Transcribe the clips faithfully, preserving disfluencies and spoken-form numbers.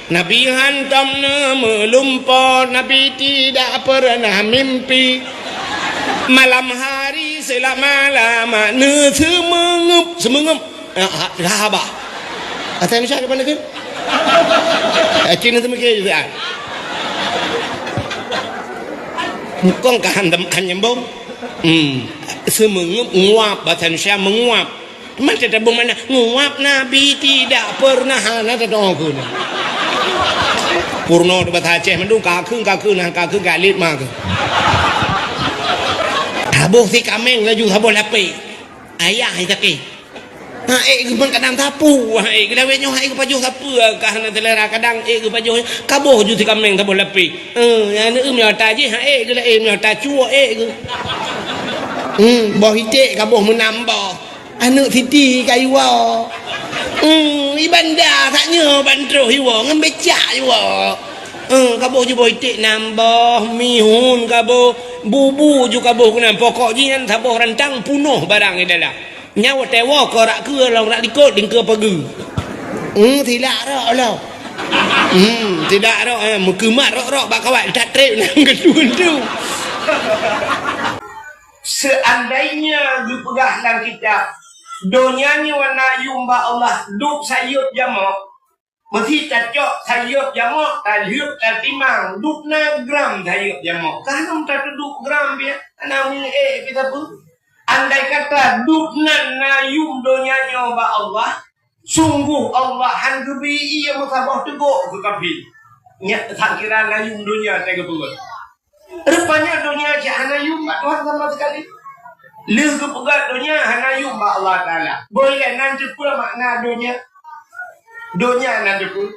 Nabi hantom neumeulumpo, Nabi tidak pernah mimpi. Malam hari selama-lama neuseumengeup, seumengeup. Ah, ah, haba. Asai misal depan lagi. Eh, cina teumikir juga. Kong ka han tem-, han nyambung. Hmm. Seumengeup, nguap, bahasa Indonesia menguap. Macam tabung mana? Nguap Nabi tidak pernah hana tadong aku ni. Purno tu bahasa Aceh mandum, kakeueng, kakeueng, nah, kakeueng, kak lit ma ke. Taboh si kameng laju saboh lapéh. Ayah hai sakét. Ha, ék geuh ban kadang sapu, ha, ék geuh lawét nyoe, ha, ék geuh pajoh sapeue, ka hana selera kadang, ék geuh pajoh, kaboh ju si kameng saboh lapéh. Eh, aneuk meunyoe ata jih, ha, ék geuh laén meunyoe ata cuek, ék geuh. Hmm, boh iték kaboh meunam boh. Aneuk siti ka iwoe. Hmm, i banda sak nyoe ban troh iwoe, ngon becak iwoe. Eh, kaboh ju boh iték nam boh, mihun kaboh, bubu ju kaboh keunan. Pokok jih nyan saboh rantang punoh barang di dalam. Nyawa tewo ko rak keue lom rak likot dingke pagi. Hmm, tidak rok lom. Hmm, tidak rok, eh, meukeumat rok-rok bak kawat, tak trép nang geudun tu. Seandainya geupeugah lam kitab, donya nyoe na yum bak Allah, dub sayeup jamok, Meusi tacok sayeuep jamok, talheuep tatimang, dub na gram sayeuep jamok. Ka hana tateuduek gram pih, hana meuék pih sapeue. Andai kata dub nan na yum donya nyoe bak Allah, sunggoh Allah han geubri ié meusaboh teugok keu kafé. Nyak sakira na yum donya teuh geupeugah. Rupanya donya cit hana yum bak Tuhan sama sekali. Lheueh geupeugah donya hana yum bak Allah Taala. Boh ilée nan teupeue makna donya? Donya nan teupeue?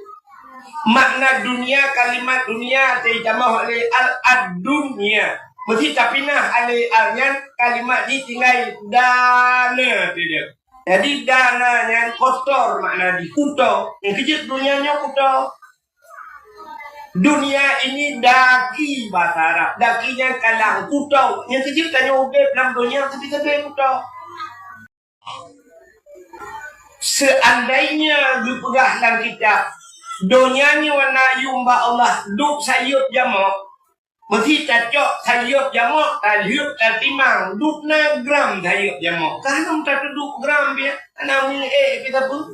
Makna dunia, kalimat dunia teutamah lé al ad-dunya. Meusi tapinah alé al nyan kalimat jih tinggai dana teuh. Jadi dana nyan kotor makna jih, kuto. Nyang keujeuet donya nyoe kuto. Dunia ini daki bahasa Arab. Daki nyan kalang kuto. Nyang keujeuet tanyoe udeb lam donya tapi sabe kuto. Seandainya geupeugah lam kitab, donya nyoe na yum bak Allah dub sayeuep jamok, meusi tacok sayeuep jamok, talheuep tatimang, dub na gram sayeuep jamok. Ka hana tateuduek gram pih, hana meuék pih sapeue.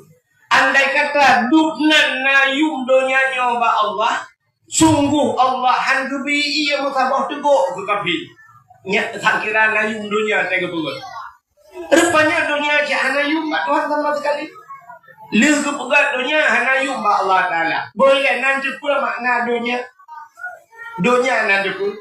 Andai kata dub nan na yum donya nyoe bak Allah, sunggoh Allah han geubri ié meusaboh teugok keu kafé. Nyak sakira na yum donya teuh geupeugah. Rupanya donya cit hana yum bak Tuhan sama sekali. Lheueh geupeugah donya hana yum bak Allah Taala. Boh ilée nan teupeue makna donya? Donya nan teupeue?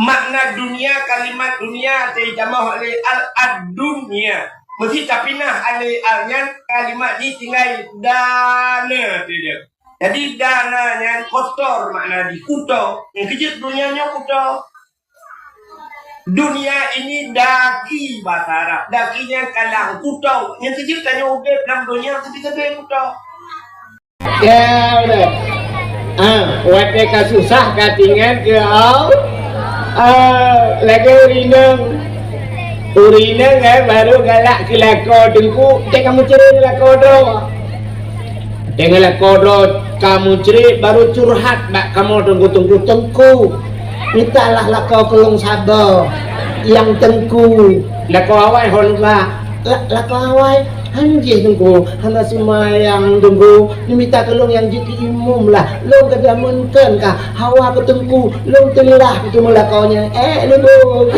Makna dunia, kalimat dunia teutamah lé al ad-dunya. Meusi tapinah alé al nyan kalimat jih tinggai dana teuh. Jadi dana nyan kotor makna jih, kuto. Nyang keujeuet donya nyoe kuto. Dunia ini daki bahasa Arab. Daki nyan kalang kuto. Nyang keujeuet tanyoe udeb lam donya tapi sabe kuto. Ya, udah. Ah, watée ka susah ka tingat keu Allah. Ah, lagée ureueng inong. Ureueng inong, eh, baru galak keu lakoe teungku, cit kamoe cre lakoe droe. Deungon lakoe droe kamoe cre baru curhat bak kamoe teungku-teungku, "Teungku, mintalah lakoe keu lôn saboh, nyang teungku." Lakoe awai ho lôn ba. La-, lakoe awai, "Han jih teungku, hana seumayang teungku, neumita keu lôn nyang jeuet keu imum lah. Lôn ka jameun kon ka hawa keu teungku, lôn teulah keu teumeu lakoe nyan." Eh, lôn.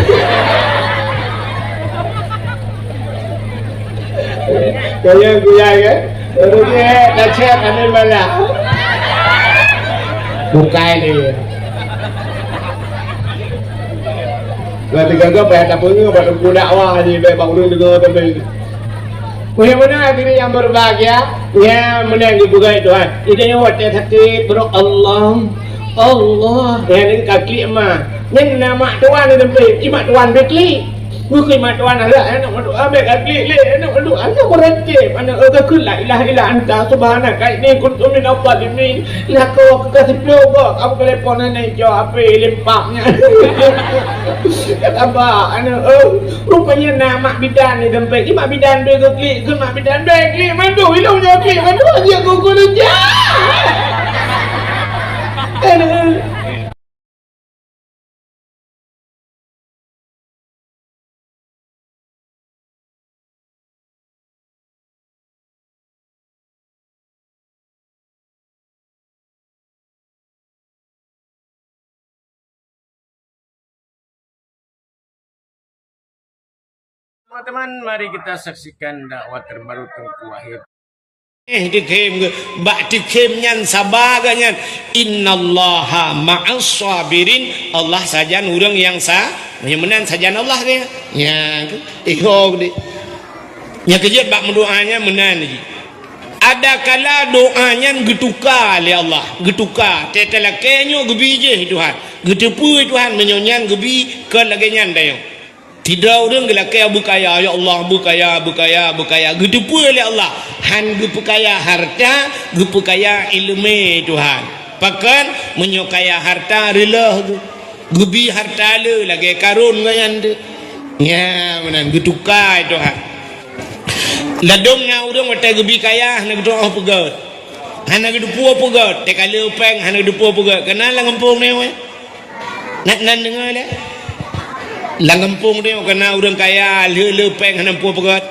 Kaya guyai, eh? Rugi, eh, dah cek, kami malah. Bukai ni. Lah tiga-tiga payah tak punya, buat budak wah ni, baik bak ulun dengar tapi. Muhai-muhai hadirin yang berbahagia, ya, menang di bukai Tuhan. Ini yang watée sakit, bro, Allah, Allah. Ya, ni kaki emak. Ni nama Tuhan ni tempat. Imak Tuhan bekli. Bukon mak tuan ada aneuk mandum, abéh ka klik lé aneuk mandum, aneuk meuratéb, aneuk ka kheun, "La ilaha illa anta subhanaka inni kuntu minaz zalimin." Lakoe ka siploh goe, ka telepon aneuk jaweueb H P limpak nyan. Kata bak aneuk, "Oh, rupanya na mak bidan ni dompet." Di mak bidan bèk klik, kheun mak bidan bèk klik mandum, ilong nyoe klik mandum, aneuk kuku leuja. Teman-teman, mari kita saksikan dakwah terbaru Teungku Wahid. Eh, dikhem ke, bak dikhem nyan saba geuh nyan. Innallaha ma'as sabirin. Allah sajan ureuëng nyang sa-, nyang meunan sajan Allah ke. Nya, eh, ho deh. Nyang keujeuet bak meudoa nyan meunan lagi. Adakala doa nyan geutuka lé Allah, geutuka. Teutalakée nyoe geubi jih Tuhan. Geuteupeue Tuhan meunyoe nyan geubi kon lagée nyan dayong. Sidroe ureuëng geulakée beukaya, "Ya Allah, beukaya, beukaya, beukaya." Geuteupeue lé Allah, han geupeukaya harta, geupeukaya iéleumé Tuhan. Pakon? Meunyoe kaya harta, reuloh geuh. Geubi harta le lagée Karun ngon nyan teuh. Nya, meunan geutuka Tuhan. Ladôm na ureuëng watée geubi kaya, hana geutuoh peugét. Hana geuteupeue peugét, teuka le péng, hana geuteupeue peugét. Keunan lam gampông nyoe. Nak nan deungoe lé? Lam gampông nyoe kana ureuëng kaya, le-le péng hana peue peugét.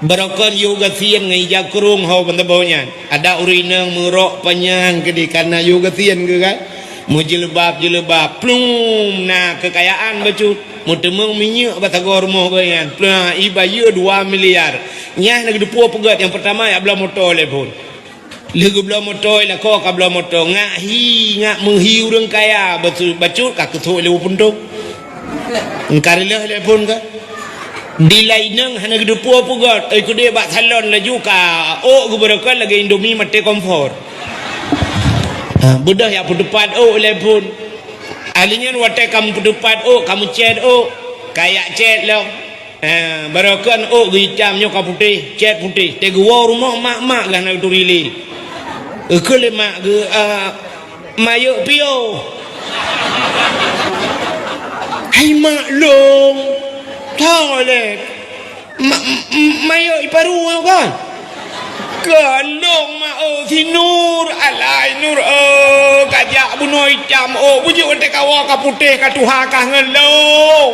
Barokon yôh gasien ngon ija krông ho ban saboh nyan. Ada ureuëng inong meurok panyang keudeh kana yôh gasien keu kan. Meujilbab-jilbab, plum, na keukayaan bacut. Meuteumeung minyeuk bak sagoe rumoh geuh nyan. Plum, ibayeue dua miliar. Nyan na geuteupeue peugét nyang peurtama jak bloe moto lé phon. Lheueh geubloe moto, lakoe ka bloe moto, ngak hi, ngak meuhi ureuëng kaya, bacut, bacut ka keusok lé punto. Engka reuloh lé phon ka. Di laineng hana geuteupeue peugét, oi keudeh bak salon laju ka ôk geubeurokon lagée Indomie maté kompor. Ha, beudôh jak peuteupat ôk lé phon. Ahli nyan watée ka meupeuteupat ôk, ka meucét ôk, ka jak cét lom. Eh, barokon ôk geuitam nyoe ka putéh, cét putéh. Teuh geuwoe rumoh mak-mak gah na geuturi lé. Eukheun lé mak geuh, ah, "Mayok piôh." "Hai mak lôn." "Tolek." "Ma-, m-, m-, mayok iparu nyoe kan?" "Keu lôn mak, oh, si Nur." "Alai Nur, oh, kajak bunoe itam, oh, bujuk watée kawoe ka putéh ka tuha kah ngon lôn."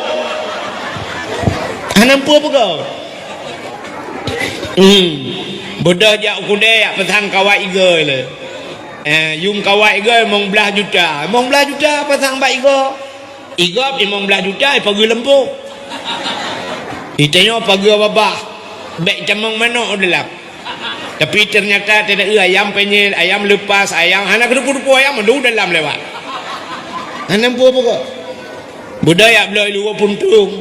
Hana peue peugah. Hmm. Beudôh jak u keudè, jak peusang kawat igoe lé. Eh, yum kawat igoe limong blaih juta. Limong blaih juta pasang bak igoe. Igob limong blaih juta, ipageue lampôh. Itanyoe pageue babah. Bék camong manok u dalam. Tapi ternyata tidak, eh, ayam penyet, ayam lepas, ayam hana keudeupu-deupu ayam, mandum dalam lewat. Hana peue-peue. Beudôh jak bloe luweue puntông,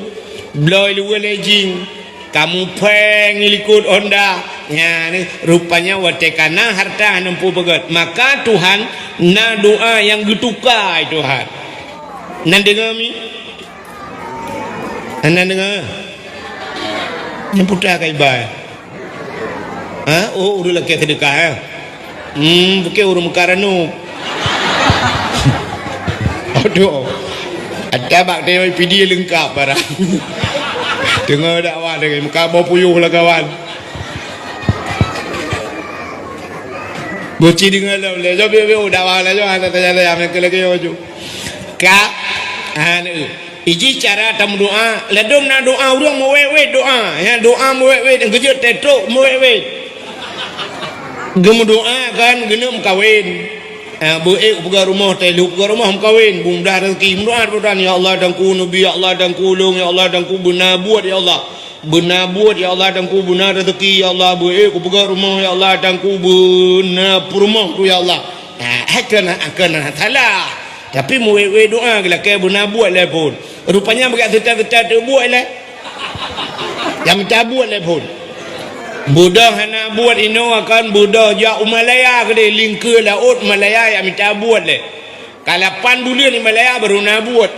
bloe luweue lejing, kamoe péng likot Honda. Nyan, rupanya watée kana harta hana peue-peue. Maka Tuhan na doa nyang geutuka, Tuhan. Nan deungoe mi? Hana deungoe? Nyang putra ka iba. Ha? Oh, ureuëng lakée seudeukah, eh? Hmm, bukée ureuëng meukaranub. Aduh. Ada bak dewan P D leungkap barang. Teungoh dakwah lagée meukaboh puyuh lah kawan. Buci deungoe lom lé. Jom, jom, jom, dakwah lah, jom, hana tanya lé, hana lagée laju. Ka, hana. Iji cara tameudoa, ladôm na doa ureuëng meuwét-wét doa. Ya, doa meuwét-wét, nyang keujeuet teutrok meuwét-wét. Geumeudoa kan geuneuk meukawen. Ah, beu ék peugah rumoh, teuh lheueh peugah rumoh meukawen. Beumudah rezeki, meudoa, meudoa, "Ya Allah, Teungku neubi, ya Allah, Teungku ulông, ya Allah, Teungku beuna buet, ya Allah. Beuna buet, ya Allah, Teungku beuna rezeki, ya Allah, beu ék kupeugah rumoh, ya Allah, Teungku beuna peurumoh tu, ya Allah." Ah, hai keunan, keunan salah. Tapi meuwét-wét doa geulakée beuna buet lé phon. Rupanya bak seuta-seuta teubuet lé. Nyang mita buet lé phon. Beudôh hana buet inoe akan beudôh jak u Malaya keudeh, lingkeue laôt Malaya nyang mita buet lé. Ka lapan buleuen di Malaya baru na buet.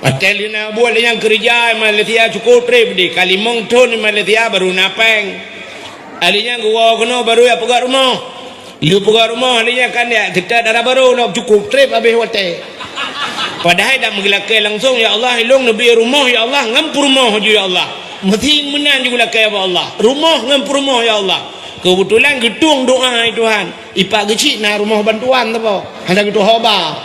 Watée lheueh na buet lé nyang keureuja di Malaysia cukôp treb deh. Ka limong thon di Malaysia baru na péng. Ahli nyan geuwoe keunoe baru jak peugah rumoh. Lheueh peugah rumoh, lé nyan kan jak teuka dara barô lom, cukôp treb habéh watée. Padahai dak meugeulakée langsong, "Ya Allah, ilông neubi rumoh, ya Allah, ngon peurumoh ju, ya Allah." Meusi meunan ju geulakée bak Allah. Rumoh ngon peurumoh, ya Allah. Keubeutulan geutueng doa, "Hai Tuhan, ipak geuchik na rumoh bantuan teuh boh. Hana geutuho ba."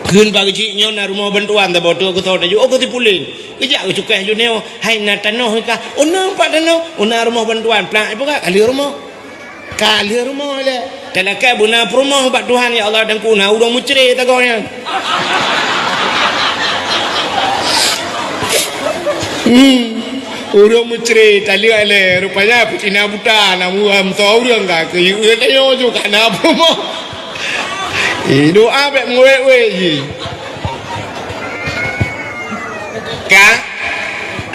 Kheun pak geuchik nyoe na rumoh bantuan teuh boh, tu keusoe na ju, oh, keu si puléng. Geujak geucukéh ju nyoe, "Hai na tanoh kah?" "Oh, na pat tanoh." "Oh, na rumoh bantuan." Plak ipeugah, ka lheueh rumoh. Ka lheueh rumoh lé. Talakée beuna peurumoh bak Tuhan, "Ya Allah, Teungku na ureuëng meucre tagoe nyan." Hmm. Ureuëng meucre taleuek lé, rupanya peucina buta, na meuam soe ureuëng ka keu yue tanyoe ju ka na peue moh. Eh, doa bék meuwék-wék jih. Ka?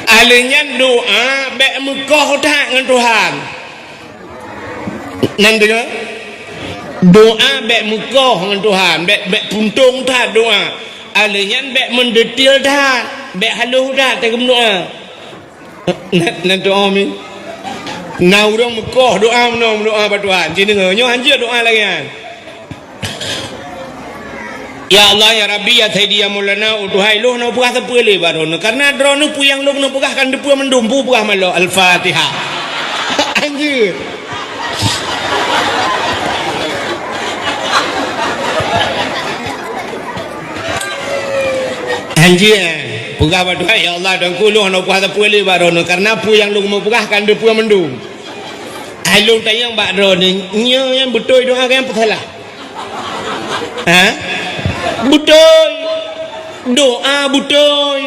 Alheuh nyan doa bék meukoh that ngon Tuhan. Nan deungoe? Doa bék meukoh ngon Tuhan, bék, bék puntông that doa. Alheuh nyan bék meudeutil that, bék halôh that teuh geumeudoa. Nan, nan doa mi. Na ureuëng meukoh doa meunoe, meudoa bak Tuhan. Ci deungoe, nyoe hanjeuet doa lagée nyan. Ya Allah, ya Rabbi, ya Sayyidi, ya Maulana, oh Tuhan, lôn hana peugah sapeue lé bak droeneuh. Karena droeneuh peue nyang lôn peugah kan teupeue mandum, peue peugah malô. Al-Fatihah. Anjir. Anjir. Peugah bak Tuhan, ya Allah, Tuhanku, lôn hana peugah sapeue lé bak droeneuh. Karena peue nyang lôn peugah kan teupeue mandum. Hai lôn tanyong bak droeneuh, nyoe nyang beutôi doa nyang peusalah? Ha? Beutôi. Doa beutôi.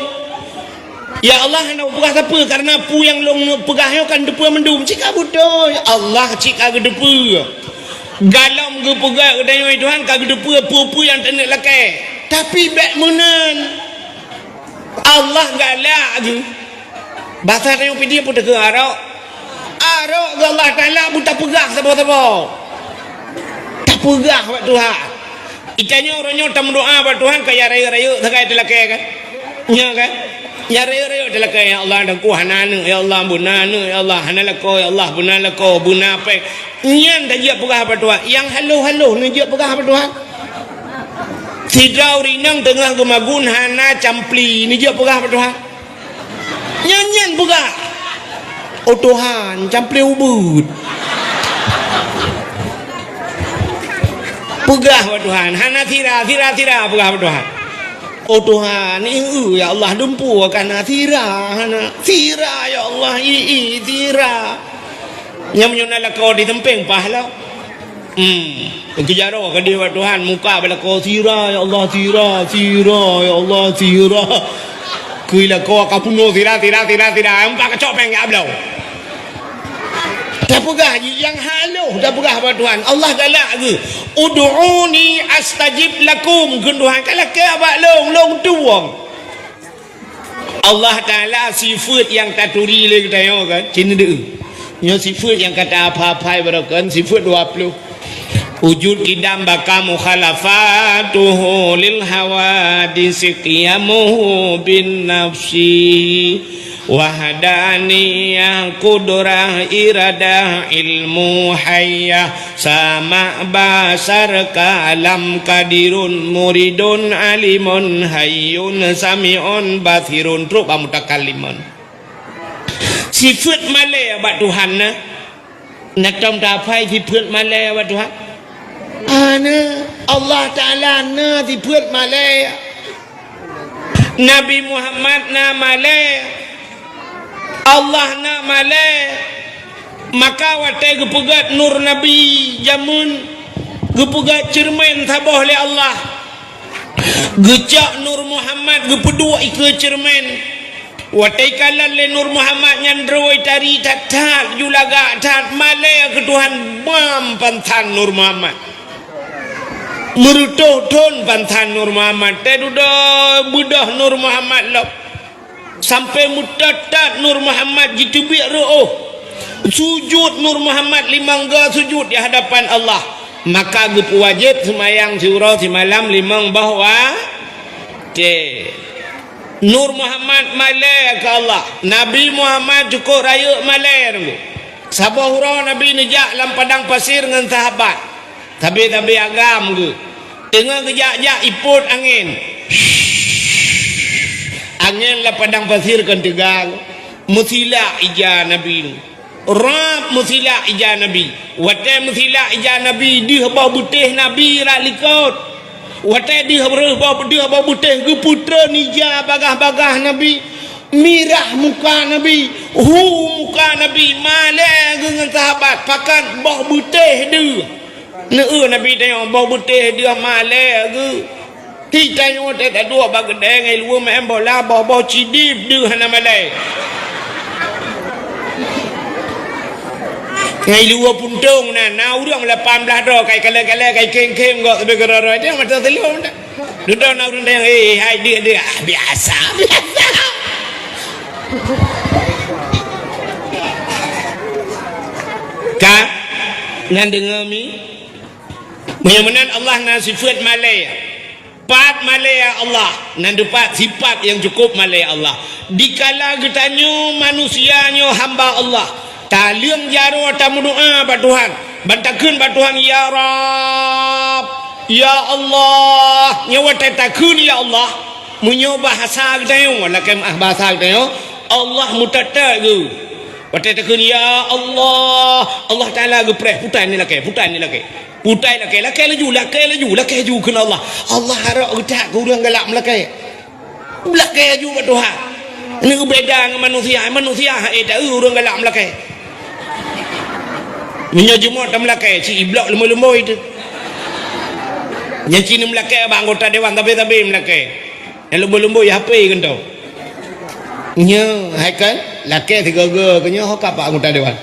Ya Allah, hana peugah sapeue, karena peue nyang lôn peugah nyoe kan teupeue mandum. Cit ka beutôi. Allah cit ka geuteupeue. Galom geupeugah geutanyoe Tuhan ka geuteupeue peue-peue nyang taneuk lakée. Tapi bék meunan. Allah galak geuh. Basa tanyoe pidie peue teuka arok? Arok geuh Allah Taala beu tapeugah saboh-saboh. Tapeugah bak Tuhan. Itanyoe uroe nyoe tameudoa bak Tuhan ka ya rayeuk-rayeuk sagai teulakée kan? Nya kan? Ya rayeuk-rayeuk teulakée, ya Allah, Tuhanku hana aneuk, ya Allah, beuna aneuk, ya Allah, hana lakoe, ya Allah, beuna lakoe, beuna péng. Nyan tajeuet peugah bak Tuhan. Nyang halôh-halôh neujeuet peugah bak Tuhan. Sidroe ureuëng inong teungoh geumagun hana campli, neujeuet peugah bak Tuhan. Nyan, nyan peugah. Oh Tuhan, campli ubeuet. Peugah bak Tuhan, hana sira, sira, sira peugah bak Tuhan. Oh Tuhan, i, i, ya Allah, dumpu ka na sira, hana sira, ya Allah, i, i, sira. Nyang meunyoe na lakoe di teumpéng paih lah. Hmm. Keujaroe keudeh bak Tuhan, muka bak lakoe sira, ya Allah, sira, sira, ya Allah, sira. Keu lakoe ka peunoh sira, sira, sira, sira. Empat keucok péng jak bloe. Tapeugah jih nyang halôh, tapeugah bak Tuhan. Allah galak geuh. "Ud'uni astajib lakum," kheun Tuhan. Ka lakée bak lôn, lôn tuwöng. Allah Taala sifeuet nyang taturi lé geutanyoe kan, ci neudeue. Nyoe sifeuet nyang ka ta-apha-aphai baroe kan, sifeuet dua ploh. Wujud, qidam, baqa, mukhalafatuhu lil hawadisi, qiyamuhu bin nafsi, wahdaniyah, qudrah, iradah, ilmu, hayyah, sama', basar, kalam, qadirun, muridun, alimun, hayyun, sami'un, basirun, trok bak mutakallimun. Sifeuet malée bak Tuhan na. Na tom taphai sifeuet malée bak Tuhan? Hana. Allah Taala na sifeuet malée. Nabi Muhammad na malée, Allah na malée. Maka watée geupeugét nur Nabi jameun, geupeugét ceureumen saboh lé Allah, geucok nur Muhammad geupeuduek ikeue ceureumen. Watée ikalon lé nur Muhammad nyan droe tari that-that, ju lagak that, malée keu Tuhan bam pansan nur Muhammad. Meureutoh thon pansan nur Muhammad, teududoe beudôh nur Muhammad lom. Sampoe meutot-tot nur Muhammad jiteubiet reuôh. Sujut nur Muhammad limong go sujut di hadapan Allah. Maka geupeuwajéb seumayang siuroe simalam limong boh watée. Nur Muhammad malée keu Allah. Nabi Muhammad cukôp rayeuk malée teungku. Saboh uroe Nabi neujak lam padang pasir ngon sahabat. Sabe-sabe agam geuh. Teungoh geujak-jak ipot angén. Angén lam padang pasir kon teuga. Meusilak ija Nabi. Rab meusilak ija Nabi. Watée meusilak ija Nabi, deuh boh beutéh Nabi rab likot. Watée deuh breuh boh, deuh boh beutéh geupeutreun ija bagah-bagah Nabi. Mirah muka Nabi, hu muka Nabi, malée geuh ngon sahabat, pakat boh beutéh deuh. Neu Nabi tanyoe boh beutéh deuh malée geuh. Hi tanyoe teuh taduek bak keudée ngon luweue maén bola, boh-boh cidib deuh hana malée. Ngai luwa puntông na, na ureuëng lapan blah droe kai kalai-kalai kai khém-khém gok sabe keudroe-droe, dia mata seulom dah. Dudoe na ureuëng tanyong, "Eh, hai dek-dek." "Ah, biasa, biasa." Ka? Nan deungoe mi? Meunyoe meunan Allah na sifeuet malée. Pat malée Allah, nan teupat sifat nyang cukup malée Allah. Dikala geutanyoe manusia nyoe hamba Allah, taleueng jaroe tameudoá bak Tuhan, ban takheun bak Tuhan, "Ya Rabb, ya Allah." Nyoe watée takheun, "Ya Allah," meunyoe bahasa geutanyoe, lakée meuah bahasa geutanyoe, Allah meutot-tot geuh. Watée takheun, "Ya Allah," Allah Taala geupreh, "Putai ni lakée, putai ni lakée." Putai lakée, lakée laju, lakée laju, lakée laju kheun Allah. Allah harok geutak keu ureuëng galak meulakée. Lakée laju bak Tuhan. Nyoe beda ngon manusia, manusia hai ta ureuëng galak meulakée. Meunyoe jumôt tameulakée, ci iblok leumboi-leumboi teuh. Nyan ci neumeulakée bak anggota dewan sabe-sabe meulakée. Nyang leumboi-leumboi H P keunong. Nyoe hai kan lakée sigoe-goe keunyoe ho ka bak anggota dewan.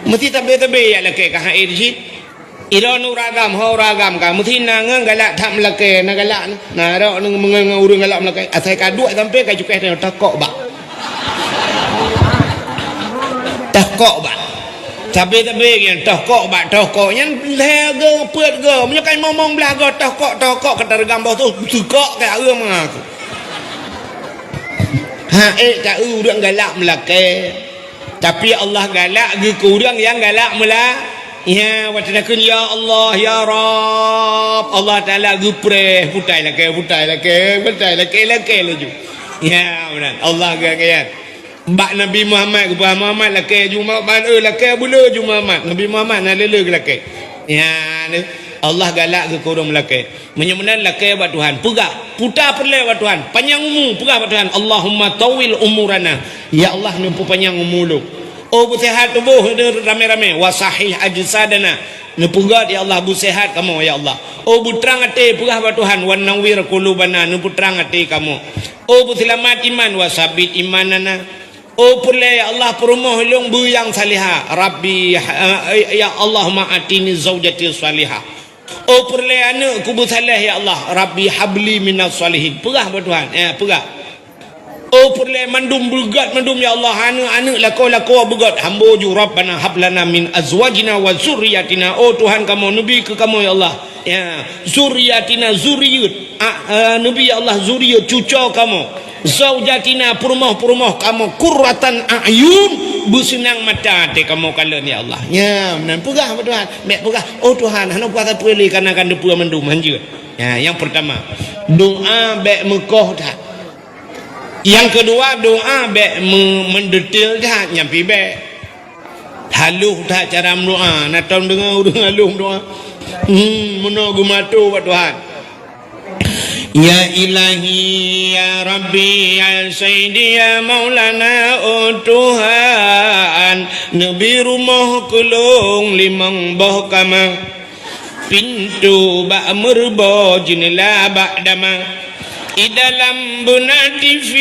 Meusti sabe-sabe jak lakée ka hai di cit. Ilôn ureuëng agam, ho ureuëng agam ka meusti na ngon galak that meulakée, na galak na rok ngon ureuëng galak meulakée. Asai ka duek sampoe ka cukéh teuh tokok bak. Tokok bak. Sabe-sabe nyan tokok bak tokok nyan lhée goe peuet goe. Meunyoe ka limong blah goe tokok-tokok ka tareugam boh tu seukok ka ureuëng mangaku. Ha ék ta ureuëng galak meulakée. Tapi Allah galak geuh keu ureuëng nyang galak meula-, ya, watée takheun, "Ya Allah, ya Rabb," Allah Taala geupreh, putai lakée, putai lakée, putai lakée, lakée laju. Ya, meunan. Allah geuh gaya. Bak Nabi Muhammad geupeugah, "Muhammad lakée laju, Muhammad, eh, lakée buleue laju Muhammad." Nabi Muhammad na lé-lé geulakée. Ya, Allah galak geuh keu ureuëng meulakée. Meunyoe meunan lakée bak Tuhan, peugah, puta peureulée bak Tuhan, panyang umu, peugah bak Tuhan, "Allahumma tawwil umurana." Ya Allah, neupeupanyang umu lôn. Oh, beuseuhat tuboh ramé-ramé, "Wa sahih ajsadana." Neupeugét, ya Allah, beuseuhat kamoe, ya Allah. Oh, beutrang até, peugah bak Tuhan, "Wa nawwir qulubana," neupeutrang até kamoe. Oh, beuseulamat iman, "Wa sabbit imanana." Oh, peureulée, ya Allah, peurumoh lôn beu nyang salihah. Rabbi, eh, ya Allahumma atini zaujati salihah. Oh, peureulée aneuëk keu beusaléh, ya Allah. Rabbi habli minas salihin. Peugah bak Tuhan. Eh, peugah. Oh, peureulée mandum beugét mandum, ya Allah. Aneuëk-aneuëk lakoe-lakoe beugét. Hambo ju, Rabbana hablana min azwajina wa zurriyatina. Oh, Tuhan kamoe, neubi keu kamoe, ya Allah. Ya, zurriyatina, zuriyeuet. A, eh, neubi, ya Allah, zuriyeuet, cucoe kamoe. Zaujatina, peurumoh-peurumoh kamoe, qurratan a'yun, beuseunang mata até kamoe kalon, ya Allah. Nyan, meunan peugah bak Tuhan. Bék peugah, "Oh Tuhan, hana kuasa peue lé, kana kan teupeue mandum hanjeuet." Nyan, nyang peurtama, doá bék meukoh that. Nyang keudua, doá bék meu-, meudetail that, nyan pih bék. Haloh that cara meudoá, na tom deungoe ureuëng haloh meudoá. Hmm, meunoe geumato bak Tuhan. Ya Ilahi, ya Rabbi, ya Sayyidi, ya Maulana, oh Tuhan, neubi rumoh keu lôn limong boh kama, pintoe bak meureuboh, jeuneula bak dama. I dalam beuna T V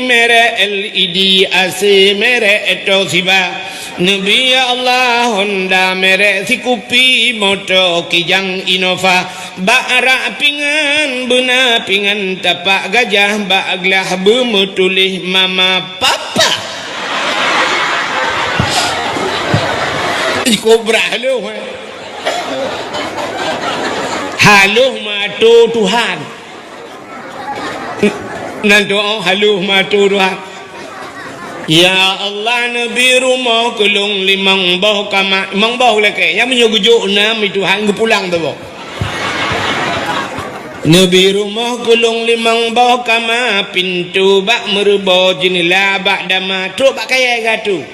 merek L E D, A C merek Toshiba. Neubi ya Allah Honda merek sikupi, moto Kijang Innova. Bak rak pingan beuna pingan tapak gajah, bak glah beumeutuléh mama papa. Ih, kobra haloh, eh. Haloh mato Tuhan. Nan doa haloh mato Tuhan. Ya Allah, neubi rumoh keu lôn limong boh kama, limong boh lakée. Nyang meunyoe geujok nam, i Tuhan geupulang teuh boh. Neubi rumoh keu lôn limong boh kama, pintoe bak meureuboh, jeuneula bak dama, trok bak kayée gatu.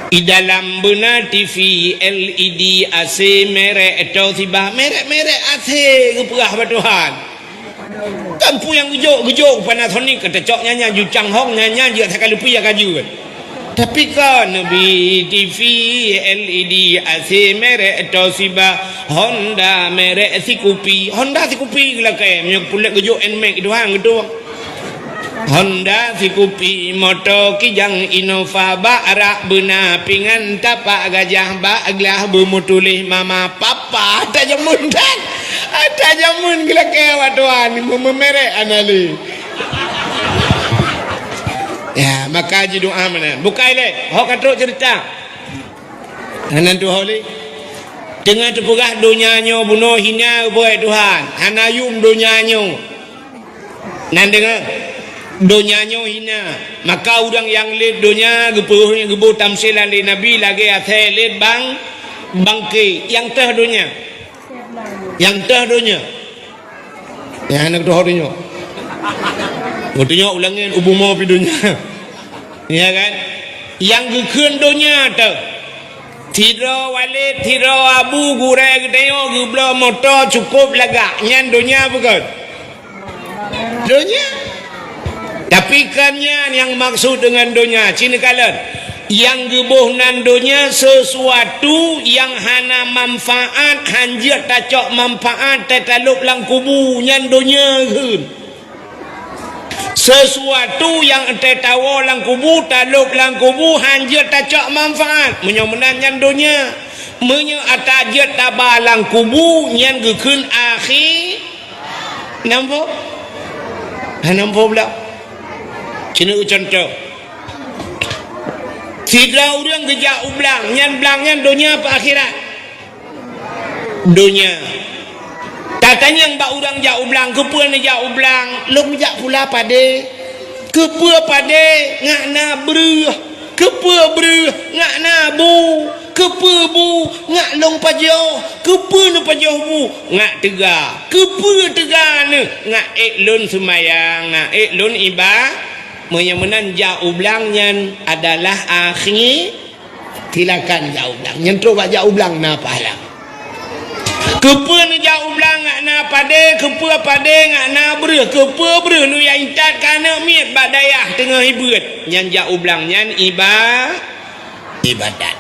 I dalam beuna T V, L E D, A C merek Toshiba, merek-merek A C geupeugah bak Tuhan. Kan peue nyang geujok, geujok Panasonic, ka teucok nyan-nyan, ju Changhong nyan-nyan, jeuet sakai leupie ka jeuet. Tapi kon neubi T V, L E D, A C merek Toshiba, Honda merek sikupi. Honda sikupi geulakée, meunyoe puléh geujok Nmax Tuhan geutueng. Honda sikupi, moto Kijang Innova, bak rak beuna pingan tapak gajah, bak glah beumeutuléh mama papa. Tajameun that. Tajameun geulakée awak tuan, meumeumerek hana lé. Ya, maka jidoa meunan. Bukai lé, hok ka trok ceurita. Hana tuho lé. Teungoh teupeugah donya nyoe bunoe hina, geupeugah Tuhan. Hana yum donya nyoe. Nan deungoe, donya nyoe hina. Maka ureuëng nyang lét donya geupeu-, geuboh tamsilan lé Nabi lagée asée lét bang-, bangke nyang teuh donya. Nyang teuh donya. Nyang hana geutuho donya. Geutunyok ulangén u bumoe pi donya. Ya kan? Nyang geukheun donya teuh. Sidroe walét, sidroe abu, gurée geutanyoe geubloe moto cukôp lagak. Nyan donya bukon? Donya. Tapi kon nyan nyang maksud deungon donya, ci neukalon. Nyang geuboh nan donya sesuatu nyang hana manfaat, hanjeuet tacok manfaat, teutalop lam kubu, nyan donya kheun. Sesuatu nyang teuh tawoe lam kubu, talop lam kubu, hanjeuet tacok manfaat. Meunyoe meunan nyan donya. Meunyoe ata jeuet taba lam kubu, nyan geukheun akhi-, Nampak? Ha, nampak pula. Keuneuk contoh. Sidroe ureuëng geujak u blang, nyan blang nyan donya apa akhirat? Donya. Tatanyong bak ureuëng jak u blang, keupeue neujak u blang? Lôn jak pula padé. Keupeue padé? Ngat na breueh. Keupeue breueh? Ngat na bu. Keupeue bu? Ngat lôn pajoh. Keupeue neupajoh bu? Ngat teuga. Keupeue teuga neuh? Ngat ék lôn seumayang, ngat ék lôn iba-, meunyoe meunan jak u blang nyan adalah akhi-, silakan jak u blang. Nyan trok bak jak u blang na pahala. Keupeue neujak u blang ngat na padé, keupeue padé ngat na breueh, keupeue breueh neujak intat keu aneuk miet bak dayah teungoh ibeuet. Nyan jak u blang nyan iba-, ibadat.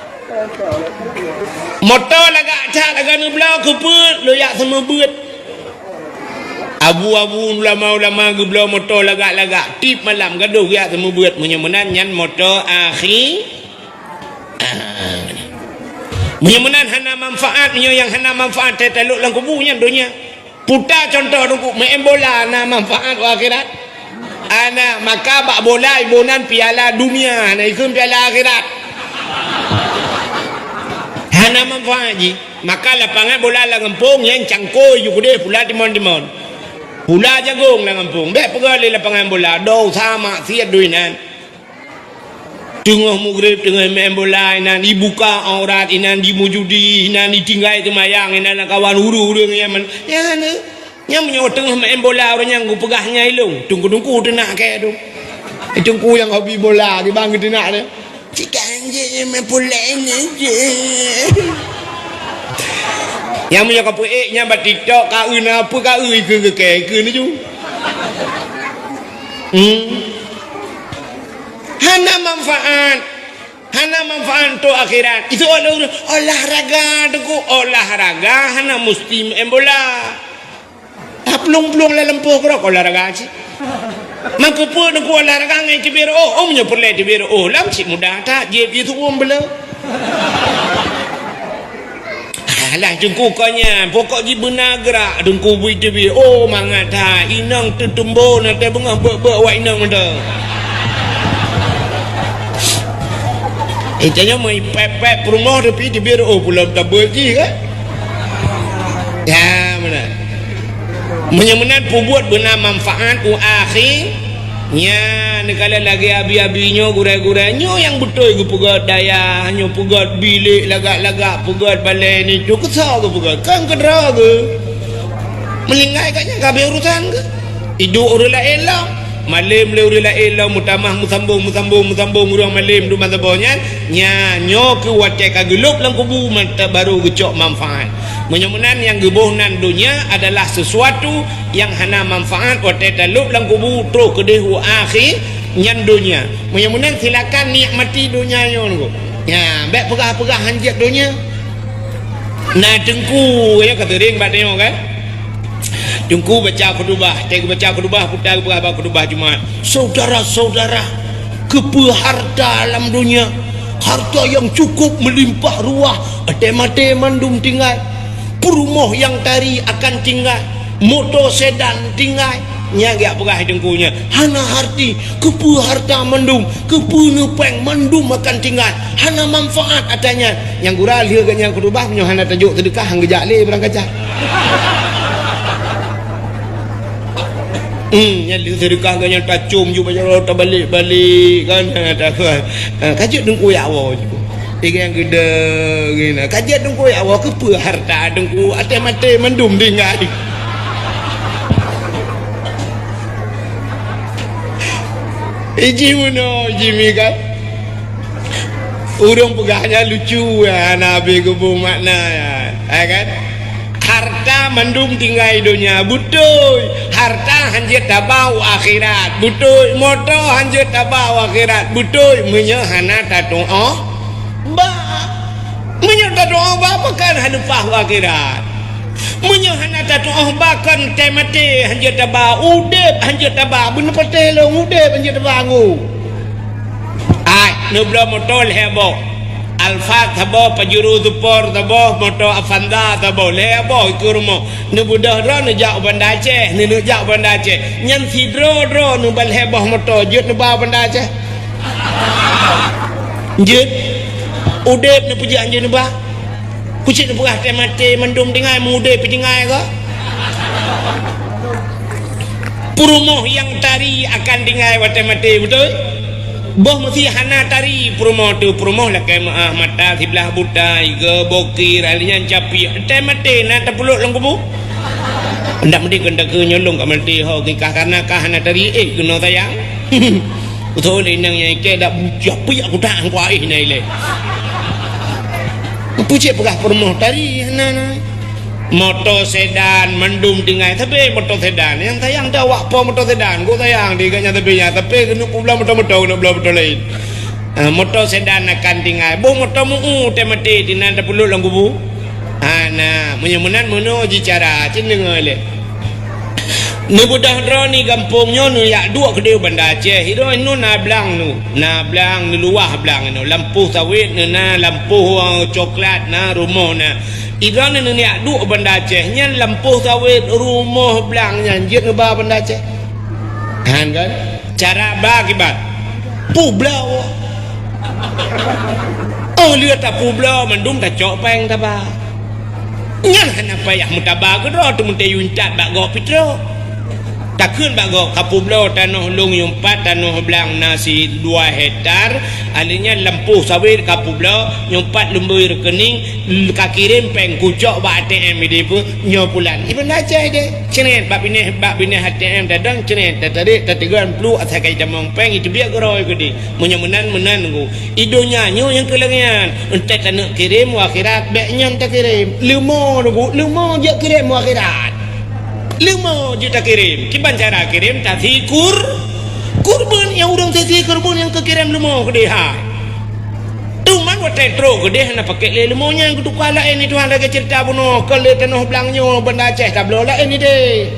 Moto lagak that lagak neubloe keupeue lôn jak seumeubeuet. Abu-abu ulama-ulama geubloe moto lagak-lagak, tiep malam gadôh geujak seumeubeuet. Meunyoe meunan nyan moto akhi-, Ah. Meunyoe meunan hana manfaat, meunyoe nyang hana manfaat teutalok lam kubu nyan donya. Puta contoh teungku, main bola na manfaat u akhirat? Hana, maka bak bola iboh nan piala dunia, hana ikheun piala akhirat. Hana manfaat jih. Maka lapangan bola lam gampông nyan cangkôi ju keudeh pula timon-timon. Pula jagong lam gampông. Bék peugah lé lapangan bola, dosa maksiat doi nan. Teungoh mugreb, teungoh main bola, inan ibuka aurat, inan jimujudi, inan itinggai teumayang, inan lam kawan ureuëng-ureuëng nyang man-, nyang na. Nyang meunyoe teungoh main bola ureuëng nyang geupeugah nyan ilong, teungku-teungku teunak kayée tu. Teungku nyang hobi bola, di bang geuteunak tu. Cikang jih main bola ini jih. Nyang meunyoe ka peuék nyan bak TikTok, ka eu na peue ka eu ikeu geukée, ikeu ni ju. Hmm. Hana manfaat. Hana manfaat untuk akhirat. Itu oleh olahraga tu ku, olahraga hana mesti main bola. Ah, plueng-plueng lam lampôh keudroe olahraga cit. Maka peue tu ku olahraga ngai teubiet oh, oh meunyoe peureulée teubiet oh, lam cit mudah that, jieb jih su'uem bela. Alah, teungku kon nyan, pokok jih beuna geurak, teungku bui teubiet. Oh, mangat that. Inong teutumbo, na teubeungoh bek-bek wak inong mantong. Eh, tanyoe meu pep-pep peurumoh tapi teubiet, oh, pulom tabeuet jih, kan? Ya, meunan. Meunyoe meunan peubuet beuna manfaat u akhi, Nyan, neukalon lagée abi-abi nyoe, gurée-gurée nyoe nyang beutôi geupeugét dayah, nyoe peugét bilék lagak-lagak, peugét balée nyoe, keusoe geupeugét, kan keudroe geuh. Meuninggai ka nyan ka habéh urosan geuh. Iduek ureuëng laén lom. Malém lé ureuëng laén lom, meutamah meusambông, meusambông, meusambông ureuëng malém duek masa boh nyan. Nyan, nyoe keuh watée ka geulôb lam kubu mantong barô geucok manfaat. Meunyoe meunan nyang geuboh nan donya adalah sisuatu nyang hana manfaat watée talôb lam kubu troh keudeh u akhé nyan donya. Meunyoe meunan silakan nikmati donya nyoe. Nya, bék peugah-peugah hanjeuet donya. Na teungku, ya, ka seuring bak tanyoe kan? Teungku baca khutubah, watèe geubaca khutubah, peue geupeugah bak khutubah Jumat. Saudara-saudara, keupeue harta lam donya? Harta nyang cukup meulimpah ruah, watèe maté mandum tinggai. Peurumoh nyang tari akan tinggai, moto sedan tinggai. Nyan geujak peugah teungku nyan, hana arti, keupeue harta mandum, keupeue neupèng mandum akan tinggai, hana manfaat ata nyan. Nyang gura lheueh geuh nyan khutubah, meunyoe hana tajok seudeukah, han geujak lé barangkaca. Hmm, nyan lheueh seudeukah geuh nyan tacom ju bak jaroe tabalek-balek kan, ha, takheun. Ha, ka jeuet teungku jak woe ju. Ikan geude geuh na. Ka jeuet teungku jak woe, keupeue harta teungku, watèe maté mandum tinggai. Iji meunoe, iji mi kan. Ureueng peugah nyan lucu, ya, hana habéh geubeuet makna, ya. Ya kan? Harta mandum tinggai donya, beutôi. Harta hanjeuet taba u akhirat, beutôi. Moto hanjeuet taba u akhirat, beutôi. Meunyoe hana tatu'oh ba. Meunyoe tatu'oh ba, pakon hana leupah u akhirat. Meunyoe hana tatu'oh ba, kon watèe maté hanjeuet taba, udép hanjeuet taba, beuneupatéh lôn udép hanjeuet taba ngu. Ai, neubloe moto lhèe boh. Alphard saboh, Pajero Sport saboh, moto Avanza saboh, lhèe boh ikeue rumoh. Neubeudôh droe neujak u Banda Aceh, neuneuk jak u Banda Aceh. Nyan sidroe droe neuba lhèe boh moto, jeuet neuba u Banda Aceh. Jeuet. Udép neupeujak jeuet neuba. Keucit neupeugah watèe maté mandum tinggai, meu udép pih tinggai kah? Peurumoh nyang tari akan tinggai watèe maté, beutôi? Boh meusi hana tari peurumoh teuh, peurumoh lakèe meu'ah, mata siblah buta, iga bokir, ahli nyan capiek. Watèe maté na tapeulok lam kubu? Ndak meusti keu takheun nyoe lôn ka maté ho, keu kah, kareuna kah hana tari, eh, keunoe sayang. Beutôi lé inong nyang ikèe dak bujah piyak kutak angkau aih na ilèe. Peue cit peugah peurumoh tari hana na. Moto sedan mandum tinggai, tapi moto sedan nyang sayang teuh awak po moto sedan. Gok sayang di gak nyan tapi nyan, tapi keuneuk peubloe moto-moto, keuneuk bloe moto laén. Ah, moto sedan akan tinggai. Boh moto meu-u watèe maté, dinan tapeulok lam kubu. Hana, meunyoe meunan meunoe jicara, cit deungoe lé. Neubeudôh droeneuh gampông nyoe neujak duek keudéh Banda Aceh. Droeneuh na blang neuh, na blang neuluwah blang nyoe. Lampôh sawét neuh na, lampôh, eh, coklat na, rumoh na. Droeneuh neujak duek Banda Aceh, nyan lampôh sawét, rumoh, blang nyan jeuet neuba Banda Aceh. Han kan? Cara ba kiban. Peubloe. Oh, lheueh tapeubloe mandum tacok péng taba. Nyan hana payah meutaba keudroe, teumeuntée yue cat bak gob pih trok. Takheun bak gob, "Kapeubloe tanoh lôn nyang pat, tanoh blang na sidua hektar, alèh nyan lampôh sawét kapeubloe, nyang pat lôn bri reukening, kakirém péng kucok bak A T M idéh peue, nyoe pulan." Iban Aceh deh. Cret, bak binéh, bak binéh A T M tadong, cret, tatarek, tateugon, pluek, asai ka jitamong péng, jiteubiet keudroe keudéh. Meunyoe meunan, meunan, Teungku. I donya nyoe nyang keu lagèe nyan. Enteuk taneuk kirém u akhirat, bèk nyan takirém. Leumo, Teungku, leumo jeuet kirém u akhirat. Leumo jeuet takirém. Kiban cara kirém, tasi kur-, kurban. Nyang ureueng tasi kurban nyang keu kirém leumo keudéh hai. Teuma watèe trok keudéh hana pakék lé leumo nyan, geutuka laén i Tuhan lagèe ceurita bunoe, kon lé tanoh blang nyoe Banda Aceh tabloe laén idéh.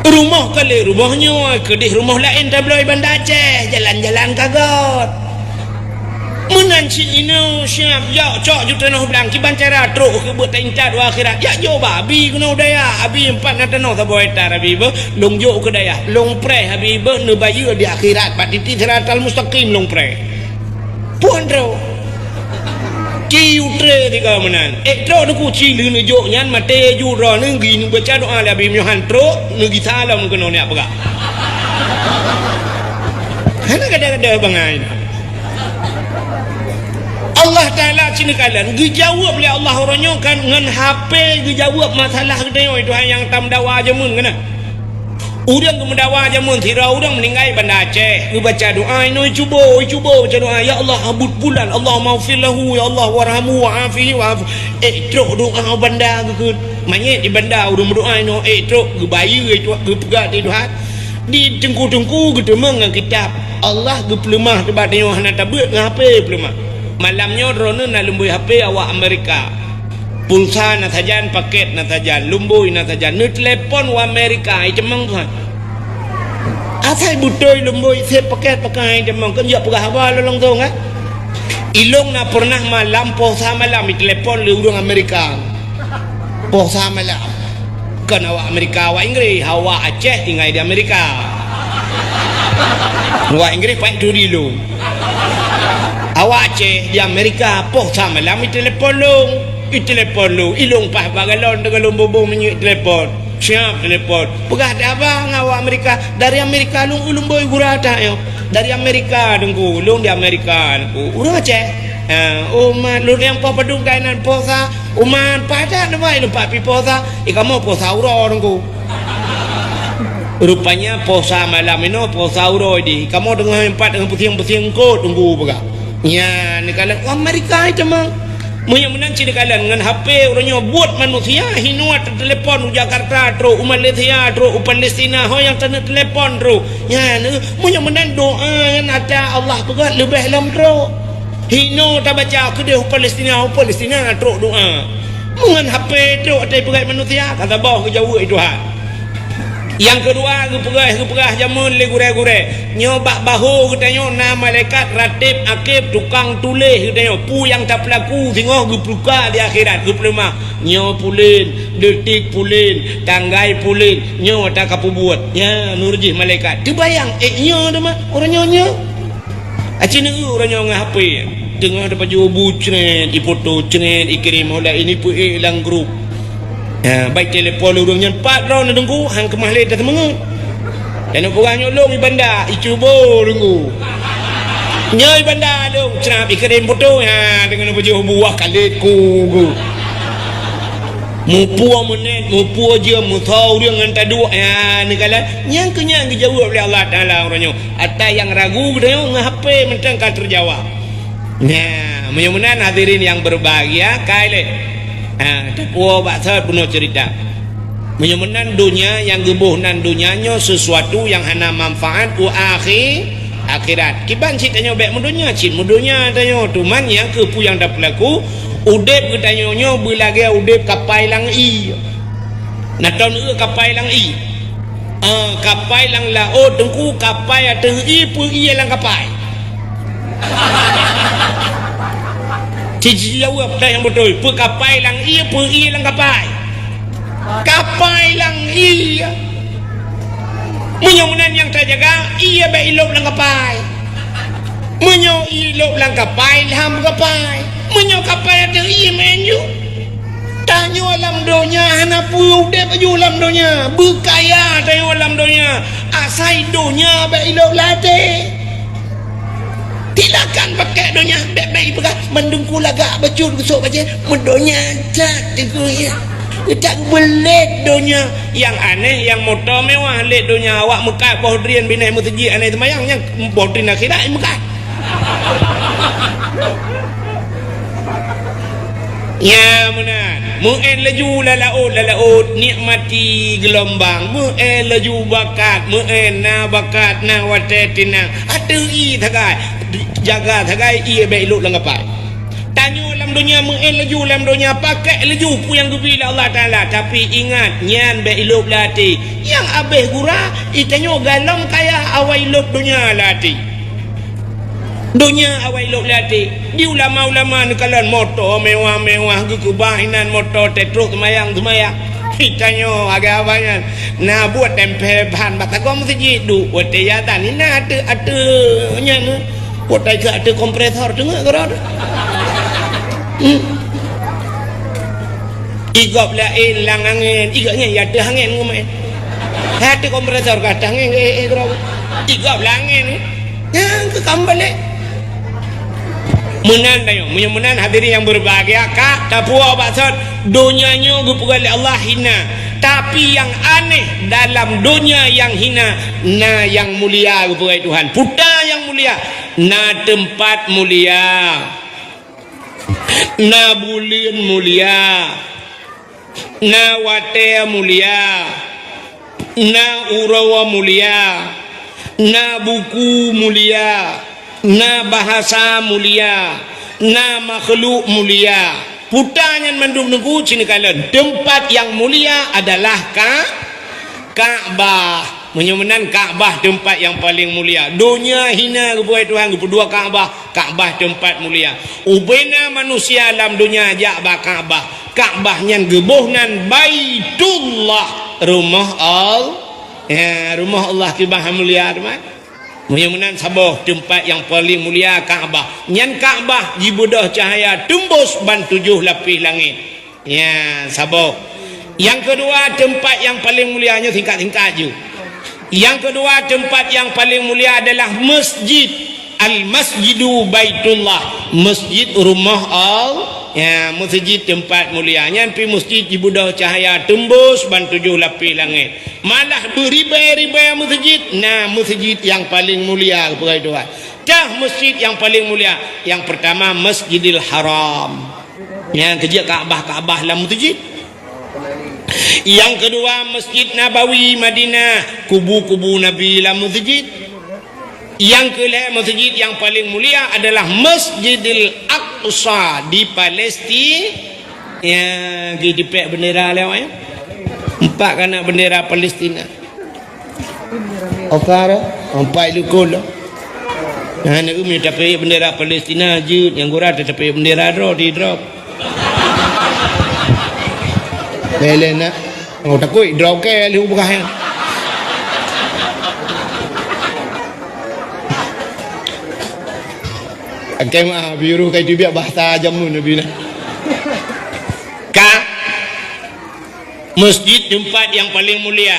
Rumoh kon lé rumoh nyoe, keudéh rumoh laén tabloe i Banda Aceh, jalan-jalan ka göt. Meunan cit inoe siab, jok cok ju tanoh blang, kiban cara trok keu beuet taintat u akhirat. Jak jok bak abi keunoe u dayah, abi, empat na tanoh saboh hektar abi beuh. Lôn jok keu dayah, lôn preh abi beuh neubayeue di akhirat bak titi siratal mustaqim lôn preh. Puhan droe. Ci utre tiga meunan. Eh, trok neukuci lheueh neujok nyan maté ju droeneuh geuneuk baca doa lé abi meunyoe han trok neugisa lom keunoe neujak peugah. Hana gada-gada bangai. Allah Taala cit neukalon geujaweueb lé Allah uroe nyoe kan ngon H P geujaweueb masalah geutanyoe Tuhan nyang tameudawa jameun keunan. Ureueng geumeudawa jameun sidroe ureueng meuninggai Banda Aceh, geubaca doa inoe cubo, cubo baca doa, "Ya Allah, abut pulan, Allahummaghfir lahu, ya Allah, warhamhu, wa'afihi, wa'fu." Eh, trok doa Banda geukheun. Manyét di Banda ureueng meudoa inoe, eh, trok geubayeue, eh, trok geupeugah di Tuhan. Di teungku-teungku geuteumeung ngon kitab. Allah geupeuleumah teuh bak tanyoe hana tabeuet ngon H P peuleumah. Malam nyoe droeneuh na lumbôi H P awak Amerika. Pulsa na sajan, paket na sajan, lumboi na sajan. Neuteulepon u Amerika, itamong tuhan. Asai beutôi lumboi, sép paket pakai itamong. Kan jak peugah haba lôn langsung, eh? Ilong na pernah malam, poh sa malam, iteulepon lé ureuëng Amerika. Poh sa malam. Kon awak Amerika, awak Inggris, awak Aceh tinggai di Amerika. Awak Inggris paih tu di lôn. Awak Aceh di Amerika, poh sa malam iteulepon lôn. Iteulepon lôn, ilong paih bagalon deungon lôn bobo minyeuk telepon. Siap telepon. Peugah dah abang awak Amerika, dari Amerika lôn ulôn boi gura tak yo. Dari Amerika dengku, lôn di Amerika dengku. Ureuëng Aceh. Ha, umat lôn nyang poh padum kainan poh sa, umat paih dak neubai lôn pat pi poh sa, i kamoe poh sa uroe dengku. Rupanya poh sa malam inoe, poh sa uroe di. Kamoe teungoh empat deungon pusieng-pusieng kot tunggu peugah. Nya, neukalon, "Wah, Amerika itamong." Meunyoe meunan cit neukalon ngon H P uroe nyoe buet manusia hinoe teutelepon u Jakarta trok, u Malaysia trok, u Palestina ho nyang taneuk telepon trok. Nya, meunyoe meunan doa nyan ata Allah peugah leubeh lom trok. Hinoe tabaca keudeh u Palestina, u Palestina trok doa. Meungon H P trok atai peugah manusia, ka saboh geujaweueb Tuhan. Nyang keudua, geupeugah-geupeugah jameun lé gurée-gurée. Nyoe bak bahô geutanyoe na malaikat ratib akib tukang tuléh geutanyoe. Peue nyang tapeulaku singoh geupeuka di akhirat geupeuleumah. Nyoe pulen, detik pulen, tanggai pulen, nyoe ata kapeubuet. Nya, nurjih malaikat. Teubayang, eh, nyoe teuma, uroe nyoe, nyoe. Aci neu uroe nyoe ngon H P. Teungoh tapajoh bu cret, ipoto cret, ikirém hola ini peuék lam grup. Ha, baik telepon ureuëng nyan pat droe na dengku, han keumah lé tateumeuet. Dan peugah nyoe lôn i banda, icubo dengku. Nyoe i banda lôn, crab ikirém poto, ha, deungon pajoh buah kalet ku, ku. Mupue meunet, mupue jeuem, meusoe ureuëng ngon taduek, ha, neukalon. Nyang keu nyan geujaweueb lé Allah Taala uroe nyoe. Ata nyang ragu geutanyoe ngon H P mantong ka teujawab. Nah, meunyoe meunan hadirin yang berbahagia, kai lé. Ha, tapuo bak sot bunoe cerita. Meunyoe meunan donya nyang geuboh nan donya nyoe sesuatu nyang hana manfaat u akhi-, akhirat. Kiban cit tanyoe bék meudonya, cit meudonya tanyoe. Teuma nyang keu peue nyang tapeulaku, udeb geutanyoe nyoe beulagée udeb kapai lam ié. Na ton eu kapai lam ié. Ah, kapai lam laôt teungku, kapai ateueh ié, peue ié lam kapai. Ci-, ci jaweueb dah nyang beutôi, peue kapai lam ié, peue ié lam kapai. Kapai lam ié. Meunyoe meunan nyang tajaga, ié bék ilôb lam kapai. Meunyoe ilôb lam kapai, lham kapai. Meunyoe kapai ateueh ié meu'en ju. Tanyoe lam donya hana peue udeb aju lam donya, beukaya tanyoe lam donya, asai donya bék ilôb lam até. Tilakan pakai donya, bék-bék ipeugah mandum ku lagak bacut geusok bajée, meudonya that teungku ya. Geutak beulét donya. Nyang aneh, nyang moto mewah lét donya, awak meukat boh drien binéh meuseujid aneh seumayang, nyang boh drien akhirat meukat. Ya, meunan. Meu'en laju lam laôt, lam laôt, nikmati geulumbang. Meu'en laju bakat, meu'en na bakat, na watée tinang. Ateueh ié sagai, jaga sagai ié bék ilôb lam kapai. Tanyoe lam donya, meu'en laju lam donya, pakai laju peue nyang geubri lé Allah Taala. Tapi ingat, nyan bék ilôb lam até. Nyang abéh gura, itanyoe galom kaya awai lôb donya lam até. Donya awai lôb lam até. Di ulama-ulama neukalon moto mewah-mewah geukeubah inan moto teuh trok seumayang-seumayang. Itanyoe agak abah nyan na buet tempel ban bak sagoe meuseujid duek watée azan inan ateueh-ateueh nyan. Watée keu ateueh kompresor teungeut keudroe. Hmm. Igop laén lam angén, igop nyan ya teuh angén ngumai. Hai teuh kompresor ka teuh angén, eh, eh, keudroe. Igop lam angén, eh. Nyang keu kam balek. Meunan tanyoe, meunyoe meunan hadirin yang berbahagia, ka tapuo bak sot, donya nyoe geupeugah lé Allah hina. Tapi yang aneh dalam donya yang hina, na yang mulia geupeugah Tuhan. Puta yang mulia, na teumpat mulia. Na buleuen mulia, na watée mulia, na uroe mulia, na buku mulia, na bahasa mulia, na makhluk mulia. Puta nyan mandum Teungku, sini kalon. Teumpat nyang mulia adalah Ka-, Ka'bah. Meunyoe meunan Ka'bah teumpat nyang paleng mulia. Donya hina geupeugah Tuhan, geupeudua Ka'bah. Ka'bah teumpat mulia. Ubena manusia lam donya jak bak Ka'bah. Ka'bah nyan geuboh nan Baitullah, rumoh Al-, ya, rumoh Allah kiban mulia, teuma. Meunyoe meunan saboh teumpat nyang paleng mulia Ka'bah. Nyan Ka'bah jibeudôh cahya teumbôs ban tujoh lapéh langét. Ya, saboh. Nyang keudua, teumpat nyang paleng mulia, nyoe singkat-singkat ju. Nyang keudua, teumpat nyang paleng mulia adalah masjid. Al-Masjidu Baitullah. Masjid rumoh Allah. Ya, masjid teumpat mulia. Nyan pi masjid jibeudôh cahya teumbôs ban tujoh lapéh langét. Malah beuribèe-ribèe masjid, na masjid nyang paleng mulia, geupeugah Tuhan. Tah masjid nyang paleng mulia, nyang peurtama Masjidil Haram. Nyang keujeuet Ka'bah-Ka'bah lam masjid. Nyang keudua Masjid Nabawi Madinah, kubu-kubu Nabi lam masjid. Nyang keulhèe masjid nyang paleng mulia adalah Masjidil Aqsa di Palestina. Ya, geutipék bendera lé awak, ya. Empat kana bendera Palestina. Oke, ada? Empat lukon lah. Nah, nak umi tapi bendera Palestina jeuet, nyang gura tapi bendera droe di droe. Lé-lé nak. Oh, takut droe ke lheuh peugah, ya. Oke, mah, biru kai tu biar bahasa jameun Nabi nah. Ka masjid teumpat nyang paleng mulia.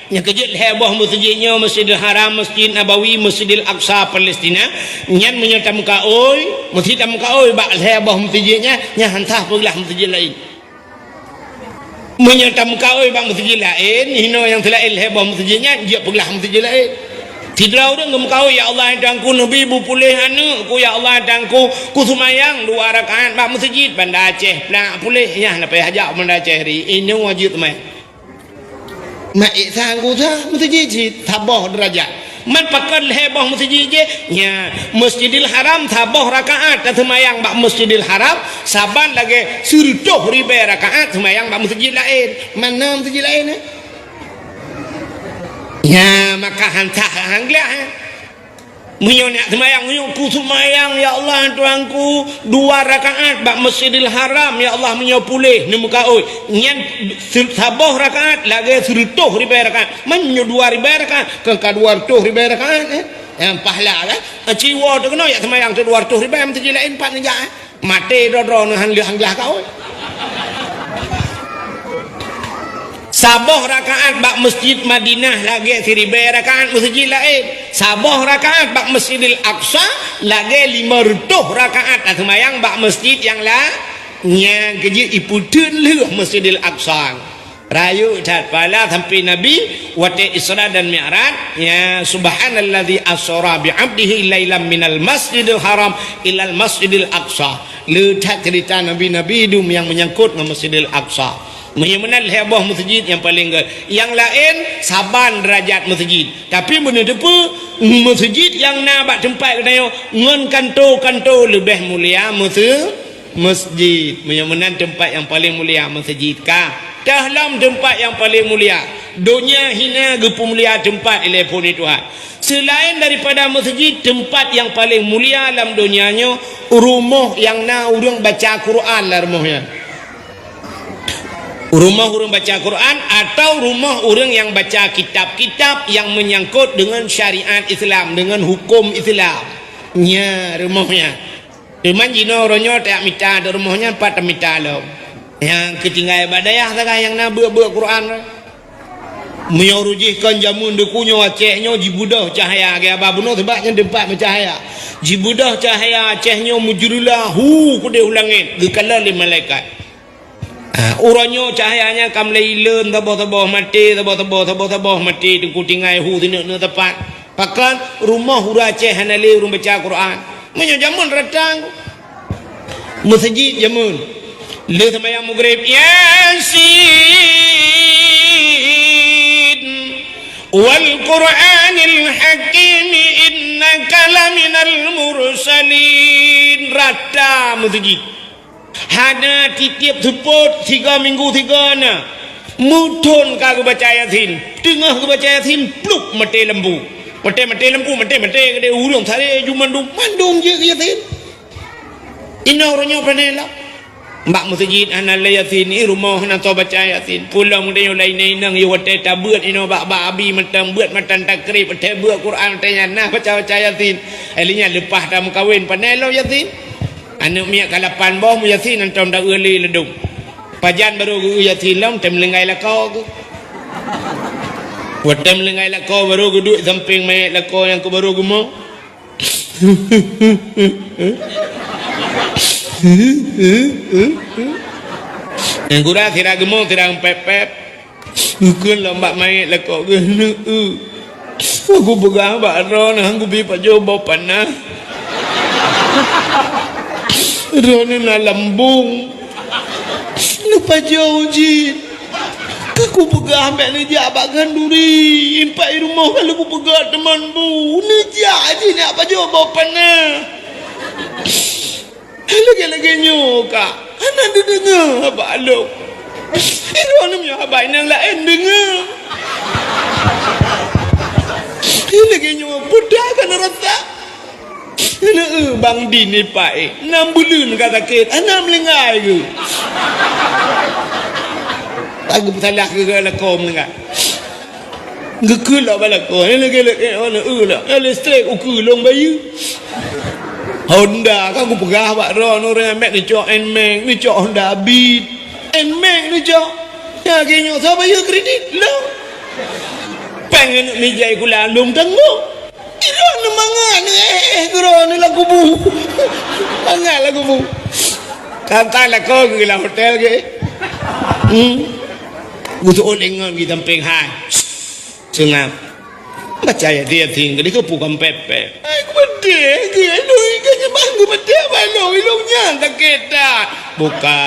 Nyang keujeuet lhèe boh masjid nyoe, Masjidil Haram, Masjid Nabawi, Masjidil Aqsa, Palestina. Nyan meunyoe tameukaôi, meusti tameukaôi bak lhèe boh masjid nyan, nyan han sah peuglah masjid laén. Meunyoe tameukaôi bak masjid laén, hinoe nyang seulaén lhèe boh masjid nyan, jeuet peuglah masjid laén. Sidroe ureueng geumeukaôi, "Ya Allah, Tuhanku, neubi bu puléh aneukku, ya Allah, Tuhanku, kuseumayang dua rakaat bak masjid Banda Aceh, plak puléh, nyan na payah jak Banda Aceh ri, inoe jeuet seumayang." Mak Iksan kusa meuseujid cit saboh deurajat. Man pakon lhèe boh meuseujid jih? Nya, Masjidil Haram saboh rakaat taseumayang bak Masjidil Haram, saban lagèe sireutôh ribèe rakaat seumayang bak meuseujid laén. Man na meuseujid laén, eh? Nya, maka han sah han glah, eh? Meunyoe nak seumayang, meunyoe kuseumayang, ya Allah, Tuhanku, dua rakaat bak Masjidil Haram, ya Allah, meunyoe puléh neumeukaôi, nyan se-, saboh rakaat lagèe sireutôh ribèe rakaat. Meunyoe dua ribèe rakaat, kon ka dua reutôh ribèe rakaat, eh? Nyang pahala kan? Ci woe teuh keunoe jak seumayang teuh dua reutôh ribèe, meuseujid laén pat neujak, eh? Maté droe-droe neuh han lheueh han glah kaôi. Saboh rakaat bak Masjid Madinah lagèe siribèe rakaat meuseujid laén. Saboh rakaat bak Masjidil Aqsa lagèe limong reutôh rakaat taseumayang bak masjid nyang la-, nyang keujeuet ipeuteun lheueh Masjidil Aqsa. Rayeuk that pahala sampoe Nabi watèe Isra dan Mi'raj, ya, "Subhanalladzi asra bi 'abdihi lailam minal masjidil haram ilal masjidil aqsa." Le that ceurita Nabi-Nabi dum nyang meunyangkot ngon Masjidil Aqsa. Meunyoe meunan lhèe boh meuseujid nyang paleng gèt. Nyang laén saban deurajat meuseujid. Tapi beuneuteupeu meuseujid nyang na bak teumpat geutanyoe ngon kanto-kanto leubeh mulia meuse-, Masjid, meunyoe meunan teumpat nyang paleng mulia meuseujid ka. Teuh lom teumpat nyang paleng mulia. Donya hina geupeumulia teumpat ilèe phon Tuhan. Seulaén daripada meuseujid, teumpat nyang paleng mulia lam donya nyoe, rumoh nyang na ureueng baca Quran lam rumoh nyan. Rumoh ureueng baca Quran atau rumoh ureueng nyang baca kitab-kitab nyang meunyangkot deungon syariat Islam, deungon huköm Islam. Nya rumoh nyan. Teuma jinoe uroe nyoe tajak mita di rumoh nyan pat tamita lom. Nyang keutinggai bak dayah sagai nyang na beuet-beuet Quran. Meunyoe rujih kon jameun deuku nyoe Aceh nyoe jibeudôh cahya, gaya ba bunoe sabab nyan teumpat meucahya. Jibeudôh cahya Aceh nyoe meujeureulah hu keudeh u langét, geukalon lé malaikat. Ah, uroe nyoe cahya nyan ka mulai ilôn, saboh-saboh maté, saboh-saboh, saboh-saboh maté, teungku tinggai hu sineuk-neuk teumpat. Pakon rumoh ureueng Aceh hana lé ureueng baca Quran. Meunyoe jameun ratang, meuseujid jameun. Lheueh seumayang Maghrib, Yasin, "Wal Qur'anil Hakim, innaka laminal mursalin." Rata meuseujid. Hana tiep-tiep seupôt, siga minggu siga na. Meuthon ka geubaca Yasin. Teungoh geubaca Yasin, pluk, maté lampu. Maté, maté lampu, maté, maté, geude ureueng saré ju mandum, mandum jeuet Yasin. Inoe uroe nyoe pane lom. Bak meuseujid hana lé Yasin, i rumoh hana soe baca Yasin. Pulang meudeh nyoe lé inong-inong yoh watèe tabeuet inoe bak, bak abi mantong, beuet mantong takrib, watèe beuet Quran watèe nyan nah baca-baca Yasin. Eh, lheueh nyan leupah tameukawen, pane lom Yasin. Aneuk miet ka lapan boh, meuyasin hantom ta-eu lé ladôm. Pajan barô geu-eu Yasin lom, tém meulinggai lakoe geuh. Watèe meulinggai lakoe, barô geuduek sampéng manyét lakoe nyang keu barô geumo. Nyang gura sira geumo, sira pép-pép. Geukheun lom bak manyét lakoe geuh, "Neu-eu. Kupeugah bak droeneuh, kubi pajoh boh panah. Droeneuh na lambông. Neupajoh jih. Ka kupeugah bèk neujak bak khanduri. Impak i rumoh ka lheueh kupeugah teuma bu. Neujak jih neujak pajoh boh panah." Lagèe-lagèe nyoe ka hana neudeungoe haba lôn. Droeneuh meunyoe haba nyang laén deungoe. Lagèe nyoe peue ka neurasa. Neu-eu Bang Din ipak éh, nam buleuen ka sakét, hana meulinggai geuh. Ka geupeusalah keu lakoe meulinggai. Geukheun lom bak lakoe, eh, lagèe, lagèe, oh, neu-eu lom. Eh, listrik ukeue lôn bayeue. Honda ka kupeugah bak droeneuh, ureueng mèt neucok Nmax, neucok Honda Beat. Nmax neucok. Nyan lagèe nyoe, soe bayeue kredit? Lôn. Péng aneuk miet jai sikula lôn tanggong. Droeneuh mangat, eh, eh, droeneuh lam kubu. Mangat lam kubu. Ka-ka lakoe geuh lam hotel geuh. Hmm. Geuseuôt lé ngon geuh sampéng hai. Seungab. Baca Yasin, Yasin, keudéh keupeue kon pép-pép. Ai, geumeudeh, geuh, lôn ka nyeumbah geumeudeh, bak lôn, ilôn nyan sakét that. Buka,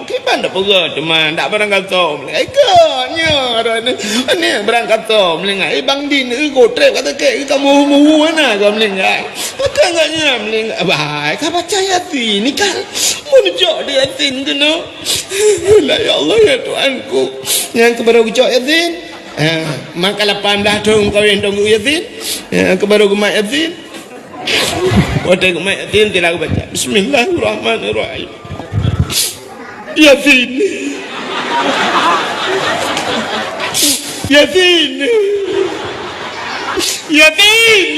kiban dak peugah teuma, dak barangkasoe. Ai, keu nyoe, adoe ni, ni barangkasoe meulinggai. Ai, Bang Din, eh, gotrép ka sakét, ka muhu-muhu hana ka meulinggai. Pakon gobnyan meulinggai. Bah, ka baca Yasin, ni kan. Mun cok di Yasin keunoe. La, ya Allah, ya Tuhanku. Nyang keubarô geucok Yasin. Eh, maka lapan blah thôn kawen dong geuh Yasin. Eh, keubarô geumat Yasin. Watèe geumat Yasin, tilawa baca, "Bismillahirrahmanirrahim. Yasin. Yasin. Yasin.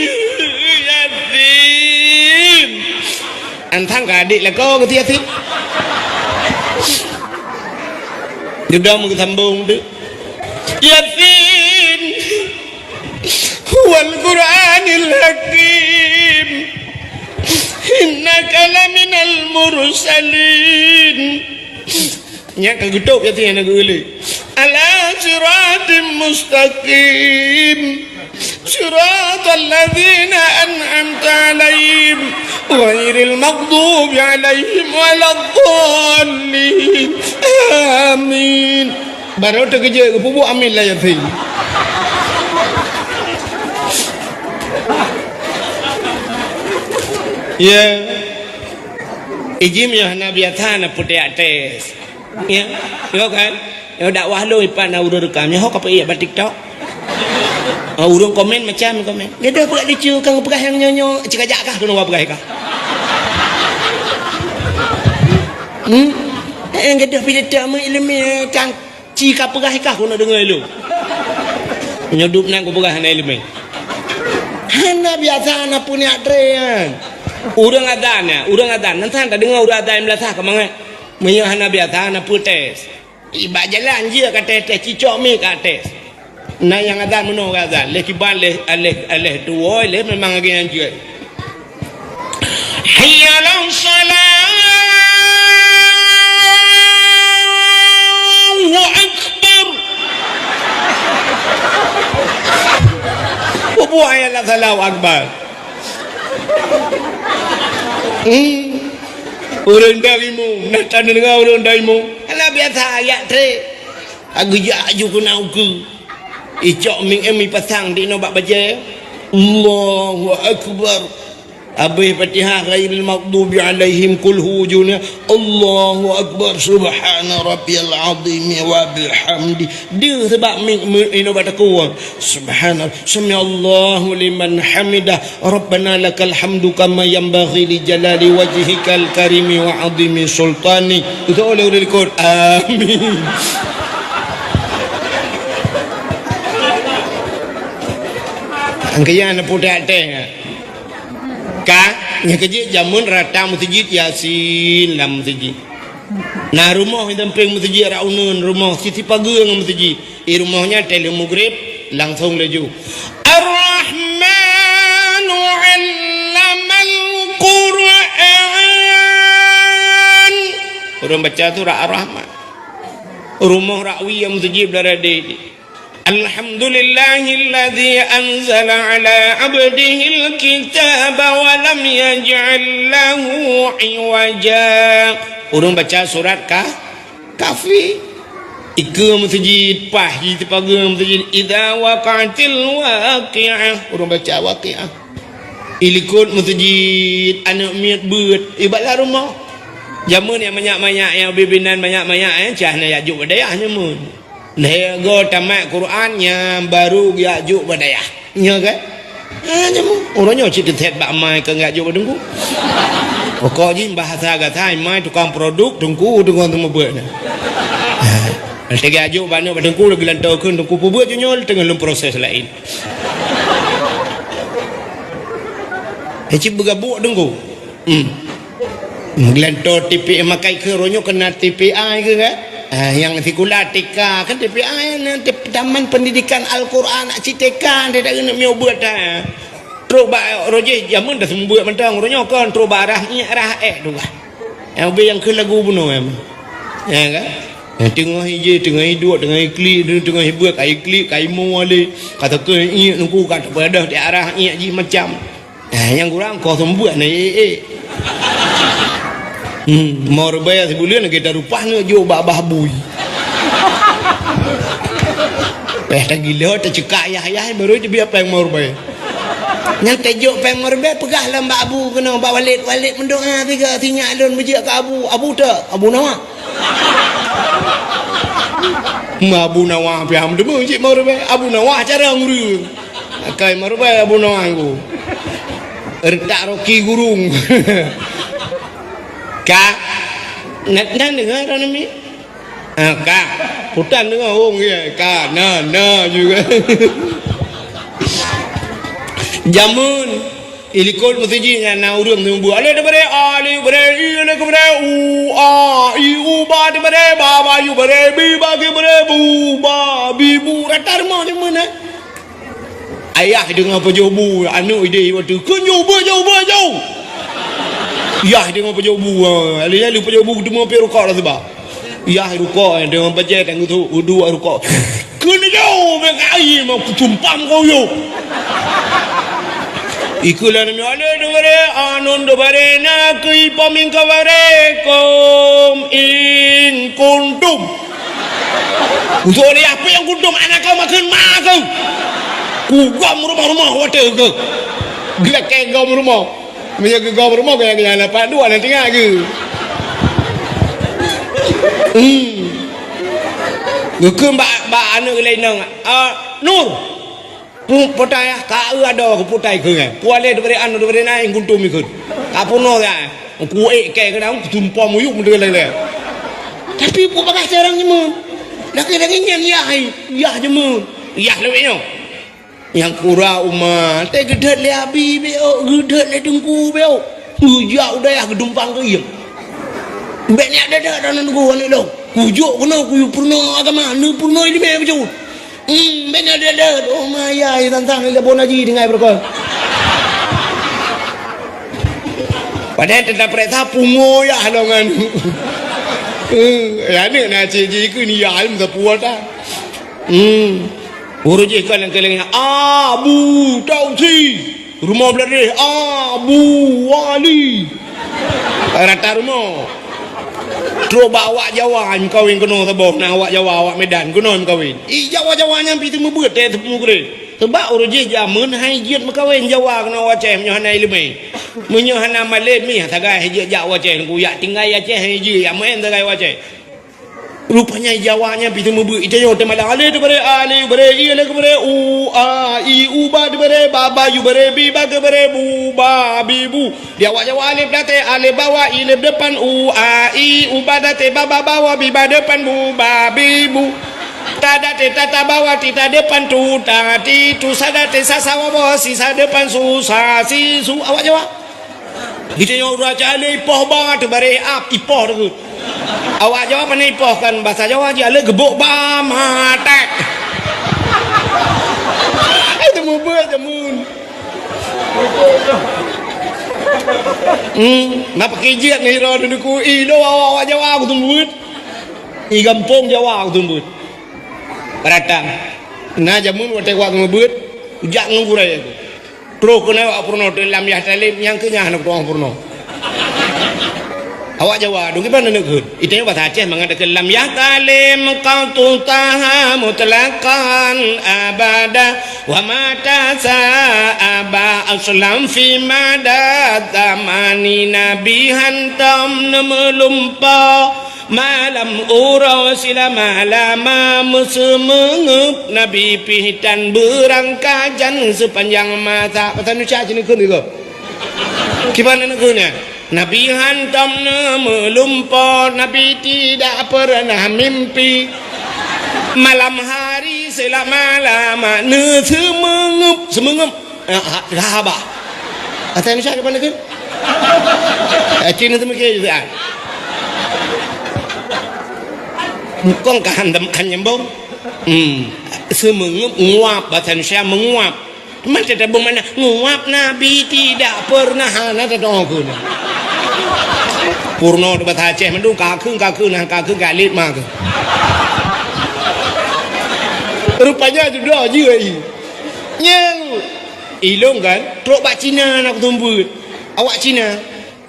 Yasin." Antang ka adik lakoe geuti Yasin. Geudong geusambong tu. Yasin. Wal Qur'anil Hakim. Innaka laminal mursalin. Nyan ka geutôb Yasin nyang na geuh lé. Ala siratim mustaqim. Siratal ladzina an'amta 'alaihim, ghairil maghdubi 'alaihim waladdallin. Amin. Barô teukeujot geupeubuet amin lam Yasin. Ya. Ijim nyoe hana biasa na peutek tes. Ya. Yo kan? Yo dakwah lôn ipat na ureueng reukam. Nyoe ka peuék bak TikTok. Ah, ureueng komen macam komen. Gadoh peurak lucu kang peugah nyang nyoe nyoe. Cik ajak kah keunoe peugah kah? Hmm? Eh, gadoh pih TikTok meuileumèe kang. Ci ka peugah kah keunoe deungoe lôn. Nyoe dup nan kupeugah hana ileumèe. Hana biasa na peuneuk tré nyan. Ureueng adan nyan, ureueng adan. Nan san tadeungoe ureueng adan meulasah ka mangat. Meunyoe hana biasa na peutes. Bak jalan jeuet ka tes-tes, cicok mic ka tes. Na nyang adan meunoe ka adan, lheuh kiban lheuh, lheuh, lheuh tuwoe lheuh memang lagèe nyan jeuet. Hayya 'alas shalah. Allahu Akbar. Bubuh ayat lam Allahu Akbar. Hmm. Ureueng daimu, na tadeungoe ureueng daimu. Hana biasa ayat tré. Ka geujak aju keunan ukeue. Icok mic em ipasang di inoe bak bajèe. Allahu Akbar. Habéh Fatihah, ghairil maghdubi alaihim, qul hu, ujungnya, Allahu Akbar, subhana rabbiyal azimi wa bihamdi. Deuh sabab mi-, mi-, inoe bak takue. Subhana, sami'allahu liman hamidah. Rabbana lakal hamdu kama yanbaghi li jalali wajhikal karimi wa azimi sultani. Itu oleh ureueng likot. Amin. Angkaya na putéh até. Ka, nyang keujeuet jameun rata meuseujid Yasin lam meuseujid. Na rumoh di sampéng meuseujid, rak uneuen rumoh, sisi pageue ngon meuseujid. Di rumoh nyan teulheueh mugrib, langsong laju, "Ar-Rahmanu 'allamal Qur'an." Ureueng baca surat Ar-Rahman. Rumoh rak wie meuseujid blah radé. "Alhamdulillahilladzi anzala 'ala 'abdihil kitaba wa lam yaj'al lahu 'iwaja." Ureueng baca surat Ka-, Kahfi. Ikeue meuseujid, paih jih sipageue meuseujid, "Idza waqa'atil waqi'ah." Ureueng baca Waqi'ah. Di likot meuseujid, aneuk miet beuet, i bak lam rumoh. Jameun nyang manyak-manyak, nyang bibinan manyak-manyak, eh, cah na jak jok bak dayah jameun. Lhèe goe tamat Quran, nyan baru geujak jok bak dayah. Nyo kan? Ha, nyoe. Uroe nyoe cit teuthèt bak mai keu geujak jok bak teungku. Pokok jih bahasa gata mai tukang produk teungku, tukang seumeubeuet nyan. Ha. Lheueh geujak jok bak nyoe bak teungku, lagi lantoe kheun teungku peubeuet nyoe teungoh lom proses laén. Eh, cit beugabuk teungku. Hmm. Meulantoe T P A makai keu uroe nyoe keunan T P A keu kan? Ah, nyang sikula T K kan T P A na T-, Taman Pendidikan Al-Quran cit T K, dia tak keuneuk miyueb buet dah. Trok bak rojih jameun dah seumeubeuet mantong uroe nyoe kon trok bak rah nyak rah ék tu bah. Nyang ubé nyang kheun lagu bunoe em. Ya kan? Nyang teungoh ijé, teungoh iduek, teungoh iklik, teungoh ibuet, ka iklik, ka imo lé. Ka teukeue iék nungku ka teupeudeh di arah iék jih macam. Eh, nyang kurang kosong buet na, eh, eh. Hmm, mo reubai sibuleuen lagèe tarupah nyoe jok bak bah bui. Peh tagilo tacekak yah-yah baru teubiet péng mo reubai. Nyang tajok péng mo reubai peugah lom bak abu keunoe bak walét, walét meudoa tiga sinyak lôn beujeuet keu abu. Abu tak? Abu Nawa. Ma Abu Nawa pih ham deungoe cit mo reubai. Abu Nawa cara ngureueng. Akai marubai Abu Nawang ku. Retak Rocky Gurung. Ka. Nan, nan deungoe droeneuh mi? Ah, ka. Putan deungoe wong ye. Ka. Na, na juga. Jameun. Ilikot meuseujid nyan na ureueng seumeubeuet. Alif dibri, alif bri, i alif bri, u, a, i, u, ba dibri, ba, ba, yu bri, bi, ba, gi bri, bu, ba, bi, bu. Rata rumoh jameun, eh. Ayah deungoe pajoh bu, aneuk idéh watèe, "Kheun jôh, beuet jôh, beuet jôh!" Yah deungoe pajoh bu, ha, lalu-lalu pajoh bu, teuma pih rukok lam seuba. Yah rukok, deungoe bajèe tanggeutu, udu rukok. "Kheun jôh, bèk ai, mau kutumpam kau yôh!" Ikeu lôn mi, "Alif dibri, a nun dibri, na keu i pom in ka bri, kum in kuntum." Usoe lé, "Apa nyang kuntum? Anak kau makheun ma kau." Kugom rumoh-rumoh watèe keu. Geulakèe gom rumoh. Meunyoe geugom rumoh, gaya-gaya lapan dua na tinggai keu. Hmm. Geukheun bak, bak aneuk laén nang, "Ah, Nur." Pu-, putai, ah, ka eu adoe keu putai keu nyan. Pu alif dibri, a nun dibri, na in kuntum ikheun. Ka peunoh ya. Ku ék kèe keu daun, kutumpom muyueb meudeulée-deulée. Tapi peue bagah carông jameun. Lagèe-lagèe nyan yah, yah jameun. Yah lawét nyoe. Nyang kura uma, teuh geudhôt lé abi bék, geudhôt lé teungku bék. Geujak u dayah geudumpang keu iem. Bék nyak dada dan nunggu aneuk lôn. Kujok keunoe, kuyue peurunoe agama, neupeurunoe ileumèe bacut. Hmm, bèk na deuh-deuh. Oh, ma yai tantang lé Abu Naji tinggai beureukoh. Padahai teuta peuriksa pungo yah lôn ngon. Hmm, ya aneuk na cit jih keu ni ya alim sapeue ta. Hmm. Ureueng jih kon nyang keulieng Abu Tausi. Rumoh Bladeh, Abu Wali. Rata rumoh. Trok bak awak Jawa, meukawen keunoe saboh, na awak Jawa, awak Medan, keunoe meukawen. Ih, Jawa-Jawa nyan pih teumeubeuet, teuh teupeumugreb. Sabab ureueng jih jameun han jeuet meukawen Jawa keunoe u Aceh meunyoe hana ileumèe. Meunyoe hana malém mih sagai han jeuet jak u Aceh, Teungku, jak tinggai Aceh han jeuet, jak meu'en sagai u Aceh. Rupanya Jawa nyan pih teumeubeuet, i tanyoe teuma lam alé teubaré, a lé baré, i lé baré, u, a, i, u, ba teubaré, ba, ba, yu baré, bi, ba teubaré, bu, ba, bi, bu. Di awak Jawa alif di ateueh, alif bawah, i lé depan, u, a, i, u, ba di ateueh, ba, ba, bawah, bi, ba depan, bu, ba, bi, bu. Ta di ateueh, ta, ta bawah, ti, ta depan, tu, ta, ti, tu, sa di ateueh, sa, sa bawah, si, sa depan, su, sa, si, su. Awak Jawa. Geutanyoe ureueng Aceh lé ipoh ba teubaré ap, ipoh teuh. Awak Jawa pane ipoh kan bahasa Jawa, jih alé geubok ba maté. Ai teumeubeuet jameun. Hmm, na pakai jiet ni ro Teungku, i lo awak Jawa ku teumeubeuet. I gampông Jawa ku teumeubeuet. Peurata. Na jameun watèe awak teumeubeuet, jak ngon gurèe ku. Troh keunoe awak peurunoe teuh lam yah talem nyang keu nyan hana peutuah peurunoe. Awak Jawa dong kiban neuk kheun. I tanyoe bahasa Aceh mangat keu lam yah talem qatutaha mutlaqan abada wa mata sa'aba aslam fi mada zamani Nabi hantom neumeulumpo. Malam uroe silama-lama meuseumeungeup Nabi pih tan beurangkajan seupanjang masa. Pesan Nusa sini kheun juga. Kiban neuk kheun nyan? Nabi hantom neumeulumpo, Nabi tidak pernah mimpi. Malam hari silama-lama neuseumeungeup, seumeungeup. Eh, ha, ha, bah. Asai Indonesia di mana tu? Eh, Cina tu mikir juga. Bukan ka han, han nyambung. Hmm. Seumeungeup, nguap, bahasa Indonesia menguap. Macam tabung mana? Nguap Nabi tidak pernah, ha, na tadong aku ni. Purno tu bahasa Aceh mandum, kakun, kakun, nah, kakun, kalit mah tu. Rupanya jodoh je, ai. Nyang ilong kan, trok bak Cina nak kutumbut. Awak Cina,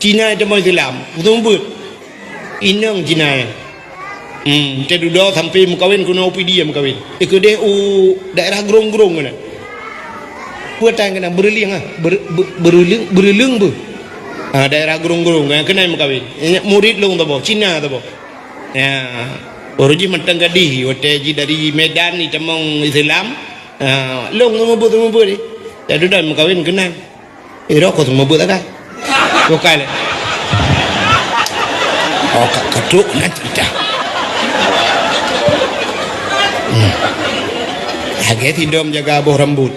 Cina jameun Islam, kutumbut. Inong Cina. Hmm, teududoe sampai meukawen keunoe u Pidie meukawen. Di keudeh u daerah Grong-Grong keunan. Peue tan keunan, Beureulieng ah, Ber-, Be-, Beureulieng, Beureulieng beuh. Ah, daerah Grong-Grong, ah, keunan meukawen. Nyan murid lôn saboh, Cina saboh. Ya. Baru jih mantong gadih, watèe jih dari Medan jitamong Islam. Ah, lôn ngon mubuet-mubuet ni. Teududoe meukawen keunan. Eh, rokok semua buat agak. Bukan. Oh, ka-, ketuk nanti dah. Hmm. Lagi tidak menjaga boh rambut.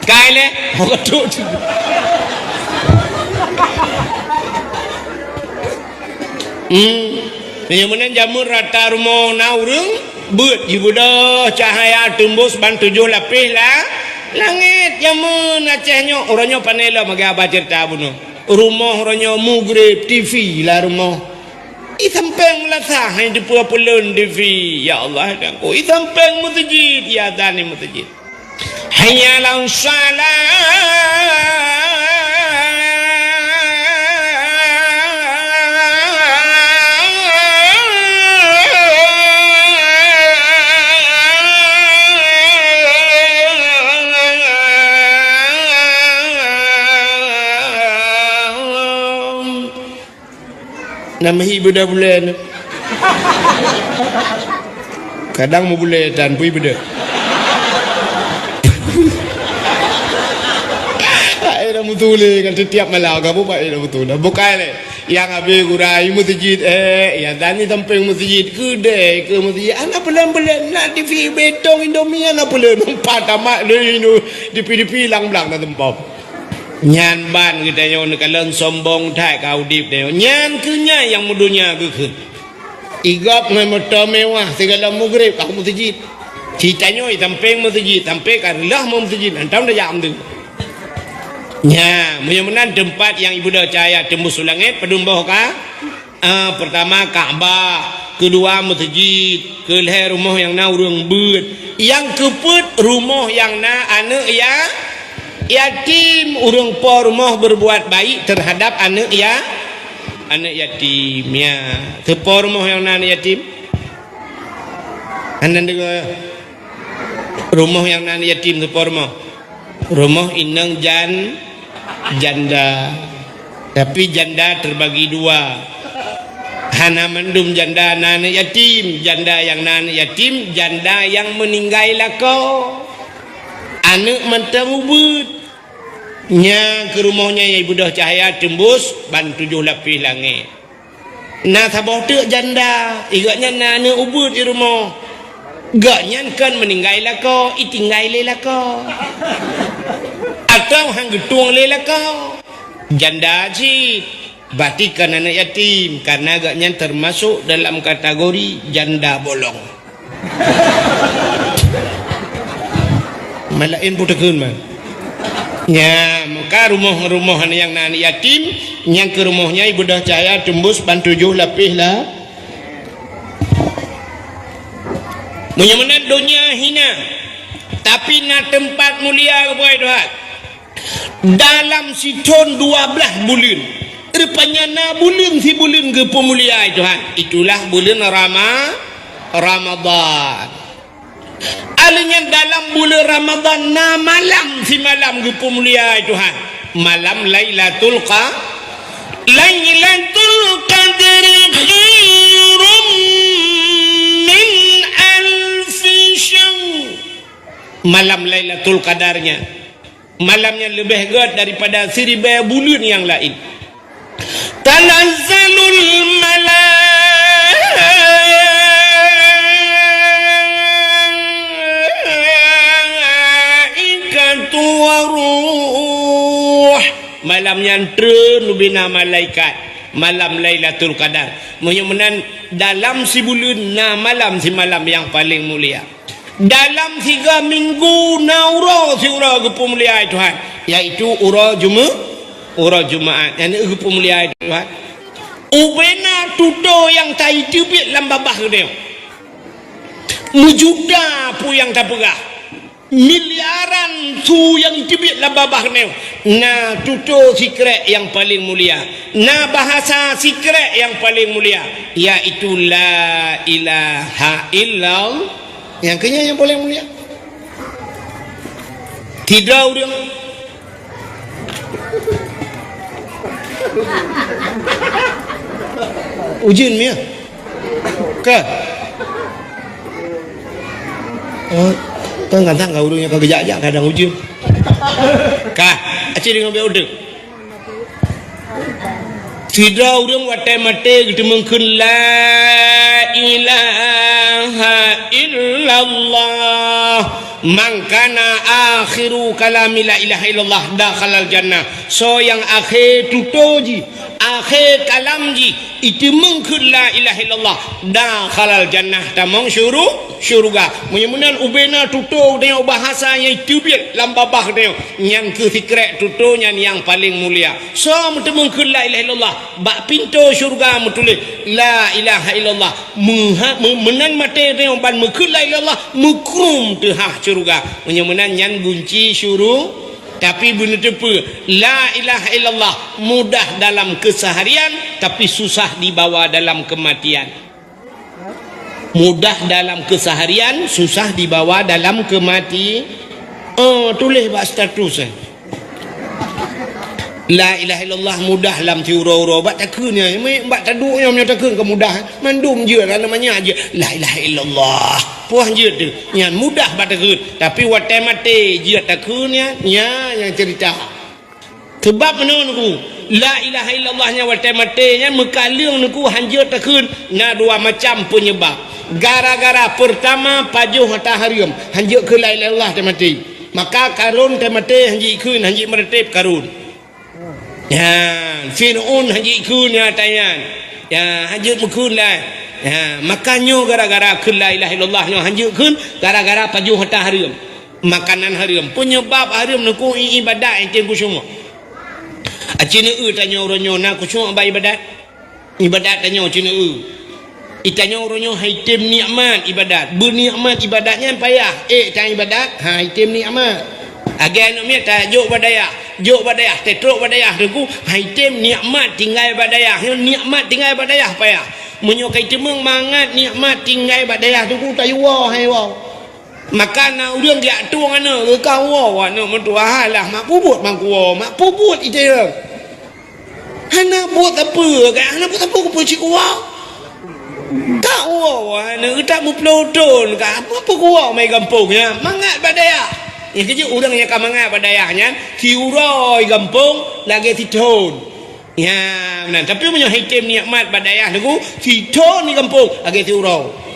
Kai le. Oh, ketuk. Hmm. Meunyoe meunan jameun rata rumoh na ureueng beuet jibeudôh cahya teumbus ban tujoh lapéh la-, langét. Jameun Aceh nyoe, uroe nyoe pane lom lagèe haba ceurita bunoe. Rumoh uroe nyoe mugreb, T V lam rumoh. I sampéng meulasah, hai dipeue peuleuen T V. Ya Allah, dan ku i sampéng meuseujid, ya dan i meuseujid. Hayya 'alas shalah. Nama hi beuda bulan. Kadang meubulée tan pui beuda. Ai dah mutule kan setiap malam kamu pai dah mutule. Bukai le. Yang habis gura i meuseujid, eh, ya dan i sampéng meuseujid, keudè keu meuseujid. Anak pelan-pelan nak T V betong Indomie anak pelan. Empat tamat le inu di P D P lang blang dah tempom. Nyan ban geutanyoe neukalon sombong that ka udeb tanyoe. Nyan keuh nyan nyang meudonya geukheun. I gob ngon moto mewah sigohlom mugreb ka meuseujid. Ci tanyoe i sampéng meuseujid, sampoe ka reuloh meuseujid, hantom tajak meuseujid. Nya, meunyoe meunan teumpat nyang ibeudôh cahya teumbus u langét, padum boh ka? Ah, peurtama Ka'bah, keudua meuseujid, keulhèe rumoh nyang na ureueng beuet, nyang keupeuet rumoh nyang na aneuk ya-, yatim, ureueng po rumoh berbuat baik terhadap aneuk ya-, aneuk yatim. Ya, teupo rumoh nyang na aneuk yatim? Hana deungoe. Rumoh nyang na aneuk yatim soe po rumoh? Rumoh inong jan-, janda. Tapi janda terbagi dua. Hana mandum janda na aneuk yatim. Janda nyang na aneuk yatim, janda nyang meuninggai lakoe. Aneuk mantong ubeut. Nyang keu rumoh nyan nyang ibeudôh cahya teumbus ban tujoh lapéh langét. Na saboh teuk janda, i gobnyan na aneuk ubeut i rumoh. Gobnyan kon meuninggai lakoe, itinggai lé lakoe. Atawa han geutueng lé lakoe. Janda cit, berarti kon aneuk yatim, karena gobnyan termasuk dalam kategori janda bolong. Malaén puteukeun man. Nya, maka rumoh-rumoh nyang na aneuk yatim, nyang keu rumoh nyan ibeudôh cahya teumbus ban tujoh lapéh la. Meunyoe meunan donya hina, tapi na teumpat mulia geupeugah Tuhan. Dalam sithon dua blaih buleuen. Rupanya na buleuen sibuleuen geupeumulia Tuhan. Itulah buleuen Rama-, Ramadan. Alheuh nyan dalam buleuen Ramadan na malam simalam geupeumulia Tuhan. Malam Lailatul Qa-, Lailatul Qadri khairum min alfi syahr. Malam Lailatul Qadar nyan. Malam nyan leubeh gét daripada siribèe buleuen nyang laén. Tanazzalul malaikatu waruh. Malam nyan treun ubena malaikat. Malam Lailatul Qadar. Meunyoe meunan dalam sibuleuen na malam simalam nyang paleng mulia. Dalam siga minggu na uroe siuroe geupeumulia Tuhan, yaitu uroe Jume-, uroe Jumaat. Nyan geupeumulia Tuhan. Ubena tutoe nyang taiteubiet lam babah geutanyoe. Meujuta peue nyang tapeugah. Miliaran su nyang iteubiet lam babah geutanyoe. Na tutoe sikrek nyang paleng mulia. Na bahasa sikrek nyang paleng mulia, yaitu la ilaha illallah. Nyang keu nyan nyang paleng mulia. Sidroe ureueng. Ujeuen miah. Ka. Oh, kan kadang ka ureueng nyang ka geujak-jak kadang ujeuen. Ka, aci deungon bèk udeueng. Sidroe ureueng watèe maté geuteumeung kheun la ilaha illallah. Man kana akhiru kalami la ilaha illallah dakhalal jannah. Soe nyang akhé tutoe jih, akhé kalam jih, iteumeung kheun la ilaha illallah, dakhalal jannah, tamong syuru-, syuruga. Meunyoe meunan ubena tutoe geutanyoe bahasa nyang iteubiet lam babah geutanyoe, nyan keuh sikrek tutoe nyan nyang paleng mulia. Soe meuteumeung kheun la ilaha illallah, bak pintoe syeuruga meutuléh la ilaha illallah. Meuha-, meu-, meunan maté geutanyoe ban meukheun la ilaha illallah, meukrum teuhah syeuruga. Meunyoe meunan nyan gunci syuru-, tapi beuneuteupeu, la ilaha illallah mudah dalam keseharian, tapi susah dibawa dalam kematian. Mudah dalam keseharian, susah dibawa dalam kemati-, oh, tuléh bak status, eh. La ilaha illallah mudah lam siuroe-uroe, bak takheun nyan, bak taduek nyoe, nyoe takheun ka mudah, mandum jeuet, hana manyak jeuet. La ilaha illallah. Puih jeuet tu, nyan mudah bak takheun. Tapi watèe maté jeuet takheun nyan, nyan nyang cerita. Seubab meunoe Teungku, la ilaha illallah nyan watèe maté nyan meukaleueng Teungku, hanjeuet takheun, na dua macam peunyebab. Gara-gara peurtama pajoh hareuem, hanjeuet kheun la ilaha illallah watèe maté. Maka Karun watèe maté hanjeuet kheun, hanjeuet meuratéb Karun. Ya, Fir'aun hanjeuet kheun nyang watèe nyan. Ya, hanjeuet meukheun lah. Ya, maka nyoe gara-gara kheun la ilaha illallah nyoe hanjeuet kheun gara-gara pajoh hareuem. Makanan hareuem. Peunyebab hareuem Teungku i-, ibadat item khusyuk. Aci neueu tanyoe uroe nyoe na khusyuk bak ibadat? Ibadat tanyoe aci neueu. Itanyoe uroe nyoe han item nikmat ibadat. Beunikmat ibadat nyan payah. Eh, tan ibadat, han item nikmat. Lagèe aneuk miet tajok bak dayah. Jok bak dayah, tatrok bak dayah Teungku, han item nikmat tinggai bak dayah. Nyoe nikmat tinggai bak dayah payah. Meunyoe ka iteumeung mangat nikmat tinggai bak dayah Teungku, tayue woe, han iwoe. Maka na ureuëng geujak tueng aneuëk, ka woe aneuëk meutuah, alah, mak peubuet mangkuwoe, mak peubuet iteueng. Hana buet sapeue, kan? Hana buet sapeue, keupeue cit kuwoe. Ka woe aneuëk geutak meuploh thon, ka apa peukuwoe mai gampông nyan? Mangat bak dayah. Nyang keujeuet ureuëng nyang ka mangat bak dayah nyan, siuroe gampông lagée sithon. Ya, meunan. Tapi meunyoe item nikmat bak dayah lagu, sithon di gampông lagée siuroe.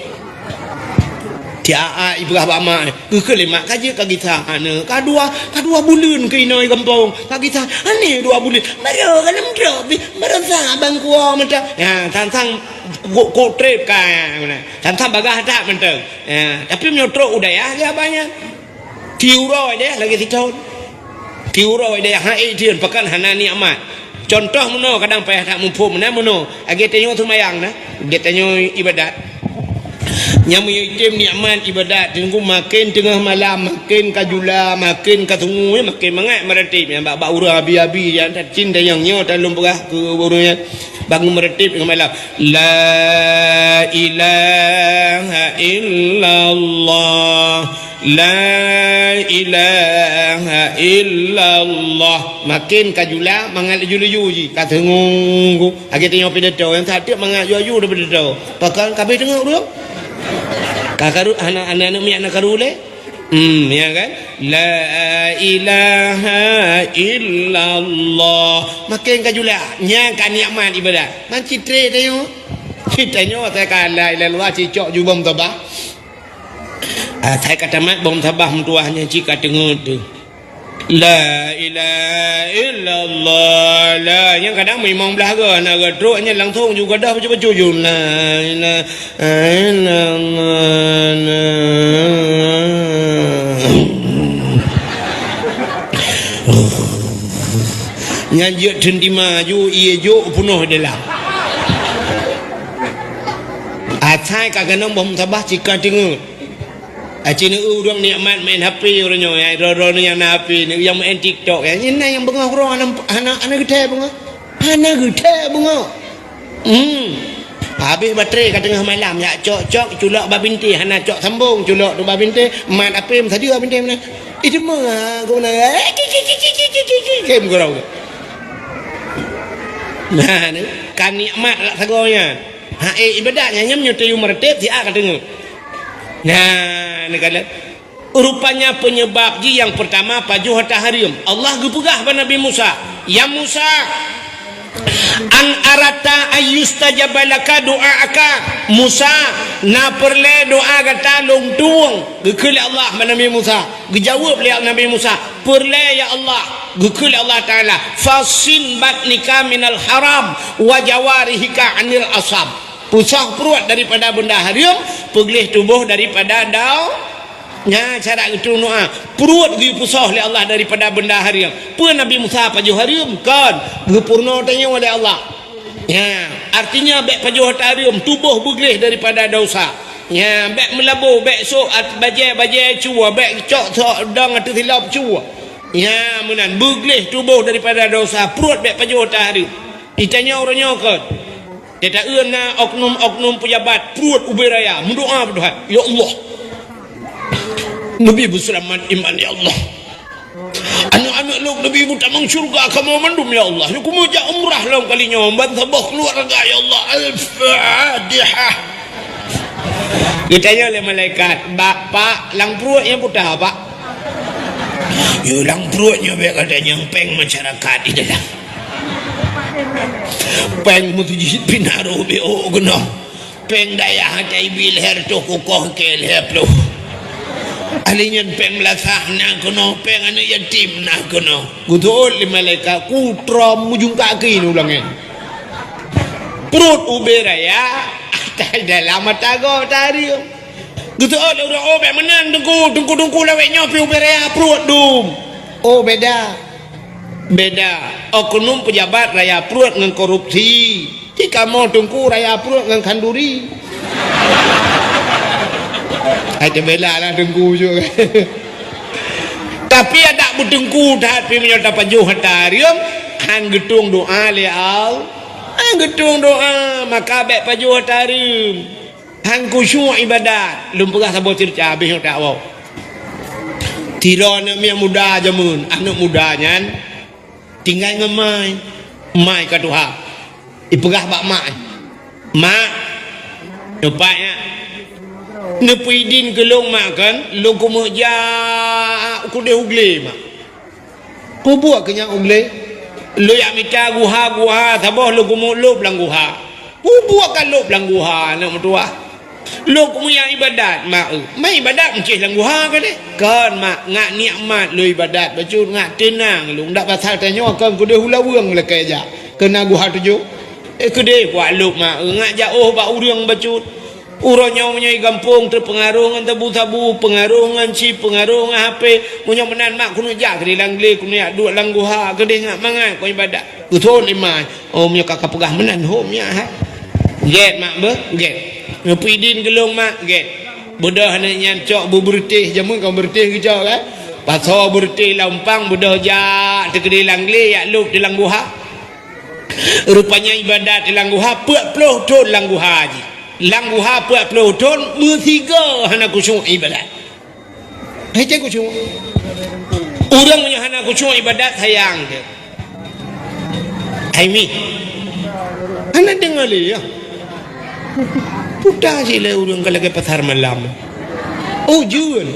Tiap ibrah bak mak, keu keulimak ka jeuet ka gisa aneuëk. Ka dua, ka dua buleuen keu inoe gampông. Ka gisa, aneh dua buleuen. Baru ka lom drop, baru sa bangkuwoe mata. Ya, sang-sang kok, kok treb ka, ya, meunan. Sang-sang bagah that mantong. Ya, tapi meunyoe trok u dayah, ya, banyak. Tiuroe deh lagée sithon. Tiuroe deh, hai, eh, thon, pakon hana nikmat. Contoh meunoe, kadang payah that muphom, na meunoe. Lagée tanyoe seumayang na, lagée tanyoe ibadat. Nyang meunyoe item nikmat ibadat, teungku makin teungoh malam, makin ka jula, makin ka sungue, makin mangat meuratéb. Nyang bak, bak ureuëng abi-abi, nyang that cit nyang nyoe, that lôn peugah keu ureuëng nyan. Bangun meuratéb teungoh malam. La ilaha illallah. La ilaha illallah. Makin ka jula, mangat laju-laju jih. Ka teungoh. Lagée tanyoe pidato, nyang that teuk mangat laju-laju daripada pidato. Pakon ka abéh teungoh ureuëng? Ka karu, hana, hana, hana miet na karu lé? Hmm, ya kan? La ilaha illallah. Makin ka jula, nyang ka nikmat ibadat. Man citré tanyoe. Tanyoe asai ka la ilaha illallah, cicok ju bom tabah. Asai ka tamat bom tabah meutuah nyan cit ka teungeut teuh. La ilaha illallah. La, nyang kadang meuimong blah goe, na geutrok nyan langsong ju gadah bacut-bacut ju. La ilaha illallah. La. Nyan jeuet teuntima ju, ié jok peunoh dalam. Asai ka keunong bom tabah cit ka teungeut. Aci neu ureuëng nikmat main H P ureuëng nyoe, ya, droe-droe nyang na H P, nyang main TikTok, ya. Nyan na nyang beungoh droe hana, hana, hana geuthée beungoh. Hana geuthée beungoh. Hmm. Habéh baterai ka teungoh malam, ya, cok-cok, culok bak bintéh, hana cok sambong, culok tu bak bintéh, mat H P meusadeue bintéh meunan. Itu mah, aku meunan, eh, ki, ki, ki, ki, ki, ki, ki, ki, ki, meugeurau. Nah, ni, kan nikmat lak sagoe nyan. Ha, eh, ibadat nyan, nyan meunyoe tayue meuratéb, siat ka teungoh. Nah, ni kala. Rupanya penyebab jih yang pertama pajoh hareuem. Allah geupeugah bak Nabi Musa, "Ya Musa, an arata ayyustajaba laka du'aaka." Musa, na peureulée doa gata lôn tueng. Geukheun lé Allah bak Nabi Musa. Geujaweueb lé Nabi Musa, "Peureulée ya Allah." Geukheun lé Allah Taala, "Fasin batnika minal haram wa jawarihika anil asab." Peusoh pruet daripada beunda hareuem, peugleh tuboh daripada dau. Nyan cara geutueng doa. Pruet geupeusoh lé Allah daripada beunda hareuem. Peue Nabi Musa pajoh hareuem? Kon, geupeurunoe tanyoe lé Allah. Ya, artinya bék pajoh hareuem, tuboh beugleh daripada dosa. Ya, bék meulaboh, bék sôk at-, bajée-bajée cue, bék cok sok dong ateueh silop cue. Ya, meunan, beugleh tuboh daripada dosa, pruet bék pajoh hareuem. Itanyoe uroe nyoe kon. Teuta-eu na oknum-oknum pejabat pruet ubé raya, meudoa beudoa, "Ya Allah, neubi beuseulamat iman, ya Allah. Aneuëk-aneuëk lôn neubi meutamong syeuruga kamoe mandum, ya Allah. Nyoe keumeujak umrah lom kali nyoe, ban saboh keuluwarga, ya Allah. Al-Fatihah." Geutanyong lé malaikat, "Bak, Pak, lam pruet nyang peue, Pak?" "Ya, lam pruet nyoe bék gata nyang péng masyarakat di dalam." Péng meuseujid pih na rôh beuôk keunoe. Péng dayah ata ibi lhèe reutôh kukoh keu lhèe ploh. Ahli nyan péng meulasah na keunoe, péng aneuëk yatim na keunoe. Geuteuôt lé malaikat, "Ku trom meujungkak keu ureuëng nyan." Pruet ubé raya, ata dalam mata gob ata hareuem. Geuteuôt lé ureuëng, "Oh, bék meunan, Teungku, Teungku, Teungku, lawét nyoe pih ubé raya pruet dum." "Oh, beda." Beda. Oknum pejabat raya pruet ngon korupsi. Di kamoe Teungku raya pruet ngon khanduri. Hai teubela lah Teungku jok. Tapi adak beuteungku that pih meunyoe tapajoh ata hareuem, han geutueng doa lé Allah. Han geutueng doa, maka bék pajoh ata hareuem. Han khusyuk ibadat. Lôn peugah saboh ceurita, habéh nyoe tak woe. Sidroe aneuk miet muda jameun, aneuk muda nyan tinggai ngon mai. Mai ka tuha. Ipeugah bak mak, "Mak, neupat nyak. Neupeuidin keu lôn mak kon, lôn keumeujak keudeh u glé mak." "Peue buet keu nyak u glé?" "Lôn jak mita guha-guha saboh lôn keumeulôb lam guha." "Peue buet ka lôb lam guha, aneuk meutuwah?" "Lôn keumeujak ibadat mak eu." "Ma ibadat meucéh lam guha keudeh?" "Kon mak, ngat nikmat lôn ibadat bacut, ngat teunang lôn. Dak pasal tanyoe kon keudeh u laweueng lakée jak, keu na guha tujoh." "Eh, keudeh kuat lôb mak eu, ngat jak ôh bak ureuëng bacut. Uroe nyoe meunyoe i gampông teupeungaroh ngon sabu-sabu, peungaroh ngon chip, peungaroh ngon H P. Meunyoe meunan mak keuneuk jak keudeh lam glé, keuneuk jak duek lam guha, keudeh ngat mangat kon ibadat." Geuthon lé ma, "Oh, meunyoe ka kapeugah meunan hom nyak ha." "Gét mak beuh, gét. Neupeuidin keu lôn mak, gét." Beudôh aneuk nyan cok beubeureutéh, jameun kon beureutéh geucok kan. Pasoe beureutéh lam umpang, beudôh jak teukeudeh lam glé, jak lôb di lam guha. Rupanya ibadat di lam guha, peuet ploh thon lam guha jih. Lam guha peuet ploh thon, meusigoe hana khusyuk ibadat. Hai cai khusyuk. Ureuëng meunyoe hana khusyuk ibadat, sayang teuh. Hai mi. Hana deungoe lé, ya. Puta cit lé ureuëng ka lagée pasar malam. Ujeuen.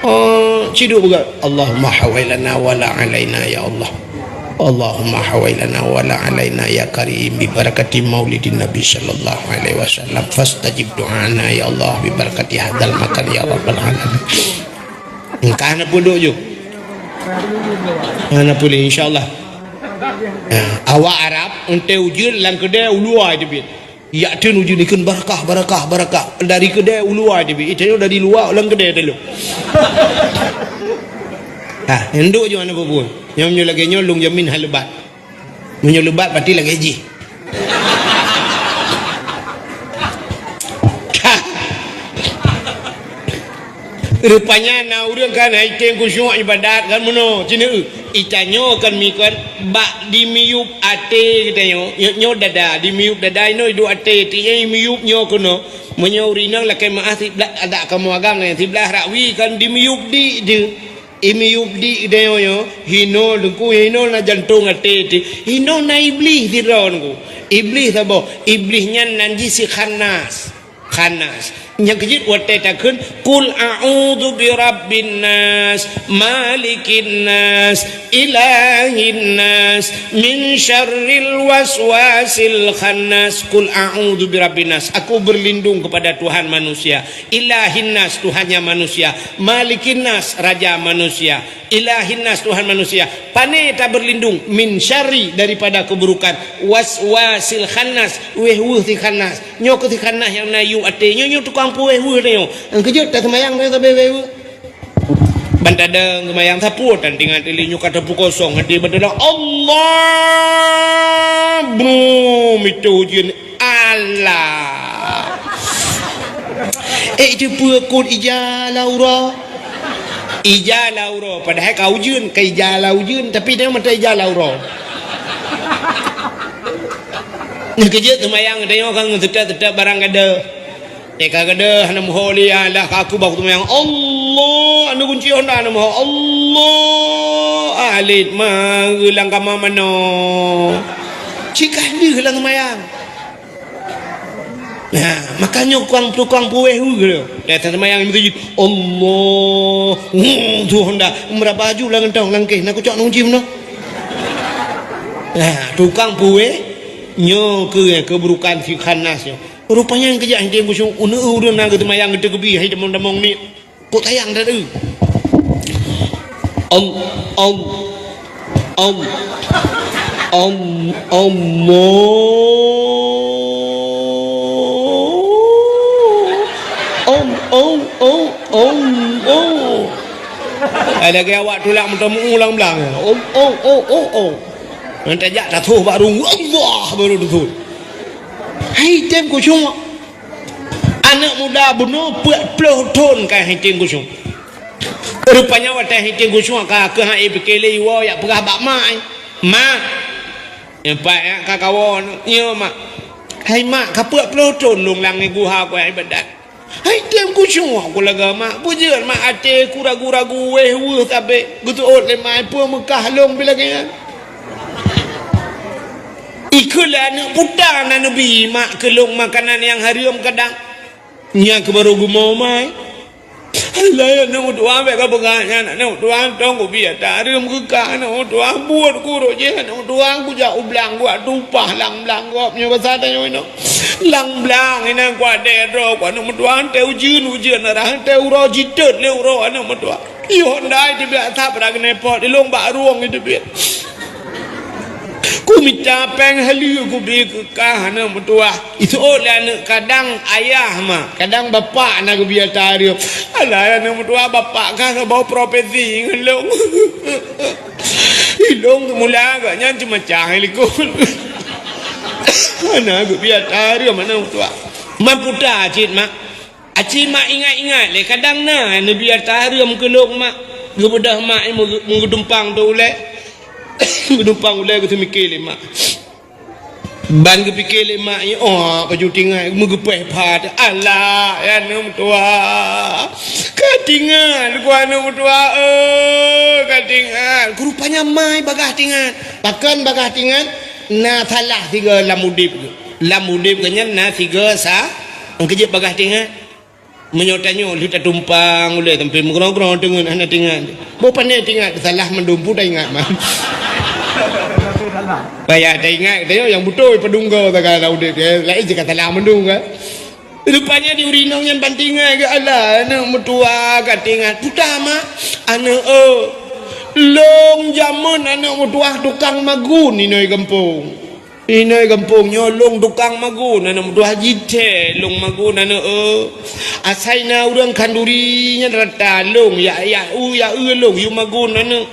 Oh, ciduk beugah. Allahumma hawailana wala alaina, ya Allah. Allahumma hawailana wala alaina, ya Karim, bi barakati maulidin Nabi sallallahu alaihi wasallam. Fastajib du'ana, ya Allah, bi barakati hadzal makan, ya rabbal alamin. Engkah na peuduek ju. Hana puléh, insya Allah. Ha, awak Arab, enteuk ujeuen lam keudè u luwa teubiet. Jak teun ujeuen ikheun barakah, barakah, barakah. Dari keudè u luwa teubiet. Itu dari luwa lam keudè teuh. Ha, endok ju hana peubuet. Nyam nyoe lagée nyoe lôn jamin halebat. Meunyoe leubat, pati lagée jih. Rupanya na ureuëng kan hai tem khusyuk ibadat kan meunoe, cina eu. Itanyoe kan mi kan bak dimiyup até geutanyoe, nyoe, nyoe dada, dimiyup dada inoe iduek até, tieb miyup nyoe keunoe. Meunyoe ureuëng inong lakée meuáh siblaih adak kamoe agam nyan, siblaih rakwi kan dimiyup di deuh. Imiyup di geutanyoe nyoe, hinoe teungku, hinoe na jantong até teuh, hinoe na Iblih sidroe teungku. Iblih saboh, Iblih nyan nan jih si Khannas. Khannas. Nyang keujeuet watée takheun, "Qul a'udzu birabbin nas, malikin nas, ilahin nas, min syarril waswasil khannas." "Qul a'udzu birabbin nas." Aku berlindung kepada Tuhan manusia. Ilahin nas, Tuhannya manusia. Malikin nas, raja manusia. Ilahin nas, Tuhan manusia. Pane taberlindung, min syarri, daripada keburukan. Waswasil khannas, wéh-weuh si Khannas. Nyoe keuh si Khannas nyang na yub até. Nyoe, nyoe tukang peuwéh-weuh nyoe. Nyang keujeuet taseumayang nyoe sabe wéh-weuh. Ban tadong seumayang sapeue tan tinggai teuh lé nyoe ka teupeu kosong até ban tadong. Allah! Brum, itu ujeuen. Alah. Eh, teupeue kon ija laura. Ija laura. Padahai ka ujeuen, ka ija la ujeuen, tapi dia mata ija laura. Nyang keujeuet seumayang, tengok kan, tetap-tetap barang kada. Eh, ka kada, hana meuho lé, alah, ka aku baku seumayang. Allah, anu kunci honda, hana meuho. Allah, alit, ma, geulang kama mano. Cik kah deuh lam seumayang. Nah, makanya tukang, tukang puwéh tu. Datang sembahyang di masjid. Allah. Hmm, tu honda. Meuraba aju lam gantong, lam kéh. Nak kucok nunci meunoe. Nah, tukang puwéh. Nyoe keu, keburukan si Khannas nyoe. Rupanya nyang keujak hideng busung. Uneuk ureueng na geuteumbayang geuteukeubi hai damong-damong ni. Kok sayang dah tu. Al, al, al, al, Allah. Al, al, al, al, al. Ai lagèe awak tulak meuteumeu ulang blang. Al, al, al, al, al. Nyan tajak tathoh bak rueng Allah baru tathoh. Hai tem khusyuk. Aneuk muda bunoe peuet ploh thon ka hitieng khusyuk. Rupanya watèe hitieng khusyuk ka keuh han ipike lé iwoe jak peugah bak mak, "Mak," nyan pat ka kawoe, "Nyo, Mak." "Hai Mak, ka peuet ploh thon lôn lam guha kujak ibadat. Hai tem kusyueng ku lagée mak, beujeuet mak até ku ragu-ragu wéh weueh sabe geuteuôt lé mak peue meukah lông pih lagée nyan. Ikheun lé aneuëk puta na neubi mak keu lông makanan nyang hareuem kadang. Nyan keuh barô geumo mai. Alah aneuk meutuah bék ka peugah nyan aneuk meutuah tong kubi ata hareuem keu ka aneuk meutuah buet kurok jih aneuk meutuah kujak u blang kuat tupah lang blang gob nyoe basa tanyoe inoe. Lang blang inan kuat deh droe ku aneuk meutuah teu ujeuen ujeuen arah teu uroe jitot lé uroe aneuk meutuah. Yoh ndai teubiet sab ra keuneupot ilong bak rueng teubiet. Ku mita péng haleue kubi keu kah aneuk meutuah. Iseuôt lé aneuk kadang ayah ma, kadang bapak na geubi ata hareuem. Alah aneuk meutuah bapak kah saboh profesi ngon lông. Ilông teumula agak nyan ceumacah likot. Hana geubi ata hareuem aneuk meutuah. Man puta cit mak. Aci mak ingat-ingat lé kadang na neubi ata hareuem keu lông mak. Geubeudôh mak meuge-, meugeudumpang teu ulée. Geudumpang ulée geuseumiké lé mak. Ban geupiké lé mak nyan, oh, baju tingat meugeupéh phat. Alah, ya aneuk meutuah. Ka tingat ku aneuk meutuah, eh, ka tingat. Ku rupanya mai bagah tingat. Pakon bagah tingat? Na salah sigoe lam udeb geuh. Lam udeb geuh nyan na sigoe sa-, nyang keujeuet bagah tingat. Meunyoe tanyoe lheueh tatumpang ulée sampoe meugroe-groe teungeut hana tingat. Boh pane tingat salah mandum peue taingat mah. Payah taingat tanyoe nyang beutôi padum goe sagai lam udeb, eh, laén jih ka salah mandum kan. Rupanya di ureueng inong nyan ban tingat geuh alah aneuk meutuah ka tingat. Puta mak aneuk, eh, lông jameun aneuk meutuah tukang magun inoe gampông. Inoe gampông nyoe lông tukang magun aneuk meutuah jithée lông magun aneuk, eh. Asai na ureueng khanduri nyan rata lông yak, yak u, yak eu lông yue magun aneuk.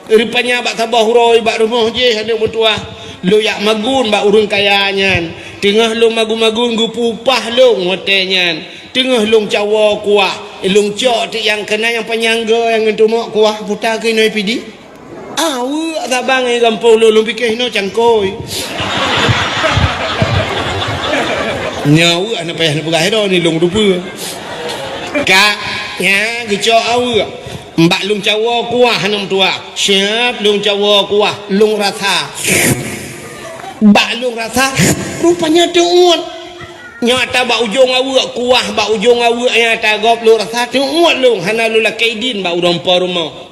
Rupanya bak saboh uroe bak rumoh jih aneuk meutuah lông yak magun bak ureueng kaya nyan. Teungoh lông magun-magun geupupah lông watée nyan. Teungoh lông cawoe kuah, lông cok tik nyang keunan nyang panyang goe nyang ngon tumok kuah puta keu inoe pidi. Aweuek sabang ngon gampông lôn, lôn pike hinoe cangkôi. Nyoe aweuek hana payah neupeugah droe ni lôn rupa. Ka, nya geucok aweuek. Bak lôn cawoe kuah aneuk meutuah. Siap lôn cawoe kuah, lôn rasa. Bak lôn rasa, rupanya teuôt. Nyoe ata bak ujong aweuek kuah, bak ujong aweuek nyang ata gob lôn rasa teuôt lôn, hana lôn lakée idin bak ureueng po rumoh.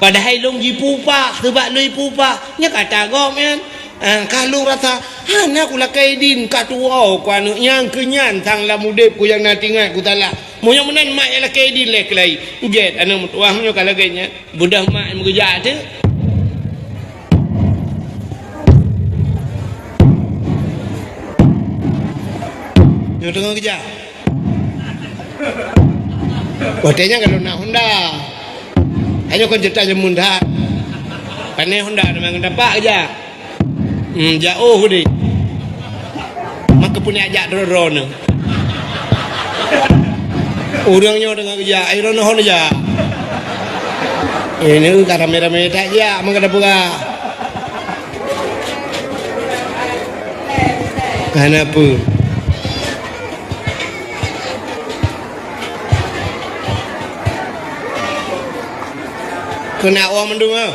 Padahai lôn jipupah, seubab lôn jipupah, nyan ka ata gob nyan. Ah, ka lôn rasa, hana kulakée idin, ka tuwoe ku aneuk nyang keu nyan sang lam udeb ku nyang na tingat ku salah. Meunyoe meunan mak nyang lakée idin lé keulai. Gét aneuk meutuah meunyoe ka lagée nyan. Beudôh mak nyang meugeujak teuk. Nyoe teungoh geujak. Watée nyan ka lôn na Honda. Hanya kon cerita jameun that. Pane Honda teuma ngon tapak jak. Hmm, jak oh deh. Maka pun jak droe-droe nyoe. Ureueng nyoe teungoh geujak, ai droe nyoe jak. Ini ka ramé-ramé that jak, maka tapeugah. Hana peue. Keuneuk awak mandum, ah.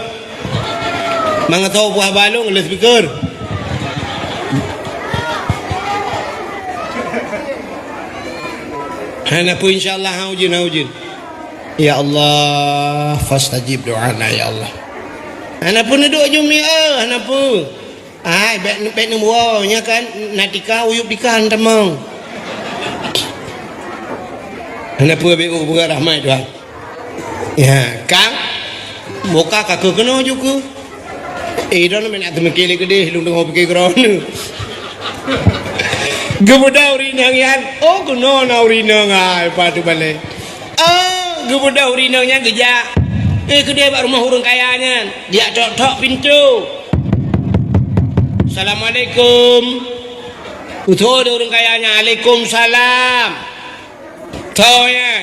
Mangat tahu buah balong lé speaker. Hana peue, insya Allah, ha ujeuen, ha ujeuen. Ya Allah, fastajib doana, ya Allah. Hana peue neuduek jumi, eh, hana peue. Ai, bék, bék neuwoe, nyan kan na tika, uyueb tika han tamong. Hana peue, bék u peugah rahmat Tuhan. Ya, kang, muka ka keuh keunoe ju keuh. Eh, droeneuh meunan teumeuké lé keudeh, lôn teungoh pike keudroe. Geubeudôh ureueng inong nyan, oh, keunoe na ureueng inong, ai, pat teubalek. Oh, geubeudôh ureueng inong nyan geujak. Eh, keudeh bak rumoh ureueng kaya nyan. Geujak tok-tok pintoe. "Assalamualaikum." Geutho di ureueng kaya nyan, "Alaikumsalam." Tho nyan.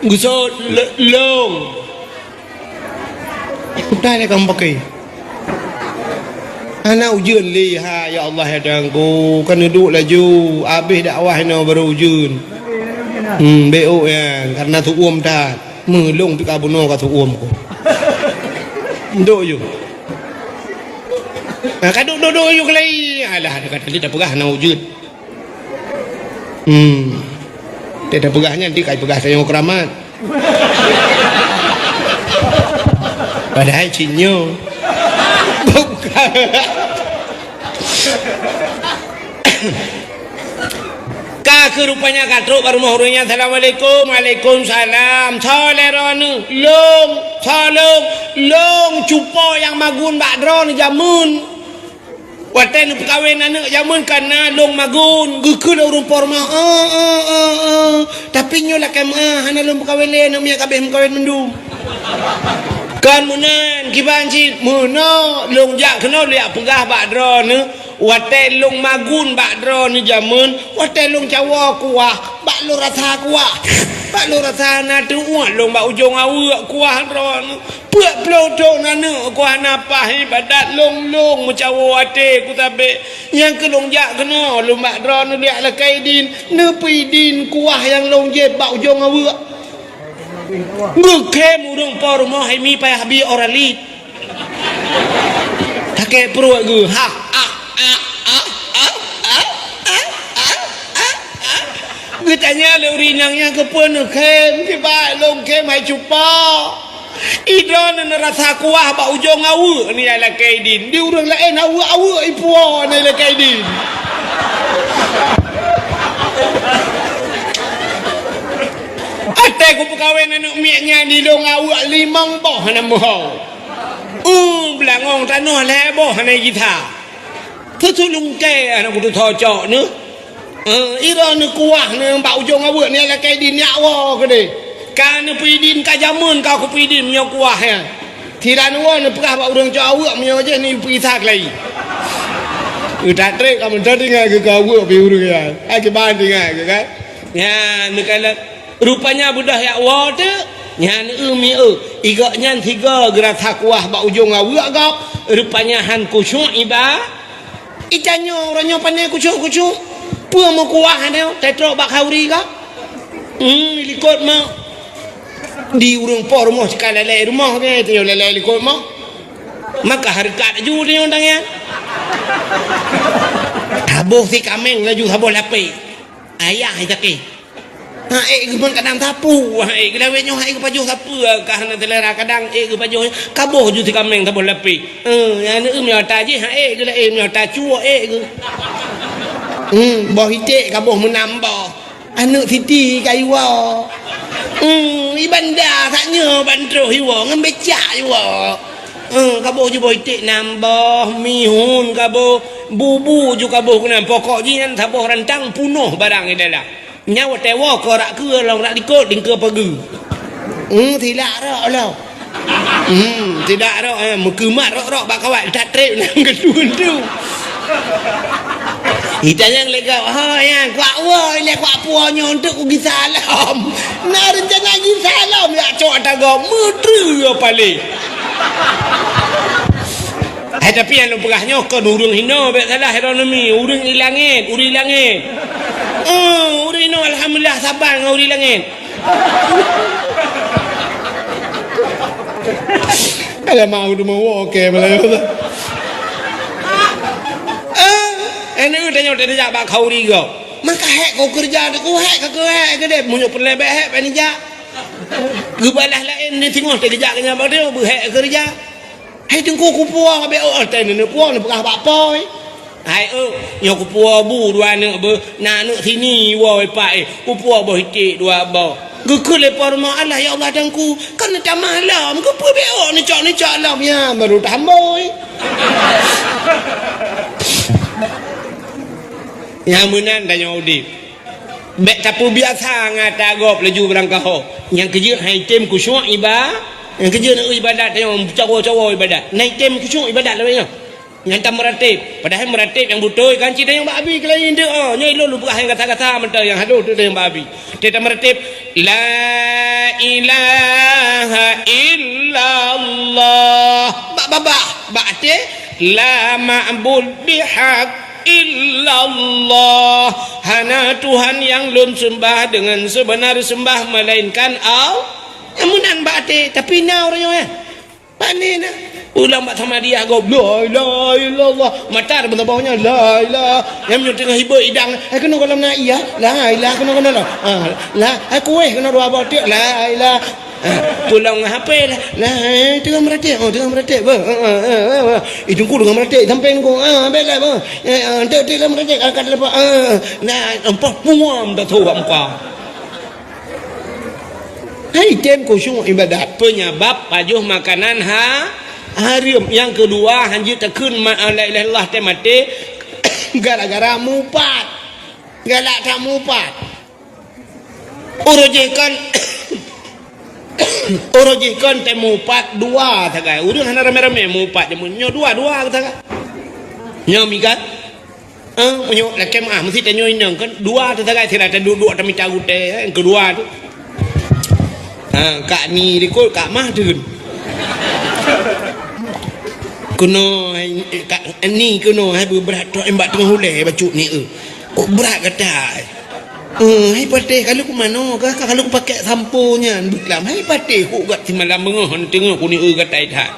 Geusôt le-, lông. Utai lé kamoe pakai. Hana ujeuen lé, ha, ya Allah, ya Tuhanku. Kan neuduek laju. Abéh dakwah inoe baru ujeuen. Hmm, B O ya, karena tuom dah. Meulong pih ka bunoe ka tuom ko. Ndok yuk. Nah, ka dok-dok yuk lagi. Alah, ada kata dia dah peugah na wujud. Hmm. Dia dah peugah nyan, dia kai peugah saya mau keramat. Padahal cit nyoe. Bukan. Ka keuh rupanya ka trok bak rumoh ureueng nyan, "Assalamualaikum." "Waalaikumsalam." "Soe lé droeneuh?" "Lôn." "Soe lôn?" "Lôn cupo nyang magun bak droeneuh jameun. Watée neupeukawen aneuëk jameun ka na lôn magun." Geukheun lé ureueng po rumoh, "Eh, eh, eh, eh. Tapi nyoe lakée meuah, hana lôn peukawen lé, aneuëk miet ka abéh meukawen mandum." Kon meunan, kiban cit, meunoe lôn jak keunoe lôn jak peugah bak droeneuh, watée lôn magun bak droeneuh jameun, watée lôn cawoe kuah, bak lôn rasa kuah. Bak lôn rasa na teuuet lôn bak ujong aweuek kuah droeneuh. Peuet ploh thon aneuëk kuah na paih ibadat lôn-lôn meucawoe até kutabek. Nyang keuh lôn jak keunoe lôn bak droeneuh jak lakée idin, neupeuidin kuah nyang lôn jieb bak ujong aweuek. Geukhem ureueng po rumoh hai mi payah bi Oralid. Sakét pruet geuh. Ha, ah, ah. Geutanya lé ureueng inong nyan, "Keupeue neukhem?" "Kiban lôn khem hai cupo. Idroeneuh neurasa kuah bak ujong aweuek nyan lakée idin. Di ureueng laén aweuek-aweuek ipuwoe nyan lakée idin." Watée kupeukawen aneuëk miet nyan di lôn aweuek limong boh hana meuho. Uh, beulangong tanoh lhée boh hana jitha. Teutu lungkée hana kutu thocok neuh. Eh, idroeneuh kuah neuh bak ujong aweuek nyan lakée idin nyak woe keudeh. Ka neupeuidin ka jameun ka kupeuidin meunyoe kuah nyan. Sira neuwoe neupeugah bak ureueng cok aweuek meunyoe jih neupeugisa keulayi. Utak treb ka meuntah tinggai keu aweuek pih ureueng nyan. Ai kiban tinggai keu kan. Nyan neukalon. Rupanya beudôh jak woe teuk, nyan eu mi eu. Igok nyan sigoe geurasa kuah bak ujong aweuek gob, rupanya han khusyuk iba. Itanyoe uroe nyoe pane khusyuk-khusyuk. Peue meukuah nyoe, tetrok bak khauri gob? Hmm, likot mak. Di ureueng po rumoh sika lalée rumoh ke, tanyoe lalée likot mak. Maka hareukat laju tanyoe tangian. Taboh si kaméng laju saboh lapéh. Ayah sakét. Ha, ék geuh ban kadang sapeue, ha, ék geuh lawét nyoe, ha, ék geuh pajoh sapeue, ka hana seulera kadang, ék geuh pajoh, kaboh ju si kaméng saboh lapéh. Eh, aneuk eu meunyoe ata jih, ha, ék geuh laén meunyoe ata cuek, ék geuh. Hmm, boh iték kaboh meunam boh. Aneuk siti ka iwoe. Hmm, i banda sak nyoe ban troh iwoe, ngon becak iwoe. Eh, kaboh ju boh iték nam boh, mihun kaboh, bubu ju kaboh keunan. Pokok jih nyan saboh rantang punoh barang di dalam. Nyan watée woe korak keue lom rak likot dingkeue pageue. Hmm, silak rok lom. Hmm, silak rok, eh, meukeumat rok-rok bak kawat, that treb nyan geudun tu. Ita nyang lé gob, "Ho, nyang kuak woe, ilée kuak puwoe nyoe untuk kugisa lom." Na reuncana gisa lom, jak cok ata gob, meutreue paleng. Hai, tapi nyang lôn peugah nyoe kon ureueng hinoe, bék salah ironomi. Ureueng i langét, ureueng i langét. Eh, ureueng hinoe alhamdulillah saban ngon ureueng i langét. Alah, mau tu mau oke, malah. Eh, ini udah nyoe tadi jak bak khauri go. Maka hék kau keureuja deuk, hék ka keu hék keudeh. Meunyoe peureulée bék hék, bék nijak. Geubalah laén ni singoh tadi jak keu nyan, bak dia beuhék keureuja. Hai Teungku, kupuwoe, bék, oh, teuh neupuwoe, neupeugah bak po. Hai, oh, nyoe kupuwoe bu dua aneuk beuh, na aneuk sini woe, Pak, eh, kupuwoe boh iték dua boh. Geukheun lé po rumoh, "Alah, ya Allah, Teungku, kan neutamah lom, keupeue bék, oh, neucok-neucok lom, ya, baru tambôi." Nyang meunan tanyoe udeb. Bék tapeubiasa ngon ata gob laju beurangkaho. Nyang keujeuet han item khusyuk iba-, nyang keujeuet ibadat tanyoe, cawoe-cawoe ibadat. Han item khusyuk ibadat lagée nyoe. Nyang tameuratéb, padahai meuratéb nyang beutôi kan cit nyang bak abi keulayi deuek, oh. Nyoe ilôn lôn peugah nyang gata-gata mantong nyang halôh deuek nyang bak abi. Teuh tameuratéb, "La ilaha illallah." Bak babah, bak até, "La ma'bud bihaq illallah. Hana Tuhan nyang lôn seumbah deungon seubeuna seumbah melainkan Allah. Meunan bak até, tapi na ureuëng nyoe, eh. Pane na? Ulang bak Samadiyah gob, "La ilaha illallah." Mata ada beuntoh bawah nyan, "La ilaha." Nyang meunyoe teungoh hibeu idang, "Hai keunoe gohlom na iya?" "La ilaha keunoe keunoe la." Ah, "La, hai kueh keunoe dua boh tiek." "La ilaha." Ah, pulang ngon H P lah. "La, eh, teungoh meuratéb. Oh, teungoh meuratéb. Bah, ah, ah, ah, ah, ah. Itu ku teungoh meuratéb, sampéng ku. Ah, bela bah. Eh, ah, teuk, teuk lam meuratéb, angkat lepak. Ah, ah. Nah, empat puam dah tu muka." Hai tem khusyuk ibadat. Penyebab pajoh makanan ha-, haram. Nyang keudua, hanjeuet takheun ma-, la ilaha illallah teuh maté gara-gara mupat. Galak that mupat. Uroe jih kon, uroe jih kon teuh mupat dua sagai. Ureuëng hana ramé-ramé mupat jameun. Nyoe dua-dua sagai. Nyoe mikat. Ah, meunyoe lakée meuah, meusti tanyoe inong kan, dua teuh sagai sira taduek-duek tamita gutée, eh, nyang keudua tu. Ah, Kak Ni likot, Kak Mah teun. Keunoe, eh, Kak Ni keunoe, hai beubrat trok imbak teungoh ulée bacut ni, eh. Kok brat gata, eh? Eh, hai patéh, ka lheueh kumanoe, ka, ka lheueh kupakék sampo nyan, beuklam. Hai patéh, kok gat simalam beungoh teungoh kuni, eh, gata that.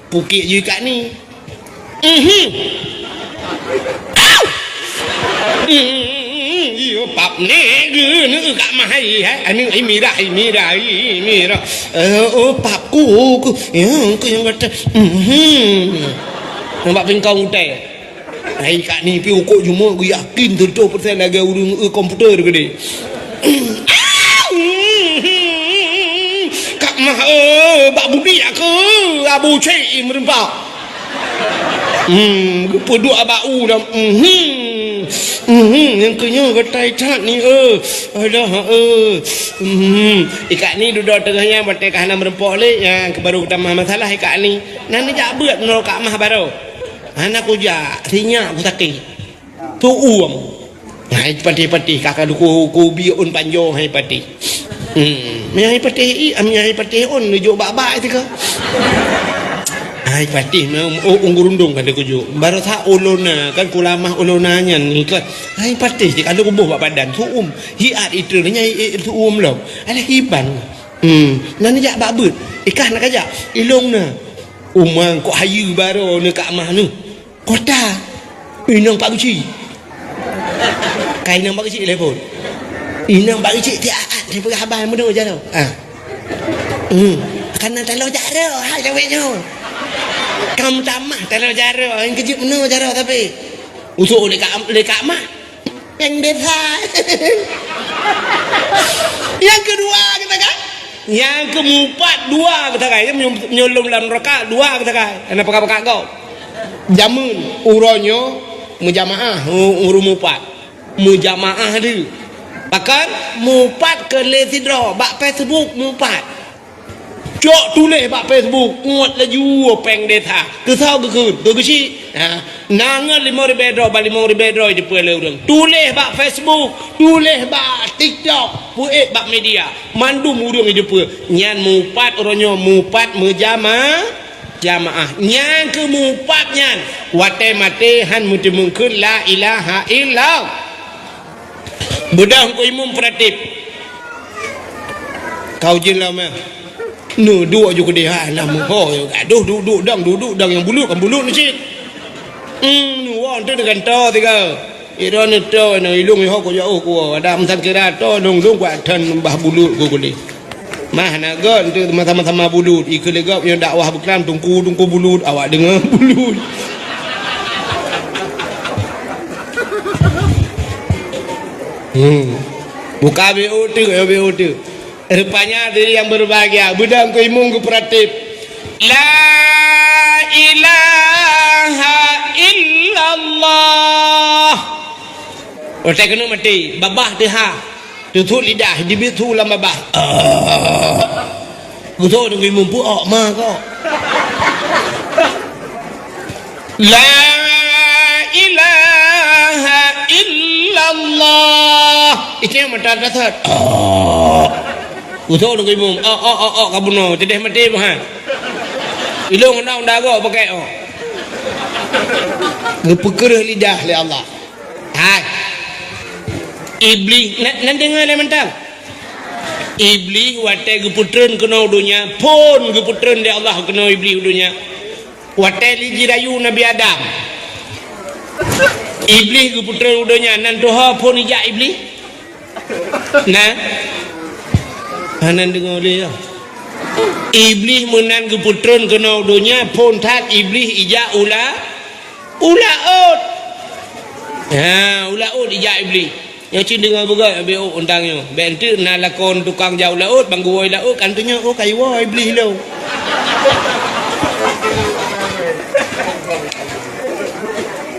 Pukik jih Kak Ni. Mhm. Au! Mhm. Iyo, pap ni, geuneuk Kak Mah hai, hai. Anu, hai mirah, hai mirah, hai mirah. Eh, oh, pap ku, ku. Ya, ku nyang kata. Mhm. Nampak pingkong utai. Hai Kak Ni, pi ukok jumuk, ku yakin seratus persen lagée ureuëng, eh, komputer geude. Kak Mah, eh, bak budi aku, Abu Cik meureumpok. Hmm, geupeuduek bak u dah. Mhm. Mhm, nyang keunyoe geutai that ni, eh. Alah, eh. Mhm. Ikak ni dudoe teungoh nyan, watée ka hana meureumpok lé, nyang keubaru geutamah masalah ikak ni. Nan neujak beuet meunurot Kak Mah baroe. Hana kujak, sinyak kusakét. Tuuem. Hai patéh-patéh, ka ka duku kubi ôn panjoe hai patéh. Hmm, mi hai patéh i, mi hai patéh ôn neujok bak-bak itu ka. Hai patéh, meuh, oh, ôn gurundong kan dikujok. Barosa ulona, kan kulamah ulona nyan ni kan. Hai patéh, cit ka duku boh bak badan, tuuem. Hiat itu nya, i, i, tuuem lom. Alah hiban. Hmm, nan jak bak beuet. Ikah nak kajak, ilong na. Umang kok hayu baroe ni Kak Mah ni. Kota. Inong Pak Geuchik. Ka inong Pak Geuchik telepon. Inong Pak Geuchik tiap saat dia peugah haba meunoe jaroe. Ha. Hmm. Kana taloe jaroe, hai jaweueb nyoe. Kam tamah taloe jaroe, nyang keujeuet meunoe jaroe tapi. Usok lé Kak, lé Kak Mah. Nyang desa. Nyang keudua kita kan? Nyang keumupat dua geutangai, nyo-, nyolong lam raka dua geutangai. Hana paka-paka gob. Jameun uroe nyoe meujamaah u-, ureuëng mupat. Meujamaah deuh. Bahkan mupat keu lé sidroe bak Facebook mupat. Cok tuléh bak Facebook, ngot laju péng desa. Keusoe geukheun, geugeuchik. Ha. Na ngon limong ribée droe, bak limong ribée droe jipeu lé ureuëng. Tuléh bak Facebook, tuléh bak TikTok, peuék bak media. Mandum ureuëng jipeu. Nyan mupat uroe nyoe, mupat meujama-, jamaah. Nyang keumupat nyan, watée maté han meuteumeung kheun la ilaha illallah. Beudôh keu imum peuratif. Kau jin lom, eh. Nu duek ju keudeh, ha, lam ho. Aduh, duek-duek dang, duek-duek dang nyang bulut, kan bulut ni cit. Hmm, nu wong tu dengan to tiga. Ira ni to, na ilung ho ko jauh ko. Ada meusan kira to, dong-dong kuat tan bah bulut ko kulih. Mah na gön tu sama-sama bulut. Ikeu legok nyang dakwah beuklam tungku-tungku bulut, awak deungoe bulut. Hmm. Buka B O tu, ya B O tu. Rupanya diri yang berbahagia, beudang keu imum geupeuratif. La ilaha illallah. Watée keuneuk maté, babah teuhah. Tutup lidah, jibit su lam babah. Ah. Geusoe deungon muphom, "Oh, ma kok." La ilaha illallah. Itu yang mata dasar. Ah. Geusoe deungon muphom, "Oh, oh, oh, oh, ka bunoe, teuh maté meuhan." Ilong undang-undang agak pakai, oh. Geupeukreuh lidah lé Allah. Hai. Iblih, na-, na deungoe lé mantong. Iblih watée geupeutreun keunoe u donya, phon geupeutreun lé Allah keunoe Iblih u donya. Watée lé jirayu Nabi Adam. Iblih geupeutreun u donya, nan tuho phon ijak Iblih. Nah. Hana deungoe lé, ya. Iblih meunan geupeutreun keunoe u donya, phon that Iblih ijak u la-, u laôt. Ha, u laôt ijak Iblih. Nyoe cit deungoe beugöt, bèk ôk untang nyoe. Bèk enteuk na lakon tukang jak u laôt, ban geuwoe laôt, kan teunyoe, oh, ka iwoe Iblih lom.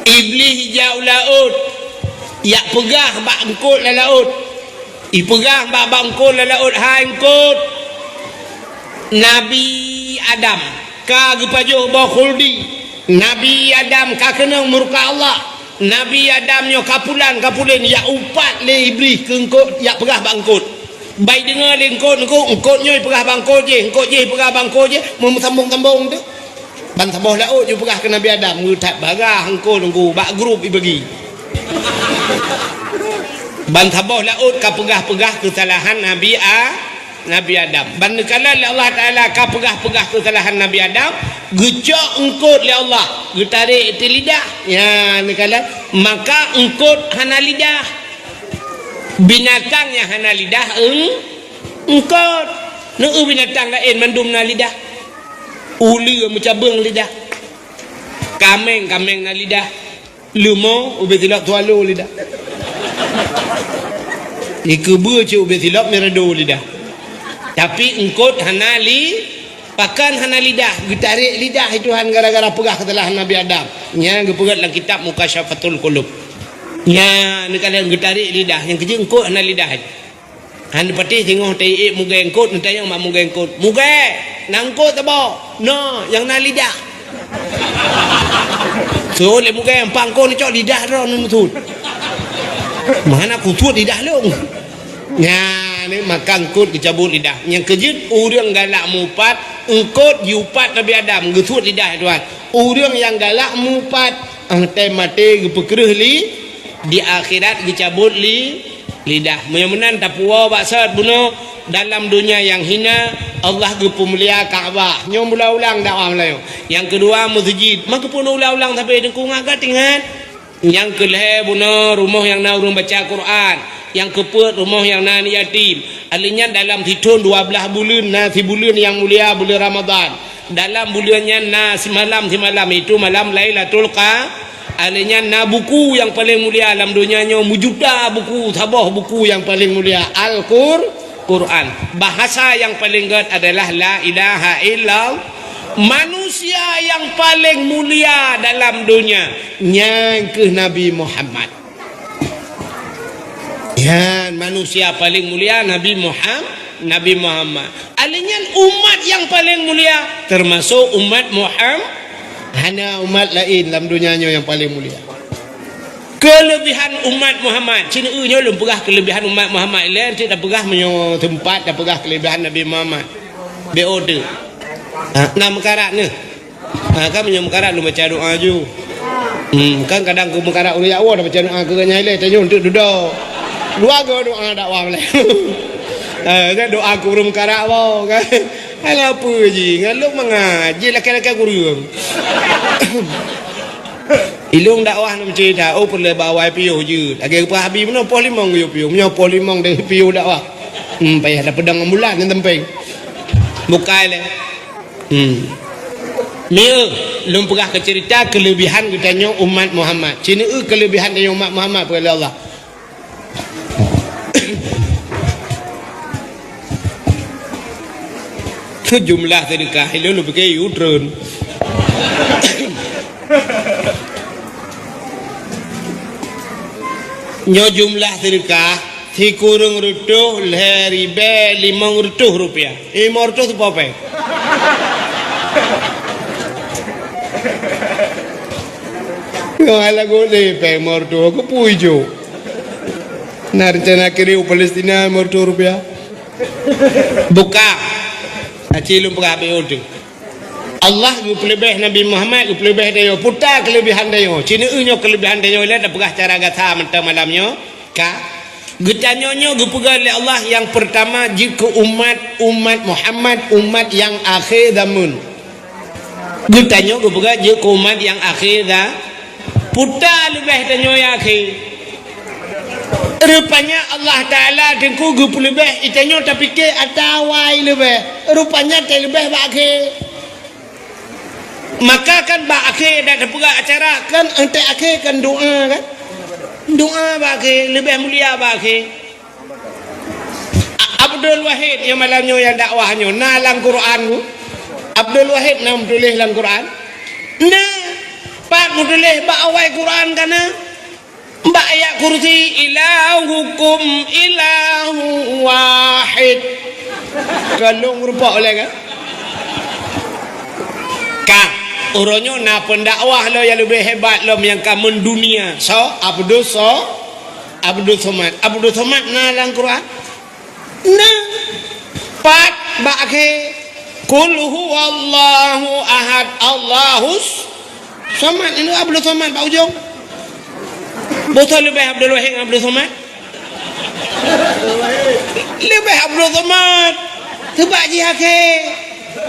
Iblih ijak u laôt, ijak peugah bak eungkôt lam laôt. Ipeugah bak, bak eungkôt lam laôt, "Hai eungkôt, Nabi Adam ka geupajoh boh khuldi. Nabi Adam ka keunong murka Allah. Nabi Adam nyoe ka pulan, ka pulen, ijak upat lé Iblih keu eungkôt, ijak peugah bak eungkôt." Ban ideungoe lé eungkôt, eungkôt, eungkôt nyoe ipeugah bak eungkôt jéh, eungkôt jéh ipeugah bak eungkôt jéh, meusambông-sambông teuk. Ban saboh laôt jipeugah keu Nabi Adam, geuthat bagah eungkôt ngon geuh bak grup ibagi. Ban saboh laôt ka peugah-peugah keusalahan Nabi A-, Nabi Adam. Ban neukalon lé Allah Taala ka peugah-peugah keusalahan Nabi Adam, geucok eungkôt lé Allah, geutarek teuh lidah. Nyan neukalon, maka eungkôt hana lidah. Binatang nyang hana lidah eung-, eungkôt. Neu binatang laén mandum na lidah. Uleue meucabeueng lidah. Kaméng, kaméng na lidah. Leumo ubé silop swallow lidah. Ikeubeue cit ubé silop mirado lidah. Tapi eungkôt hana li-, pakon hana lidah, geutarek lidah Tuhan gara-gara peugah keusalahan Nabi Adam. Nyan geupeugét lam kitab Mukasyafatul Qulub. Nyan neukalon geutarek lidah, nyang keujeuet eungkôt hana lidah. Han patéh singoh taiék mugée eungkôt, neutanyong bak mugée eungkôt, "Mugée, na eungkôt saboh?" "Na, nyang na lidah." Seuôt lé mugée, "Pangkon neucok lidah droe neusuet." "Meuhana kusuet lidah lôn." Nyan, maka eungkôt geucabot lidah. Nyang keujeuet ureuëng galak mupat, eungkôt jiupat Nabi Adam, geusuet lidah Tuhan. Ureuëng nyang galak mupat, ah, watée maté geupeukreuh li, di akhirat geucabot li, lidah. Meunyoe meunan tapuwoe bak sot bunoe, dalam donya nyang hina, Allah geupeumulia Ka'bah. Nyoe meuulang-ulang dakwah Meulayu. Nyang keudua, meuseujid. Maka pun ulang-ulang sabe Teungku, ngat ka teuingat. Nyang keulhée bunoe, rumoh nyang na ureuëng baca Quran. Nyang keupeuet, rumoh nyang na aneuk yatim. Alheuh nyan dalam sithon dua blaih buleuen na sibuleuen nyang mulia, buleuen Ramadhan. Dalam buleuen nyan na simalam-simalam, yaitu malam Lailatul Qa-, alheuh nyan na buku nyang paleng mulia lam donya nyoe, meujuta buku, saboh buku nyang paleng mulia, Al-Qur-, Quran. Bahasa nyang paleng gét adalah la ilaha illallah. Manusia nyang paleng mulia dalam donya, nyan kheueh Nabi Muhammad. Nyan manusia paleng mulia Nabi Muham-, Nabi Muhammad. Alheuh nyan umat nyang paleng mulia, teumasok umat Muham-, hana umat laén lam donya nyoe nyang paleng mulia. Keuleubihan umat Muhammad, cit nyoe lôn peugah keuleubihan umat Muhammad, lé cit tapeugah meunyoe teumpat tapeugah keuleubihan Nabi Muhammad. Bèk ôh teuk. Ha, na meukarat neuh. Ha, kan meunyoe meukarat lôn baca doa ju. Hmm, kan kadang ku meukarat ureuëng jak woe baca doa keu nyan ilée tanyoe untuk dudoe. Dua go doa dakwah lé. Ha, kan doa keu ureuëng meukarat woe kan. Alah peue ji, ngon lôn mangat ji lakée-lakée kureueng. Ilôn dakwah nam cerita, oh peureulée bak awai piôh jeuet. Lagée peue Habib meunoe poh limong geuyue piôh, meunyoe poh limong deh piôh dakwah. Hmm, payah tapeudong ambulan nyang tempeng. Bukai lé. Hmm. Mieu, lôn peugah keu cerita keuleubihan geutanyoe umat Muhammad. Cit nyoe keuleubihan tanyoe umat Muhammad peue lé Allah. Jumlah sedekah ilôn lôn pike yue treun. Nyoe jumlah sedekah sikureueng reutôh lhée ribée limong reutôh rupiah. Limong reutôh seupôt péng. Nyoe hana guna péng limong reutôh, keupeue jok? Na rencana kirim u Palestina limong reutôh rupiah? Buka. Aci lôn peugah B O tu. Allah geupeuleubeh Nabi Muhammad, geupeuleubeh tanyoe. Peue ta keuleubehan tanyoe? Ci neueu nyoe keuleubehan tanyoe lé, tapeugah cara gata mantong malam nyoe. Ka. Geutanyoe nyoe geupeugah lé Allah nyang peurtama jeuet keu umat, umat Muhammad, umat nyang akhé zameun. Geutanyoe geupeugah jeuet keu umat nyang akhé za-, peue ta leubeh tanyoe nyang akhé. Rupanya Allah Taala teungku geupeuleubeh, tanyoe tapike ata awai leubeh. Rupanya teuleubeh bak akhé. Maka kan bak akhé dak teupeugah acara kan, entek akhé kan doa kan. Doa bak akhé leubeh mulia bak akhé. A-, Abdul Wahid nyang malam nyoe nyang dakwah nyoe na lam Quran tu. Abdul Wahid na meutuléh lam Quran. Na. Pat meutuléh bak awai Quran ka na. Bak ayat kursi, "Ilahukum ilahu wahid." Ka lôn meureumpok lé kan? Ka, uroe nyoe na pendakwah lom nyang leubeh hebat lom nyang ka mendunia. Soe? Abdus So-, Abdus Somad. Abdus Somad na lam Quran? Na. Pat bak akhé, "Qul huwallahu ahad, Allahus Somad." Ini Abdul Somad bak ujong. Boh soe leubeh Abdul Wahid ngon Abdul Somad? Leubeh Abdul Somad. Seubab jih akhé.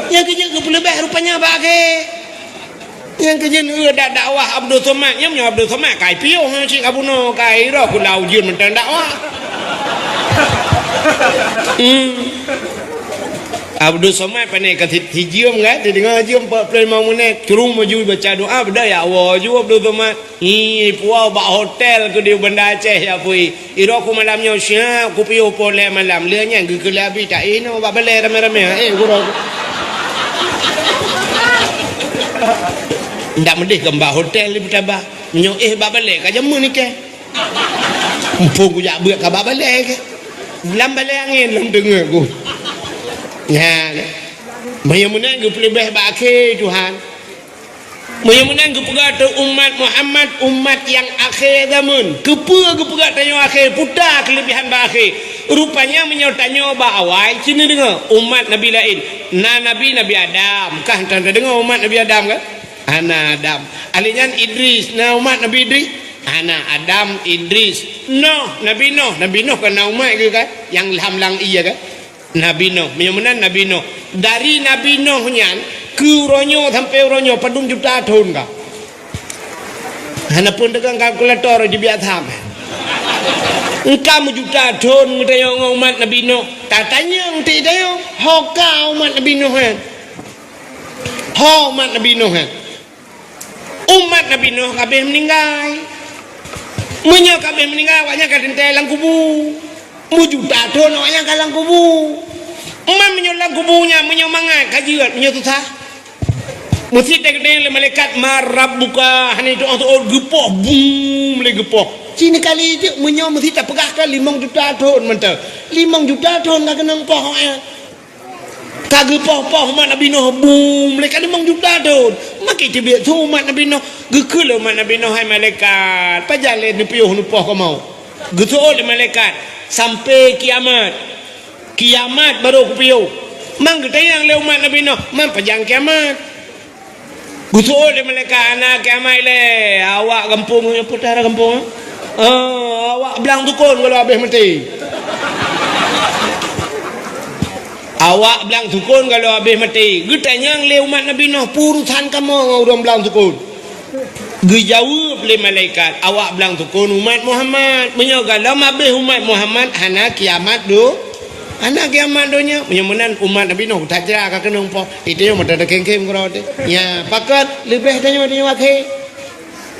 Nyang keu jeuet geupeuleubeh rupanya bak akhé. Nyang keu jeuet, eh, dak dakwah Abdul Somad, nyan meunyoe Abdul Somad kai piôh, eh, cit ka bunoe, kai roh kula ujeuen mantong dakwah. Hmm. Abdul Somad pane ka si-, sijeuem kan, sideungoe jeuem empat puluh lima menit, curung maju baca doa, beudôh ya Allah, ju Abdul Somad. Hi, puwoe bak hotel keu di Banda Aceh ya pui. Iroh ku malam nyoe siap kupiôh poh lhèe malam. Lheueh nyan geukheun lé Abi, "Ta inoe bak balèe ramè-ramè." Eh, gurèe. Ndak meudeh keu bak hotel di Peutaba. Nyoe eh bak balèe ka jameun ikèe. Muphom kujak beuet ka bak balèe kèe. Lam balèe angèn lom teungeut ku. Nyan. Meunyoe meunan geupeuleubeh bak akhé Tuhan. Meunyoe meunan geupeugah teuh umat Muhammad, umat nyang akhé zameun. Keupeue geupeugah tanyoe akhé? Peue ta keuleubehan bak akhé? Rupanya meunyoe tanyoe bak awai, ci neudeungoe umat nabi laén. Na nabi, Nabi Adam. Kah tan tadeungoe umat Nabi Adam kan? Hana Adam. Alèh nyan Idris. Na umat Nabi Idris? Hana Adam, Idris. Noh, Nabi Noh. Nabi Noh kan na umat geuh kan? Nyang lam lang ie kan? Nabi Noh, meunyoe meunan Nabi Noh. Dari Nabi Noh nyan keu uroe nyoe sampoe uroe nyoe padum juta thon ka? Hana pun teugang kalkulator jibiasa meh. Engka meujuta thon geutanyoe ngon umat Nabi Noh. Tatanyong ti tanyoe, ho ka umat Nabi Noh nyan? Ho umat Nabi Noh nyan? Umat Nabi Nuh ka abéh meuninggai. Meunyoe ka abéh meuninggai, awaknyan ka teuntèe lam kubu. Meujuta thon awaknyan ka lam kubu. Man meunyoe lam kubu nyan, meunyoe mangat ka jeuet, meunyoe susah. Meusi teukeudéng lé malaikat, "Man rabbuka?" Hana jiteuôt-teuôt, geupoh, bum, lé geupoh. Ci neukali jeuet, meunyoe meusi tapeugah ka limong juta thon mantong. Limong juta thon ka keunong poh awaknyan. Ka geupoh-poh umat Nabi Nuh, bum, malaikat limong juta thon. Makai teubiet su umat Nabi Nuh. Geukheun lé umat Nabi Nuh, "Hai malaikat, pajan lé neupiôh neupoh kamoe?" Geuseuôt lé malaikat, "Sampoe kiamat. Kiamat barô kupiôh." Man geutanyong lé umat Nabi Nuh, "Man pajan kiamat?" Geuseuôt lé malaikat, "Hana kiamat lé, awak gampông nyoe." Peue ta gampông nyoe? "Ah, awak blang sukon gohlom abéh maté." Awak blang sukon gohlom abéh maté. Geutanyong lé umat Nabi Nuh, "Peue urusan kamoe ngon ureueng blang sukon?" Geujaweueb lé malaikat, "Awak blang sukon umat Muhammad. Meunyoe gohlom abéh umat Muhammad, hana kiamat do-, hana kiamat donya." Meunyoe meunan umat Nabi Nuh, tajra ka keunong poh. Itu nyang meuteudeh khem-khem keudroe teuh. Nya, pakon leubeh tanyoe, tanyoe akhé.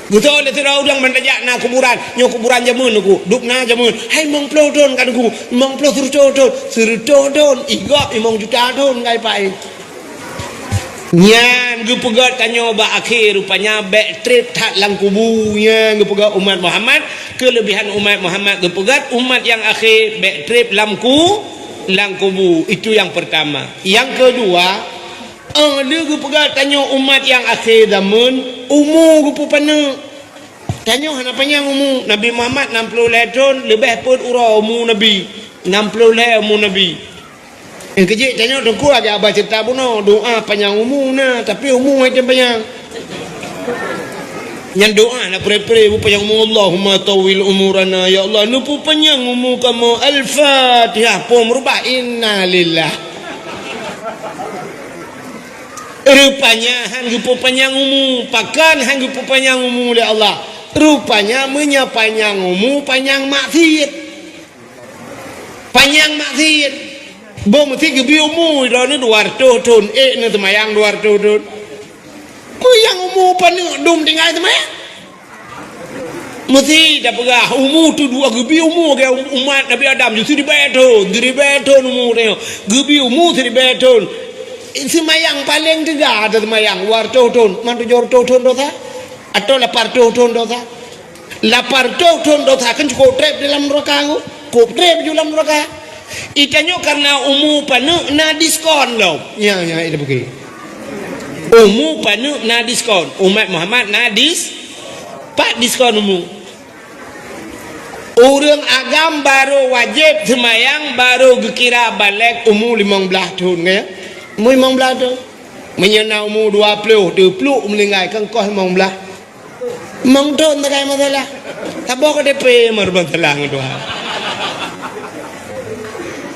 Geuseuôt lé sidroe ureueng ban tajak na kuburan. Nyoe kuburan jameun, Teungku. Dub na jameun. Hai, limong ploh thon ka, Teungku. Limong ploh, seureutôh thon. Seureutôh thon. Igop limong juta thon ka ipak i. Nyan geupeugét tanyoe bak akhé, rupanya bèk trép that lam kubu. Nyan geupeugét umat Muhammad, keuleubehan umat Muhammad geupeugét umat nyang akhé bèk trép lam ku-, lam kubu. Itu nyang peurtama. Nyang keudua, 'oh lheueh geupeugét tanyoe umat nyang akhé zameun, umu geupeupaneuk. Tanyoe hana panyang umu. Nabi Muhammad nam ploh lhèe thon, leubeh peuet uroe umu Nabi. Nam ploh lhèe umu Nabi. Nyang keujeuet tanyoe teungku lagèe haba ceurita bunoe, doa panyang umu na, tapi umu hai tem panyang. Nyan doa na pre-pre bu panyang umu, "Allahumma tawwil umurana, ya Allah, neupeu panyang umu kamoe." Al-Fatihah, pom rubah, innalillah. Rupanya han geupeu panyang umu, pakon han geupeu panyang umu lé Allah? Rupanya meunyoe panyang umu, panyang maksiet. Panyang maksiet. Boh meusti geubri umu, droeneuh dua reutôh thon, ék neuh seumayang dua reutôh thon. Peue nyang umu paneuk dum tinggai seumayang? Meusti tapeugah, umu tu dua geubri umu lagèe umat Nabi Adam, ju siribèe thon, siribèe thon umu tanyoe. Geubri umu siribèe thon. Seumayang paleng teuga ata seumayang, dua reutôh thon, man tujoh reutôh thon dosa. Atau lapan reutôh thon dosa. Lapan reutôh thon dosa kan cukôp trép di lam neuraka tu. Cukôp trép ju lam neuraka. Itanyoe karena umu paneuk na diskon lom. Nya, nya, ita bukit. Umu paneuk na diskon. Umat Muhammad na dis-, pat diskon umu. Ureueng agam barô wajéb seumayang barô geukira balek umu limong blaih thon, kan? Umu limong blaih thon. Meunyoe na umu dua ploh, teupluek meuninggai, kan koh limong blaih. Limong thon takai masalah. Saboh K T P meuruban salah ngon Tuhan.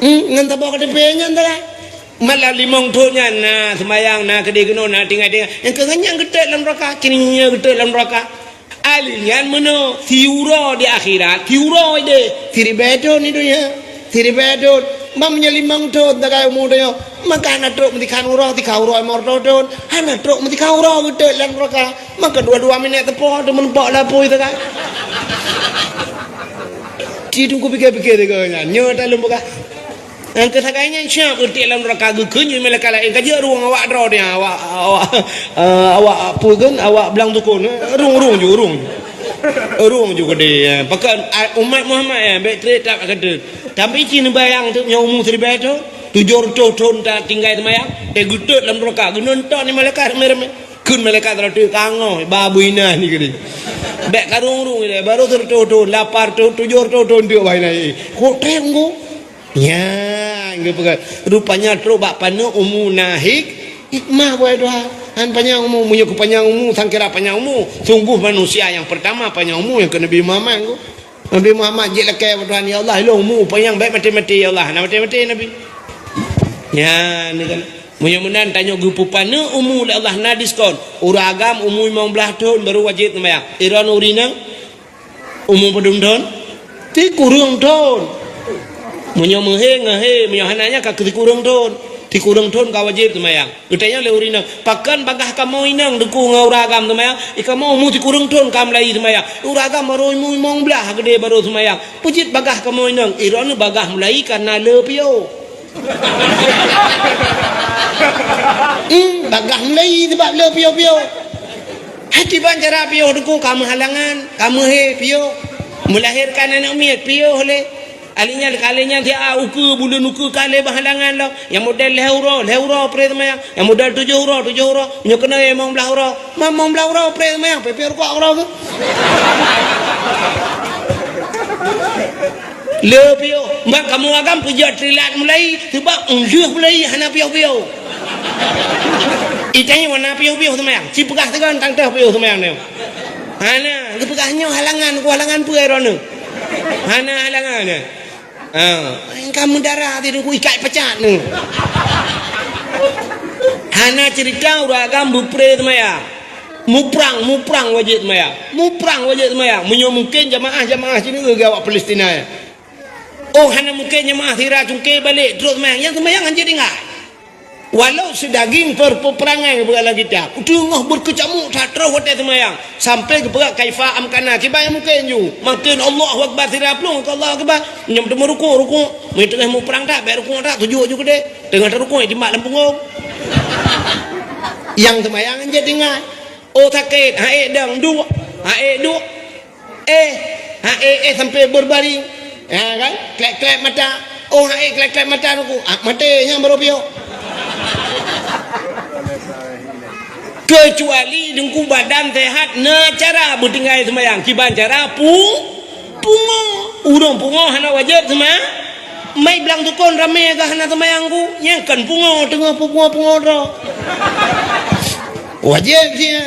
Hmm, ngon saboh K T P nyan takai. Malah limong thon nyan na seumayang, na keudéh keunoe, na tinggai-tinggai. Nyang keu nyan geuteuet lam neuraka, keunoe geuteuet lam neuraka. Ahli nyan meunoe, siuroe di akhirat, siuroe idéh, siribèe thon di donya, siribèe thon. Ban meunyoe limong thon takai umu tanyoe, maka hana trok meutikha uroe, tikha uroe limong reutôh thon, hana trok meutikha uroe geuteuet lam neuraka. Maka dua-dua minèt teupo, teumeureumpok lapui takai. Ci teungku pikir-pikir sigoe nyan, nyoe taleuem peugah. Nyang keu sagai nyan siap geutik lam neuraka geukheun nyoe malaikat laén ka jeuet rueng awak droe dia, awak, awak, eh, awak peue kheun, awak blang tukon, eh, rueng, rueng ju, rueng ju. Rueng ju keudéh, eh. Pakon, ah, umat Muhammad, eh, bèk trép that ka teut. Tapi ci neubayang teuk nyoe umu siribèe thon, tujoh reutôh thon tatinggai seumayang, eh, geuteuet lam neuraka, geunonton lé malaikat ramé-ramé. Kheun malaikat rot teuk ka ngoh, ba bui inan ni keudéh. Bèk ka rueng-rueng ilèe, barô sireutôh thon, lapan reutôh, tujoh reutôh thon teuk ba inan. Kok trép ngon Nyan, geupeugah, rupanya trok bak paneuk umu na hik-, hikmah, buet doa. Han panyang umu, meunyoe keu panyang umu, sangkira panyang umu. Sungguh manusia nyang peurtama panyang umu nyang keu Nabi Muhammad nyan. Nabi Muhammad jeuet lakèe bak Tuhan, "Ya Allah, ilôn umu panyang, bèk maté-maté, ya Allah." Na maté-maté Nabi. Nyan, kan. Meunyoe meunan, tanyoe geupeupaneuk umu lé Allah na diskon. Ureueng agam umu limong blaih thon baru wajéb seumayang. Droeneuh ureueng inong? Umu padum thon? Sikureueng thon. Meunyoe meuhé, ngeuhé. Meunyoe hana nyan ka keu sikureueng thon. Sikureueng thon ka wajéb seumayang. Geutanyong lé ureueng inong, "Pakon bagaih kamoe inong teungku ngon ureueng agam seumayang? I kamoe umu sikureueng thon ka mulai seumayang. Ureueng agam baru umu limong blaih geudeh baru seumayang. Peue jeuet bagaih kamoe inong?" Droeneuh bagaih mulai kareuna le piôh. Hmm, bagaih mulai sabab le piôh-piôh. Hai kiban cara piôh teungku, ka meuhalangan, ka meuhé piôh. Melahirkan aneuk miet piôh lé. Ahli nyan, ka lheueh nyan siat ukeue, buleuen ukeue ka lheueh beuhalangan lom. Nyang model lhèe uroe, lhèe uroe pré seumayang. Nyang model tujoh uroe, tujoh uroe. Meunyoe keunoe limong blaih uroe. Limong blaih uroe pré seumayang, pih-pih rukok uroe keuh. Le piôh, bak kamoe agam peujeuet trilat mulai, sabab lheueh mulai hana piôh-piôh. Itanyoe na piôh-piôh seumayang, ci peugah sigoe tang teuh piôh seumayang nyoe. Hana, geupeugah nyoe halangan, ku halangan peue droeneuh? Hana halangan nyan. Ha, ka meudara ti teungku ikat pecat nyoe. Hana cerita ureueng agam beupré seumayang. Muprang, muprang wajéb seumayang. Muprang wajéb seumayang. Meunyoe mungken jamaah-jamaah sineuk keu awak Palestina nyan. Oh, hana mungken jamaah sira cungké balek trok seumayang. Nyang seumayang hanjeuet tinggai. Walau seudaging per-, peperangai beualah gita. Teungoh beukeucamuk that troh watèe seumayang. Sampai geupeugah kaifa amkana. Kiban nyang mungken ju. Mungken Allahu Akbar sira plueng keu Allahu Akbar. Nyang teuma rukuk, rukuk. Meunyoe teungoh muprang that, bèk rukuk that, sujud ju keudeh. Teungoh tarukuk, jimat lam punggong. Nyang seumayang hanjeuet tinggai. Oh, sakét, ha ék dong, duek. Ha ék duek. Eh, ha ék, eh, sampai berbaring. Ha, kan? Klep-klep mata. Oh, ha ék klep-klep mata teungku. Ah, maté nyan baru piôh. Kecuali teungku badan sehat, na cara beutinggai seumayang. Kiban cara pu-, pungo. Ureueng pungo hana wajéb seuma-, Mai blang tukon ramé gah hana seumayang ku, nyang kon pungo teungoh pungo-pungo droe. Wajéb cit.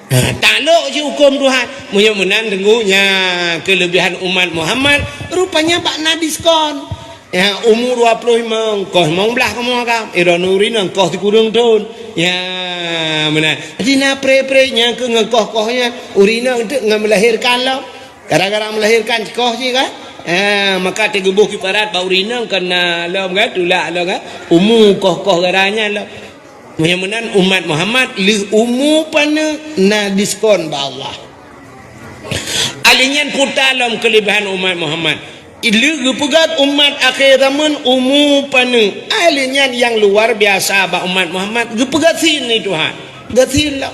Ha, taklok cit huköm Tuhan. Meunyoe meunan teungku, nyan keuleubihan umat Muhammad, rupanya bak na diskon. Ya, umu dua ploh limong, koh limong blaih kamoe agam. Droeneuh ureueng inong koh sikureueng thon. Ya, meunan. Jadi na pré-pré nyang keu ngon koh-koh nyan, ureueng inong teuk ngon melahirkan lom. Gara-gara melahirkan ceukoh cit kan? Ha, maka teugeuboh kiparat bak ureueng inong keu na lom kan, tulak lom kan. Umu koh-koh gara nyan lom. Meunyoe meunan umat Muhammad lheueh umu paneuk na diskon bak Allah. Alèh nyan puta lom keuleubihan umat Muhammad. Lheueh geupeugöt umat akhé zaman umu paneuk. Alèh nyan nyang luar biasa bak umat Muhammad geupeugöt sin lé Tuhan. Geusin lom.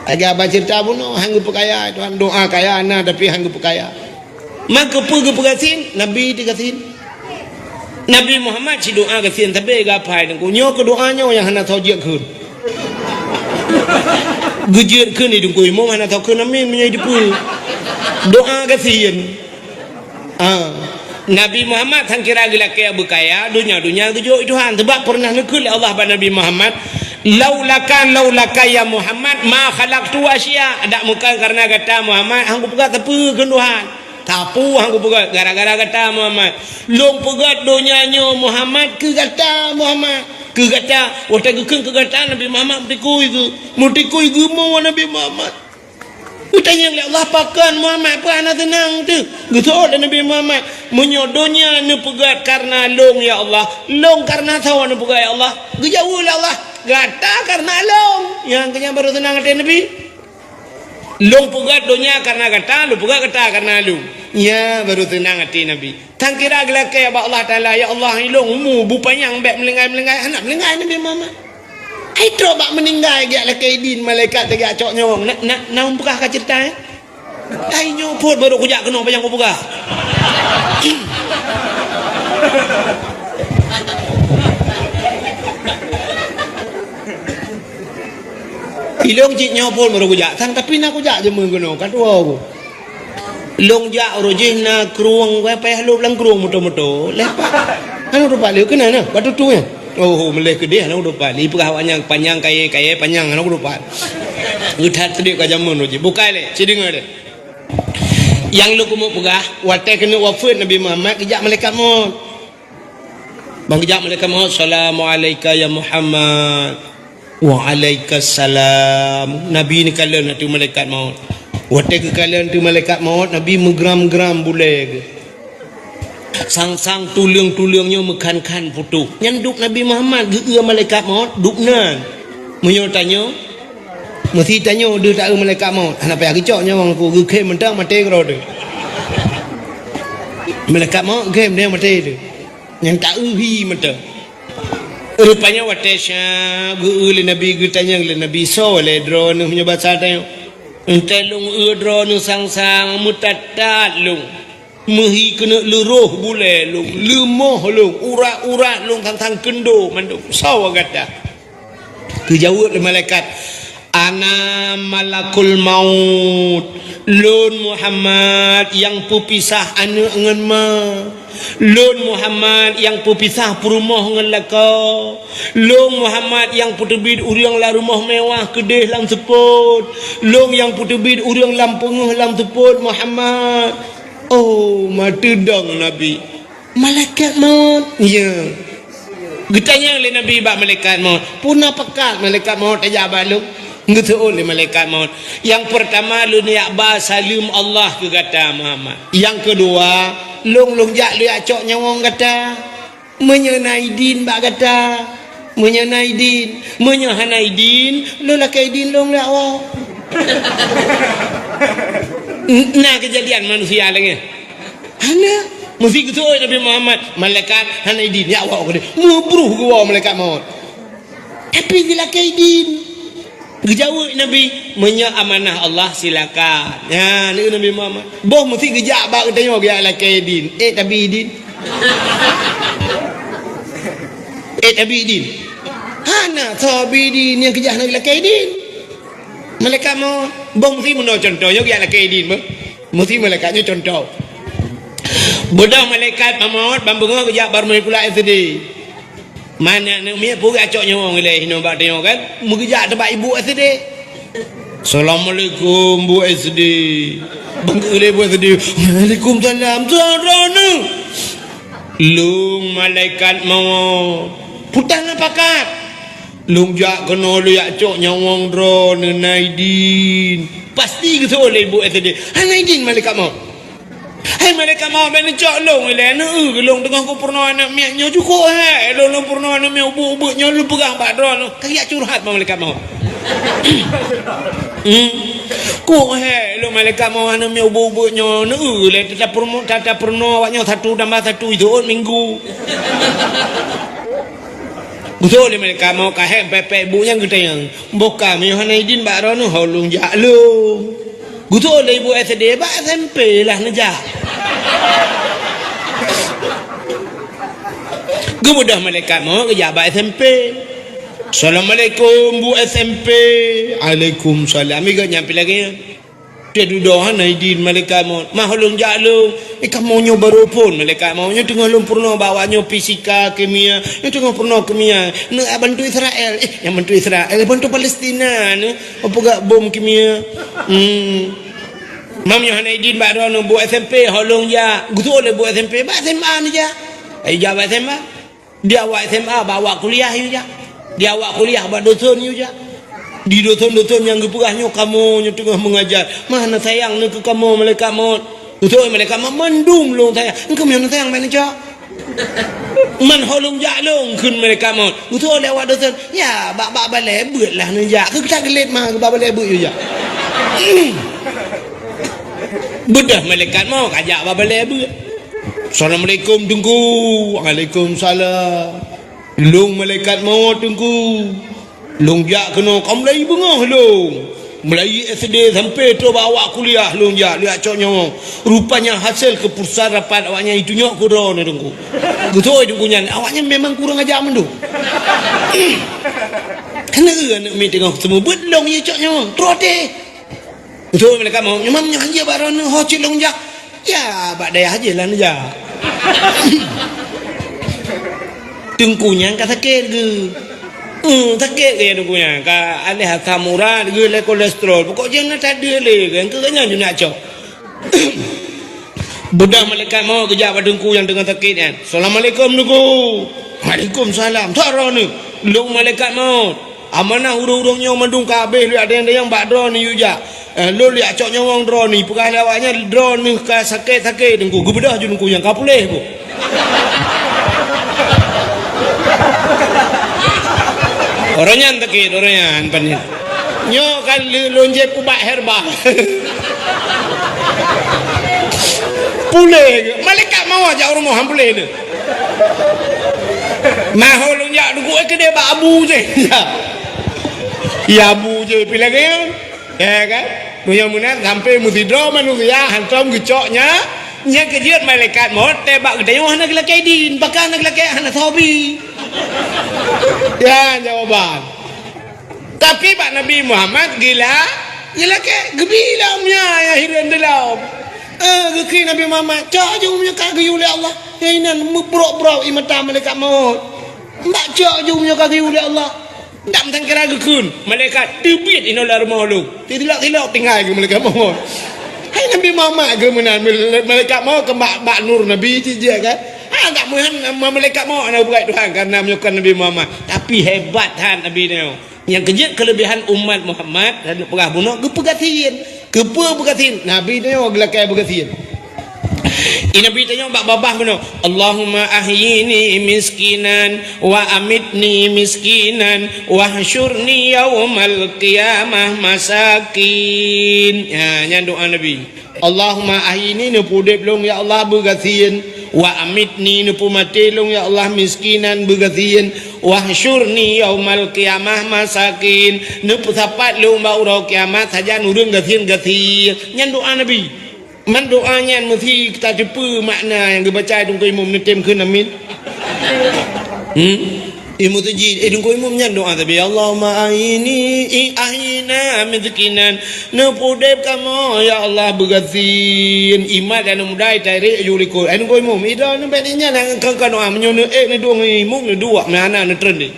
Lagèe haba ceurita bunoe, han geupeukaya, Tuhan, doa kaya na, tapi han geupeukaya. Maka peue geupeugasien? Nabi teugasien. Nabi Muhammad cit doa gasien sabe geuhafai teungku. Nyoe keu doa nyoe nyang hana soe jeuet kheun. Geujeuet kheun di teungku imum hana soe kheun amin meunyoe jiteupeue. Doa gasien. Ah. Nabi Muhammad sang kira geulakèe beukaya, donya-donya geujok Tuhan. Sebab pernah neukheun lé Allah bak Nabi Muhammad, "Laulaka, laulaka ya Muhammad, ma khalaqtu asya." Dak meukan karena gata Muhammad, han kupeugöt sapeue kheun Tuhan. Sapeue han kupeugöt gara-gara gata Muhammad. Lôn peugöt donya nyoe Muhammad keu gata Muhammad. Keu gata, watèe geukheun keu gata Nabi Muhammad meutikui geu. Meutikui geumo Nabi Muhammad. Geutanyong lé Allah, "Pakon Muhammad, peue hana seunang teuh?" Geuseuôt lé Nabi Muhammad, "Meunyoe donya neupeugöt kareuna lôn, ya Allah, lôn kareuna soe neupeugöt, ya Allah?" Geujaweueb lé Allah, "Gata kareuna lôn." Nyang keu nyan barô seunang até Nabi. "Lôn peugöt donya kareuna gata, lôn peugöt gata kareuna lôn." Nyan barô seunang até Nabi. Tan kira geulakèe bak Allah Taala, "Ya Allah, ilôn umu bupanyang bèk meulinggai-meulinggai." Hana meulinggai Nabi Muhammad. Ai trok bak meuninggai geujak lakèe idin malaikat geujak cok nyawöng. Na, na, na peugah ka ceurita, eh? Ai nyoe phon barô kujak keunoe panyang kupeugah. Ilôn cit nyoe phon barô kujak, sang tapi na kujak jeumeu keunoe, ka tuwoe ku. Lôn jak uroe jih na krueng, wah payah lôb lam krueng moto-moto. Leh pat. Hana uroe pat lé keunan na, bak tutu nyan. Oh, meuleh keudeh hana uroe pat. Ipeugah awaknyan panyang kayèe, kayèe panyang hana uroe pat. Geuthat seudeh ka jameun uroe jih. Bukai lé, ci deungö lé. Nyang lôn keumeung peugah, watèe keuneuk wafeuet Nabi Muhammad geujak malaikat maut. Ban geujak malaikat maut, "Salamu alaika ya Muhammad." "Wa alaikas salam." Nabi neukalon ateueh malaikat maut. Watèe geukalon ateueh malaikat maut, Nabi meugram-gram bulèe geuh. Sang-sang tuleueng-tuleueng nyoe meukhan-khan putôh. Nyan dub Nabi Muhammad geu-eu malaikat maut, dub nan. Meunyoe tanyoe, meusi tanyoe deuh ta-eu malaikat maut. Hana payah geucok nyawöng ku, geukhém mantong maté keudroe teuh. Malaikat maut khém deh maté teuh. Nyang ta-eu hi mantong. Rupanya watèe syab geu-eu lé Nabi, geutanyong lé Nabi, "Soe lé droeneuh?" Meunyoe basa tanyoe, "Entèe lôn eu droeneuh sang-sang, meutat-tat lôn, meuhi keuneuk leuroh bulèe lôn, leumoh lôn, urat-urat lôn sang-sang keundo mandum. Soe gata?" Geujaweueb lé malaikat, "Ana malakul maut, lôn Muhammad nyang peupisah aneuk ngon ma. Lôn Muhammad nyang peupisah peurumoh ngon lakoe. Lôn Muhammad nyang peuteubiet ureueng lam rumoh mewah keudeh lam seupôt. Lôn nyang peuteubiet ureueng lam peungéh lam seupôt, Muhammad." Oh, meuteudong Nabi. Malaikat maut, ya. Geutanyong lé Nabi bak malaikat maut, "Peue na pakat malaikat maut tajak bak lôn?" Geuseuôt lé malaikat maut, "Nyang peurtama lôn jak ba saleuem Allah keu gata Muhammad. Nyang keudua, lôn lôn jak lôn jak cok nyawöng gata. Meunyoe na idin bak gata, meunyoe na idin, meunyoe hana idin, lôn lakèe idin lôn jak woe." Na keujadian manusia lagèe nyan? Hana. Meusi geuseuôt Nabi Muhammad, malaikat hana idin, jak woe keudeh. Meubruh geuwoe malaikat maut. Tapi geulakèe idin. Geujaweueb Nabi, "Meunyoe amanah Allah, silakan." Nyan, neu Nabi Muhammad. Boh meusi geujak bak geutanyoe geujak lakèe idin. Eh, tabi idin. Eh, tabi idin. Hana soe bi idin nyang keujak hana geulakèe idin. Malaikat maut, boh meusi meunoe contoh, nyoe geujak lakèe idin, boh. Meusi malaikat nyoe contoh. Beudôh malaikat mawöt ban beungoh geujak bak rumoh sikula S D. Man aneuk miet peugah cok nyawöng ilèe hinoe bak tanyoe kan, meugeujak teubak ibu S D. "Assalamualaikum, Bu S D." Beungkot lé Bu S D. "Waalaikumsalam, soe droeneuh?" "Lôn malaikat mawöt." "Peue na pakat?" "Lôn jak keunoe lôn jak cok nyawöng droeneuh, Naidin." Pasti geuseuôt lé ibu S D. "Hai Naidin malaikat mawöt." "Hai malaikat mawöt, bèk neucok lôn ilèe, neu-eu lôn teungoh kupeurunoe aneuk miet nyoe, cukôp hèk lôn, lôn peurunoe aneuk miet ubeut-ubeut nyoe, lôn peugah bak droeneuh." Ka geujak curhat bak malaikat mawöt. Hmm. "Cukôp hèk lôn malaikat mawöt, aneuk miet ubeut-ubeut nyoe, neu-eu lé, tata peurunoe, tata peurunoe awak nyoe satu tambah satu jiseuôt minggu." Geuseuôt lé malaikat mawöt, ka hèk pèt-pèt ibu nyan geutanyong, "Boh ka miyueb hana idin bak droeneuh?" "Ho lôn jak lôn." Geuseuôt lé ibu S D, "Bak S M P lah neujak." Geubeudôh malaikat mawöt geujak bak S M P. "Assalamualaikum, Bu S M P." "Waalaikumsalam." Miga nyan pih lagèe nyan. Teududoe hana idin malaikat mawöt. "Mah ho lôn jak lôn." "Eh, kamoe nyoe barô phôn malaikat mawöt. Nyoe teungoh lôn peurunoe bak awak nyoe fisika, kimia. Nyoe teungoh peurunoe kimia. Nyoe bantu Israel." "Eh, nyang bantu Israel, bantu Palestina nyoe. Peugah bom kimia." Hmm. "Mah nyoe hana idin bak droeneuh, Bu S M P, ho lôn jak." Geuseuôt lé Bu S M P, "Bak S M A neujak." Ai jak bak S M A. Di awak S M A bak awak kuliah yue jak. Di awak kuliah bak dosen yue jak. Di dosen-dosen nyang geupeugah nyoe kamoe nyoe teungoh meungajar. Mah na sayang neu keu kamoe malaikat mawöt. Geuseuôt malaikat mawöt, "Mandum lôn sayang." "Engkau meunan sayang bak neujak." "Man ho lôn jak lôn," kheun malaikat mawöt. Geuseuôt lé awak dosen, "Ya, bak, bak balèe beuet lah neujak. Keu ka geulet mah bak balèe beuet yue jak." Beudôh malaikat mawöt ka jak bak balèe beuet. "Assalamualaikum, Teungku." "Waalaikumsalam." "Lôn malaikat mawöt, Teungku. Lôn jak keunoe ka mulai beungoh lôn. Mulai S D sampoe trôh bak awak kuliah lôn jak, lôn jak cok nyawöng. Rupanya hasil keuputusan rapat awaknyan jitunyok keu droeneuh, Teungku." Geuseuôt Teungku nyan, awaknyan memang kurang ajar mandum. Keuneuk aneuk miet teungoh seumeubeuet lôn jicok nyawöng, trôh até. Geuseuôt malaikat mawöt, "Nyoe man nyoe han jeuet bak droeneuh, ho cit lôn jak." "Ya, bak dayah jih lah neujak." Teungku nyan ka sakét geuh. Hmm, sakét geuh ya Teungku nyan. Ka aléh asam urat geuh lé kolesterol. Pokok jih na that deuh lé geuh. Keu geuh nyan ju nak cok. Beudôh malaikat mawöt geujak bak Teungku nyang teungoh sakét nyan. "Assalamualaikum, Teungku." "Waalaikumsalam." "Soe droeneuh?" "Lôn malaikat mawöt. Amanah ureueng-ureueng nyoe mandum ka habéh lôn jak dayang-dayang bak droeneuh yue jak. Eh, lôn jak cok nyawöng droeneuh." Peugah lé awaknyan, "Droeneuh ka sakét-sakét, Teungku." Geubeudôh ju Teungku nyan ka puléh, Bu. Uroe nyan sakét, uroe nyan panen. Nyoe ka lé-, lôn jieb ubat herba. Puléh geuh. Malaikat mawöt jak u rumoh han puléh lé. "Mah ho lôn jak Teungku, eh, keudéh bak abu jih." Ya. Ya, abu jih pih lagèe nyan. Ya kan? Meunyoe meunan sampoe meusidroe manusia hantom geucok nya, nyang keu jeuet malaikat mawöt teuh bak geutanyoe hana geulakèe idin, pakon hana geulakèe, hana sahobi. Ya, jawaban. Tapi bak Nabi Muhammad geula-, geulakèe, geubi lom nya, ya hireuen dilom. Eh, geukheun Nabi Muhammad, "Cok ju meunyoe ka geuyue lé Allah." Nyang inan meubrok-brok ie mata malaikat mawöt. "Bak cok ju meunyoe ka geuyue lé Allah." Dam sangkira geukheun, malaikat teubiet inoe lam rumoh lôn. Tilok-tilok tinggai geuh malaikat mawöt. Hai Nabi Muhammad geuh meunan, malaikat mawöt keu bak, bak nur Nabi cit jih kan. Ha, tak meuhan malaikat mawöt hana geupeugah Tuhan karena meunyoe kon Nabi Muhammad. Tapi hebat that Nabi nyoe. Nyang keu jeuet keuleubehan umat Muhammad, dan peugah bunoe geupeugasien. Keupeue beugasien? Nabi nyoe geulakèe beugasien. Ie Nabi tanyoe bak babah bunoe, "Allahumma ahyini miskinan wa amitni miskinan wahsyurni yaumal qiyamah masakin." Ya, nyan doa Nabi. "Allahumma ahyini," neupeuudép lôn, ya Allah, beugasien. "Wa amitni," neupeumaté lôn, ya Allah, "miskinan," beugasien. "Wahsyurni yaumal qiyamah masakin," neupeusapat lôn bak uroe kiamat sajan ureueng gasien-gasien. Nyan doa Nabi. Man doa nyan meusi tateupeue makna nyang geubaca Teungku Imum, neutem kheun amin. Hmm? Imum teujid, eh, Teungku Imum nyan doa tapi, "Allahumma aini, i ahina miskinan." Neupeudeb kamoe, ya Allah, beugasien. Imat dan mudai tarék ju likot. Eh, Teungku Imum, ida neubek nyan kan ka doa, meunyoe neuék neudong imum neuduek, meuhana neutreun deh.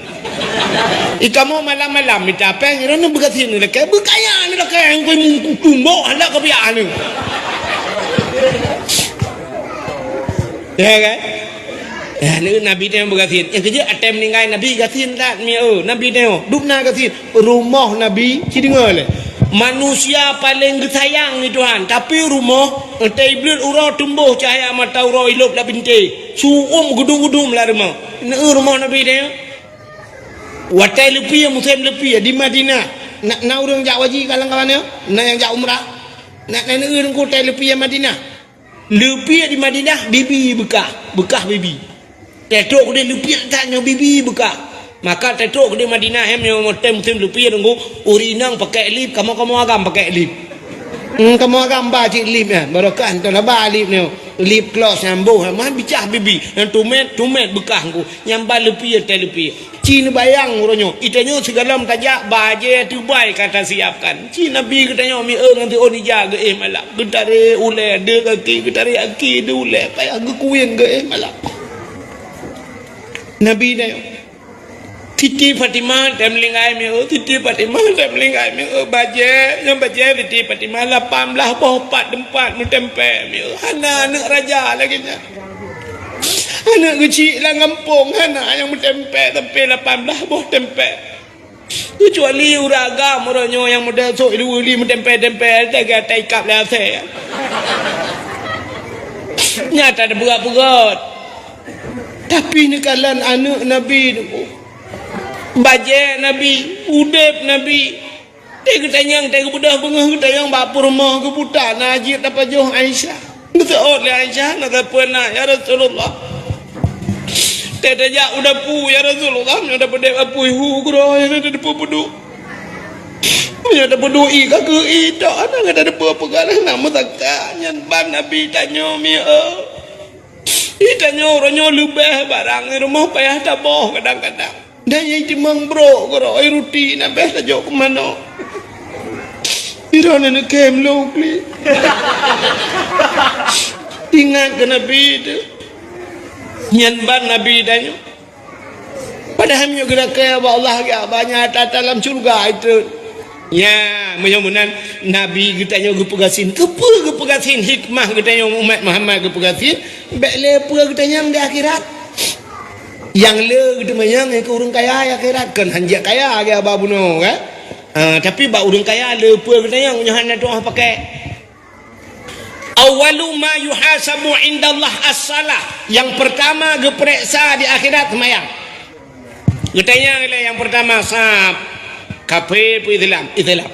I kamoe malam-malam mita péng, ira neubeugasien neulakée, beukaya neulakée, Teungku Imum kutumbok handak ka piak anu. Ya kan? Ya, ni Nabi teuh beugasien. Nyang keujeuet até meuninggai Nabi gasien that mi, oh, Nabi teuh. Dubna gasien. Rumoh Nabi ci deungoe lé. Manusia paleng geusayang ni Tuhan, tapi rumoh entah iblih uroe tumboh cahya mata uroe ilop lam bintéh. Su'um gudum-gudum lam rumoh. Ni rumoh Nabi teuh. Watée leupie, musém leupie di Madinah. Na, na ureuëng jak haji ka lam kawan nyoe? Na nyang jak umrah? Na, na ureuëng kutée leupie Madinah. Leupie di Madinah bibi beukah, beukah bibi. Teutrok keudeh leupie that nyoe bibi beukah. Maka teutrok keudeh Madinah hem nyoe meutem-tem leupie nunggu ureuëng inong pakai lip, kamoe-kamoe agam pakai lip. Hmm, kamoe agam ba cit lip nyan, barokah entah ba lip nyoe. Lip gloss nyan boh, mah bicah bibi. Nyan tumet, tumet beukah ngku. Nyan ba leupie teuh leupie. Ci neubayang uroe nyoe, i tanyoe sigohlom tajak bajée teubai ka tasiapkan. Ci Nabi geutanyoe mi-e ngon siôn ija geuéh malam. Geutarek ulée deuek gaki, geutarek gaki deuek ulée, payah geukuen geuéh malam. Nabi tanyoe. Siti Fatimah tem linggai mi-e, Siti Fatimah tem linggai mi-e bajée, nyang bajée Siti Fatimah lapan blaih boh pat teumpat meutempé mi-e. Hana aneuëk raja lagée nyan. Aneuëk geuchik lam gampông hana nyang meutempé sampoe lapan blaih boh tempé. Keucuali ureuëng agam uroe nyoe nyang meudeusok ilu-uli meutempé-tempé lagée ata ikab lé asée. Nyata teupeugah-peugah. Tapi neukalon aneuëk Nabi nyoe. Bajée Nabi, udeb Nabi. Teuh geutanyong, teuh geubeudôh beungoh geutanyong bak peurumoh geubuta na jeuet tapajoh Aisyah. Geuseuôt lé Aisyah, "Na sapeue na, ya Rasulullah?" Teuh tajak u dapu, "Ya Rasulullah, meunyoe tapeudeb apui hu keudroe, ya na tadeupeu peuduek. Meunyoe tapeuduk ié ka keu ié tok, hana gata deupeu peugah na meusaka." Nyan ban Nabi tanyoe mi-e. Ié tanyoe uroe nyoe leubeh barang di rumoh payah taboh kadang-kadang. Dan nyang timang brok keudroe ruti nabeh tajok keu manok. Droeneuh neukém lôn klik. Ingat keu Nabi teuh. Nyan ban Nabi tanyoe. Padahai meunyoe geulakée bak Allah geuh banyak ata-ata lam syeuruga itu. Ya, meunyoe meunan Nabi geutanyoe geupeugasien. Keupeue geupeugasien hikmah geutanyoe umat Muhammad geupeugasien? Bék lé peue geutanyong di akhirat. Nyang le geuteumanyong keu ureuëng kaya di akhirat, kon hanjeuet kaya geuh ba bunoe kan? Ah, tapi bak ureuëng kaya le peue geutanyong nyoe hana tuah pakai. Awwalu ma yuhasabu indallah as-salah. Nyang pertama geupeuriksa di akhirat seumayang. Geutanyong lé nyang pertama sab kafé peue Islam, Islam.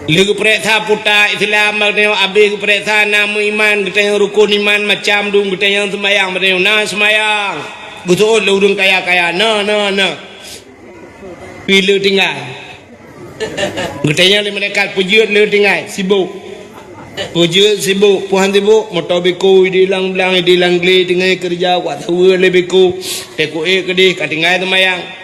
Lé geupeuriksa puta Islam, geutanyong abéh geupeuriksa na meuiman, geutanyong rukun iman macam dum, geutanyong seumayang, geutanyong na seumayang. Geuseuôt lé ureuëng kaya-kaya, na, na, na. Pi le tinggai. Geutanyong lé malaikat, peujeuet le tinggai, sibok. Peujeuet sibok, puhan sibok, moto beko ideh lam blang, ideh lam glé tinggai keureuja, wak saweue lé beko. Teukuék keudeh ka tinggai seumayang.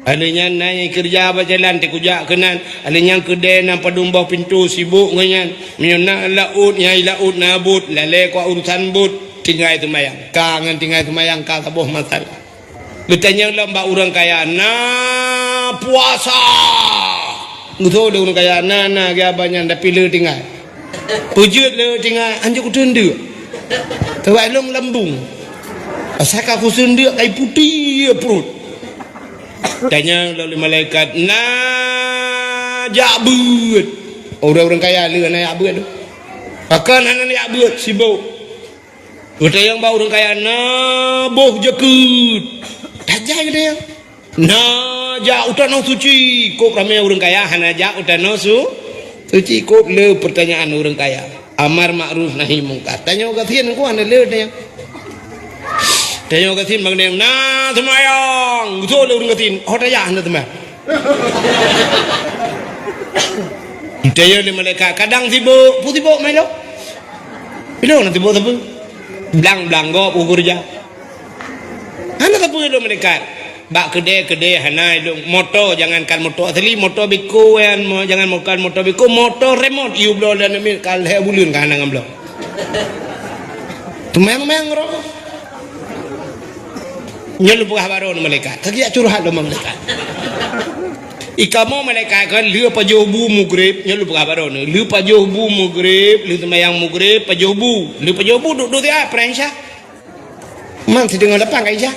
Alèh nyan na nyang keureuja bak jalan, teukujak keunan. Alèh nyan keudè na padum boh pintoe sibok ngon nyan. Meunyoe na laôt, nyang i laôt na bot, lalè kuat urusan bot, tinggai seumayang. Ka ngon tinggai seumayang ka saboh masalah. Geutanyong lom bak ureuëng kaya, "Na puasa?" Geutanyong lé ureuëng kaya, "Na, na," geuh abah nyan, tapi le tinggai. Peujeuet le tinggai, "Anjok kuteun deuk." Teuwai lôn lambung. Asai ka kuseun deuk kai putéh pruet. Tanyong lom lé malaikat, "Na jak beuet?" Ureuëng-ureuëng kaya le na jak beuet tu. Pakon hana jak beuet, sibok. Geutanyong bak ureuëng kaya, "Na boh jakeuet?" Tajak geutanyong. "Na jak u tanoh suci?" Kop ramé ureuëng kaya hana jak u tanoh su-, suci. Kop le peurtanyaan ureuëng kaya. Amar makruf nahi mungkar. Tanyoe gasien ku hana le tanyong. Tanyoe gasien bak geutanyong, "Na seumayang?" Geuseuôt lé ureuëng gasien, "Ho tajak hana seumayang." Geutanyong lé malaikat, "Kadang sibok, peue sibok meulom?" Ilôn na sibok sapeue? Blang-blang gob ukeue keureuja. Hana sapeue ilôn malaikat. Bak keudè-keudè hana ilong. Moto, jangankan moto asli, moto biko nyan, mo-, jangankan moto biko, moto remot yue bloe lé aneuk miet ka lhèe buleuen ka hana ngon bloe. Teumeng-meng roh. Nyoe lôn peugah bak droeneuh malaikat. Ka geujak curhat lom malaikat. I kamoe malaikat kan lheueh pajoh bu mugrib, nyoe lôn peugah bak droeneuh. Lheueh pajoh bu mugrib, lheueh seumayang mugrib, pajoh bu. Lheueh pajoh bu duek-duek siat, preh Isya. Man sideungoe lapan ka Isya.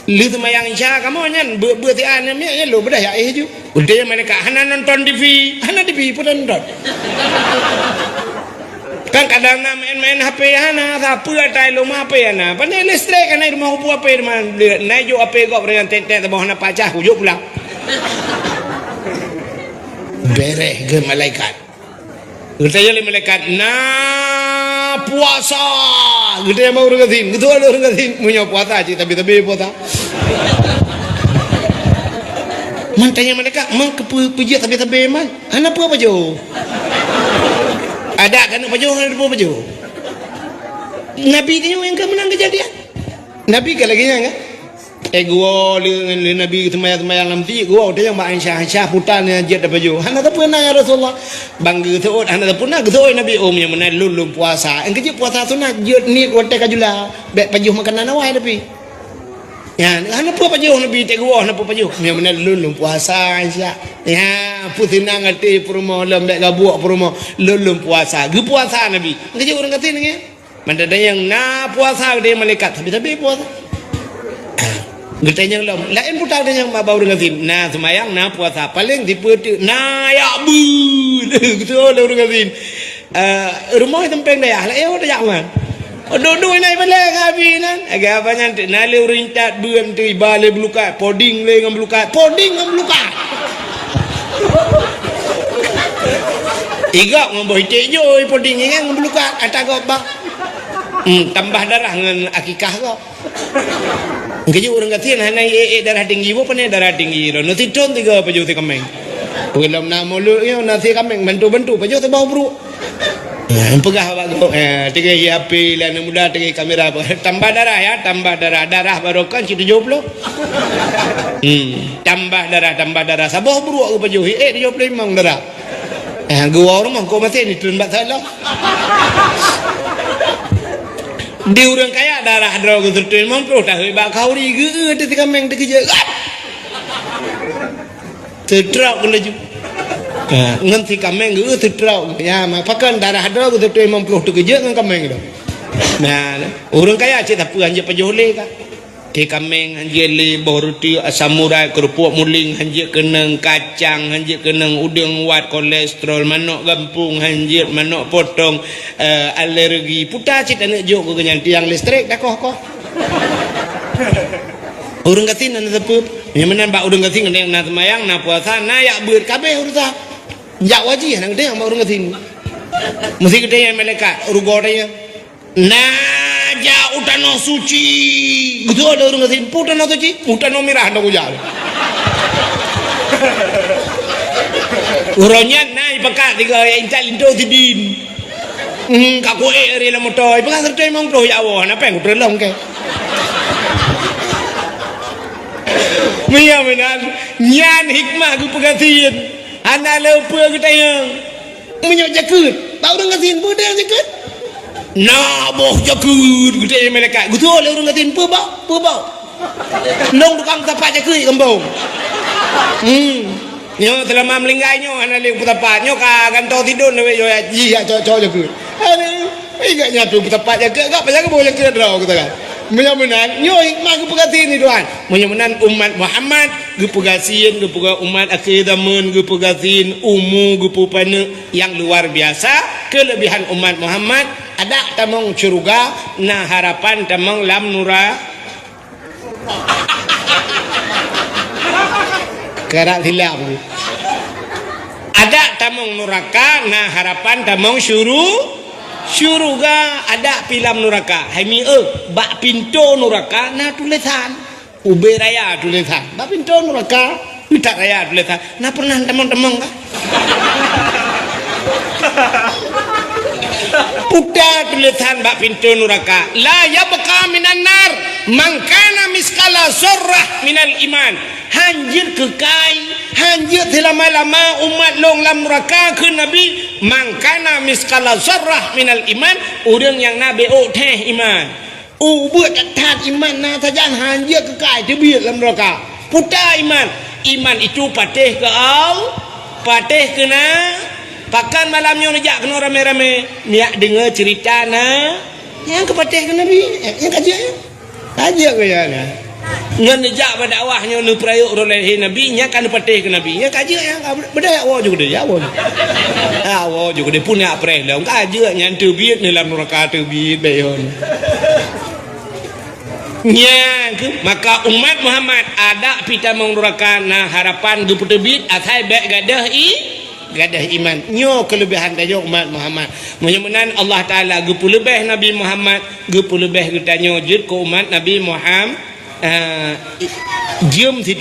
Lheueh seumayang Isya kamoe nyan, beu-, beu siat aneuk miet nyan lôn beudah jak éh ju. Udeb malaikat hana nonton T V, hana T V pun nonton. Kan kadang na main-main H P hana, sapeue ata i lôn H P hana. Pane listrik hana i rumoh, peue H P teuma. Na jok H P gob, ureueng nyan tet-tet saboh hana pacah, kujok pulang. Bereh keu malaikat. Geutanyong lé malaikat, "Na puasa?" Geutanyong bak ureueng gasien. Geutanyong lé ureueng gasien, "Meunyoe puasa, cit sabe-sabe puasa." Man tanyong malaikat, "Man keupeue peujeuet sabe-sabe man?" Hana peue pajoh. Adak keuneuk pajoh, hana peue pajoh. Nabi tanyoe nyang ka meunan keujadian. Nabi ka lagèe nyan kan? Eh, geuwoe lé, lé Nabi seumayang-seumayang lam masjid, geuwoe tanyong bak Aisyah, "Aisyah, peue tan nyang jeuet tapajoh?" "Hana sapeue na, ya Rasulullah." Ban geuseuôt hana sapeue na, geuseuôt Nabi, "Oh, meunyoe meunan lôn, lôn puasa." Nyang keujeuet puasa sunat, jeuet niet watèe ka jula. Bèk pajoh makanan awai tapi. Nyan, hana peue pajoh Nabi, teuguwoh hana peue pajoh. Meunyoe meunan lôn, lôn puasa, Aisyah. Ya, peuseunang até peurumoh lom, bèk gabuek peurumoh. Lôn, lôn puasa. Geupuasa Nabi. Geujak ureueng gasien nyan. Mantong tanyong na puasa, geutanyong malaikat. Sabe-sabe puasa. Geutanyong lom. Laén peue tanyong bak ureueng gasien. Na seumayang, na puasa. Paleng sipeue teuk, na jak beuet. Geutanyong lé ureueng gasien. Eh, rumoh i Seumpeng Dayah, laén ho tajak man. Duek-duek inan ibalèe ngon Abi inan. Lagèe abang nyan teuk, na lé ureueng intat beuet teuk iba lé beulukat, poding lé ngon beulukat, poding ngon beulukat. Igop ngon boh iték jôi, poding ingat ngon beulukat, ata gop bak. Hmm, tambah darah ngon akikah gop. Geujak ureueng gasien hana ék-ék darah tinggi, boh pane darah tinggi. Droeneuh sithôn tiga pajoh sie kaméng. Peue lom na mulod nyoe na sie kaméng, bantu-bantu pajoh saboh bruek. Eh, peugah bak gop, eh, teungoh hi H P lé aneuk muda, teungoh kamera, tambah darah ya, tambah darah. Darah barokon cit tujoh ploh. Hmm, tambah darah, tambah darah. Saboh bruek geupajoh, hi ék tujoh ploh limong darah. Eh, geuwoe rumoh kok maté ni turun bak salah. Di ureueng kaya darah droe geuseutôt limong ploh tahun bak khauri geu-eu teuh si kaméng teukeujeuet. Seutrok laju. Ha, ngon si kaméng geu-eu seutrok. Ya, ma pakon darah droe geuseutôt limong ploh teukeujeuet ngon kaméng droe. Nah, ureueng kaya cit sapeue hanjeuet pajoh lé ka. Teuh kaméng hanjeuet lé, boh ruti asam urat, keurupuk muling hanjeuet keunong, kacang hanjeuet keunong, udeueng wat, kolesterol, manok gampông hanjeuet, manok potong, eh, alergi. Puta cit aneuk jok keu nyan tiang listrik dak koh-koh. Ureueng gasien hana sapeue. Nyang meunan bak ureueng gasien keuneuk na seumayang, na puasa, na jak beuet, ka abéh urusan. Jak haji hana geutanyong bak ureueng gasien. Meusti geutanyong malaikat, rugoe tanyong. Na jak u tanoh suci. Geutanyong lé ureueng gasien, "Peue tanoh suci?" "U tanoh mirah, tanoh kujak." Uroe nyan na ipakat tiga intat linto sidin. Hmm, ka kuék ari lam moto, ipakat seutôt limong ploh ya Allah, na péng kuteurlong kèe. Meunyoe meunan, nyan hikmah geupeugasien. Hana lé peue geutanyong. Meunyoe jakeuet, bak ureueng gasien peue teuh jakeuet? Na boh jakeuet, geutanyong malaikat. Geutanyong lé ureueng gasien, "Peue bak? Peue bak?" "Lôn tukang tapak jakeuet gampông." Hmm. Nyoe seulama meuninggai nyoe hana lé peusapat. Nyoe ka gantoe sidon lawét nyoe jih jak cok-cok jakeuet. Aduh, ingat nyan peusapat jakeuet, gak payah geuboh jakeuet droe geutanyoe. Meunyoe meunan, nyoe hikmah geupeugasien ni Tuhan. Meunyoe meunan umat Muhammad geupeugasien, geupeugah umat akhé zaman, geupeugasien umu, geupeupaneuk nyang luar biasa. Keulebihan umat Muhammad, adak tamong syeuruga, na harapan tamong lam nura-, Karap silap. Adak tamong nuraka, na harapan tamong syuru-, syuruga, adak pi lam nuraka. Hai mi eu, bak pintoe nuraka na tulésan. Ubé raya tulésan. Bak pintoe nuraka, utak raya tulésan. Na pernah tamong-tamong ka? Puta tulésan bak pintoe nuraka, "La yabqa minan nar man kana misqala zarrah minal iman." Hanjeuet keukai, hanjeuet seulama-lama umat lôn lam nuraka, kheun Nabi, "Man kana misqala zarrah minal iman," ureuëng nyang na beuôk theh iman. Ubeut that-that iman na sajan, hanjeuet keukai teubiet lam nuraka. Puta iman. Iman itu patéh keu Allah, patéh keu na. Pakon malam nyoe neujak keunoe ramé-ramé, neujak deungoe ceurita na. Nyang keu patéh keu Nabi, nyang ka jeuet. Ka jeuet keu nyan. Nyoe neujak bak dakwah nyoe neupeurayeuk uroe lahé Nabi, nyang ka neupatéh keu Nabi. Nyang ka jeuet nyang ka beudaya woe ju keudeh, ya woe ju. Ya woe ju keudeh pun jak preh lom. Ka jeuet nyan teubiet neuh lam nuraka teubiet bèk yon. Nyan keuh, maka umat Muhammad adak pih tamong nuraka na harapan geupeuteubiet asai bèk gadôh i, gadôh iman. Nyoe keuleubehan tanyoe umat Muhammad. Meunyoe meunan Allah Taala geupeuleubeh Nabi Muhammad, geupeuleubeh geutanyoe jeuet keu umat Nabi Muhammad. Ah, jeuem situ.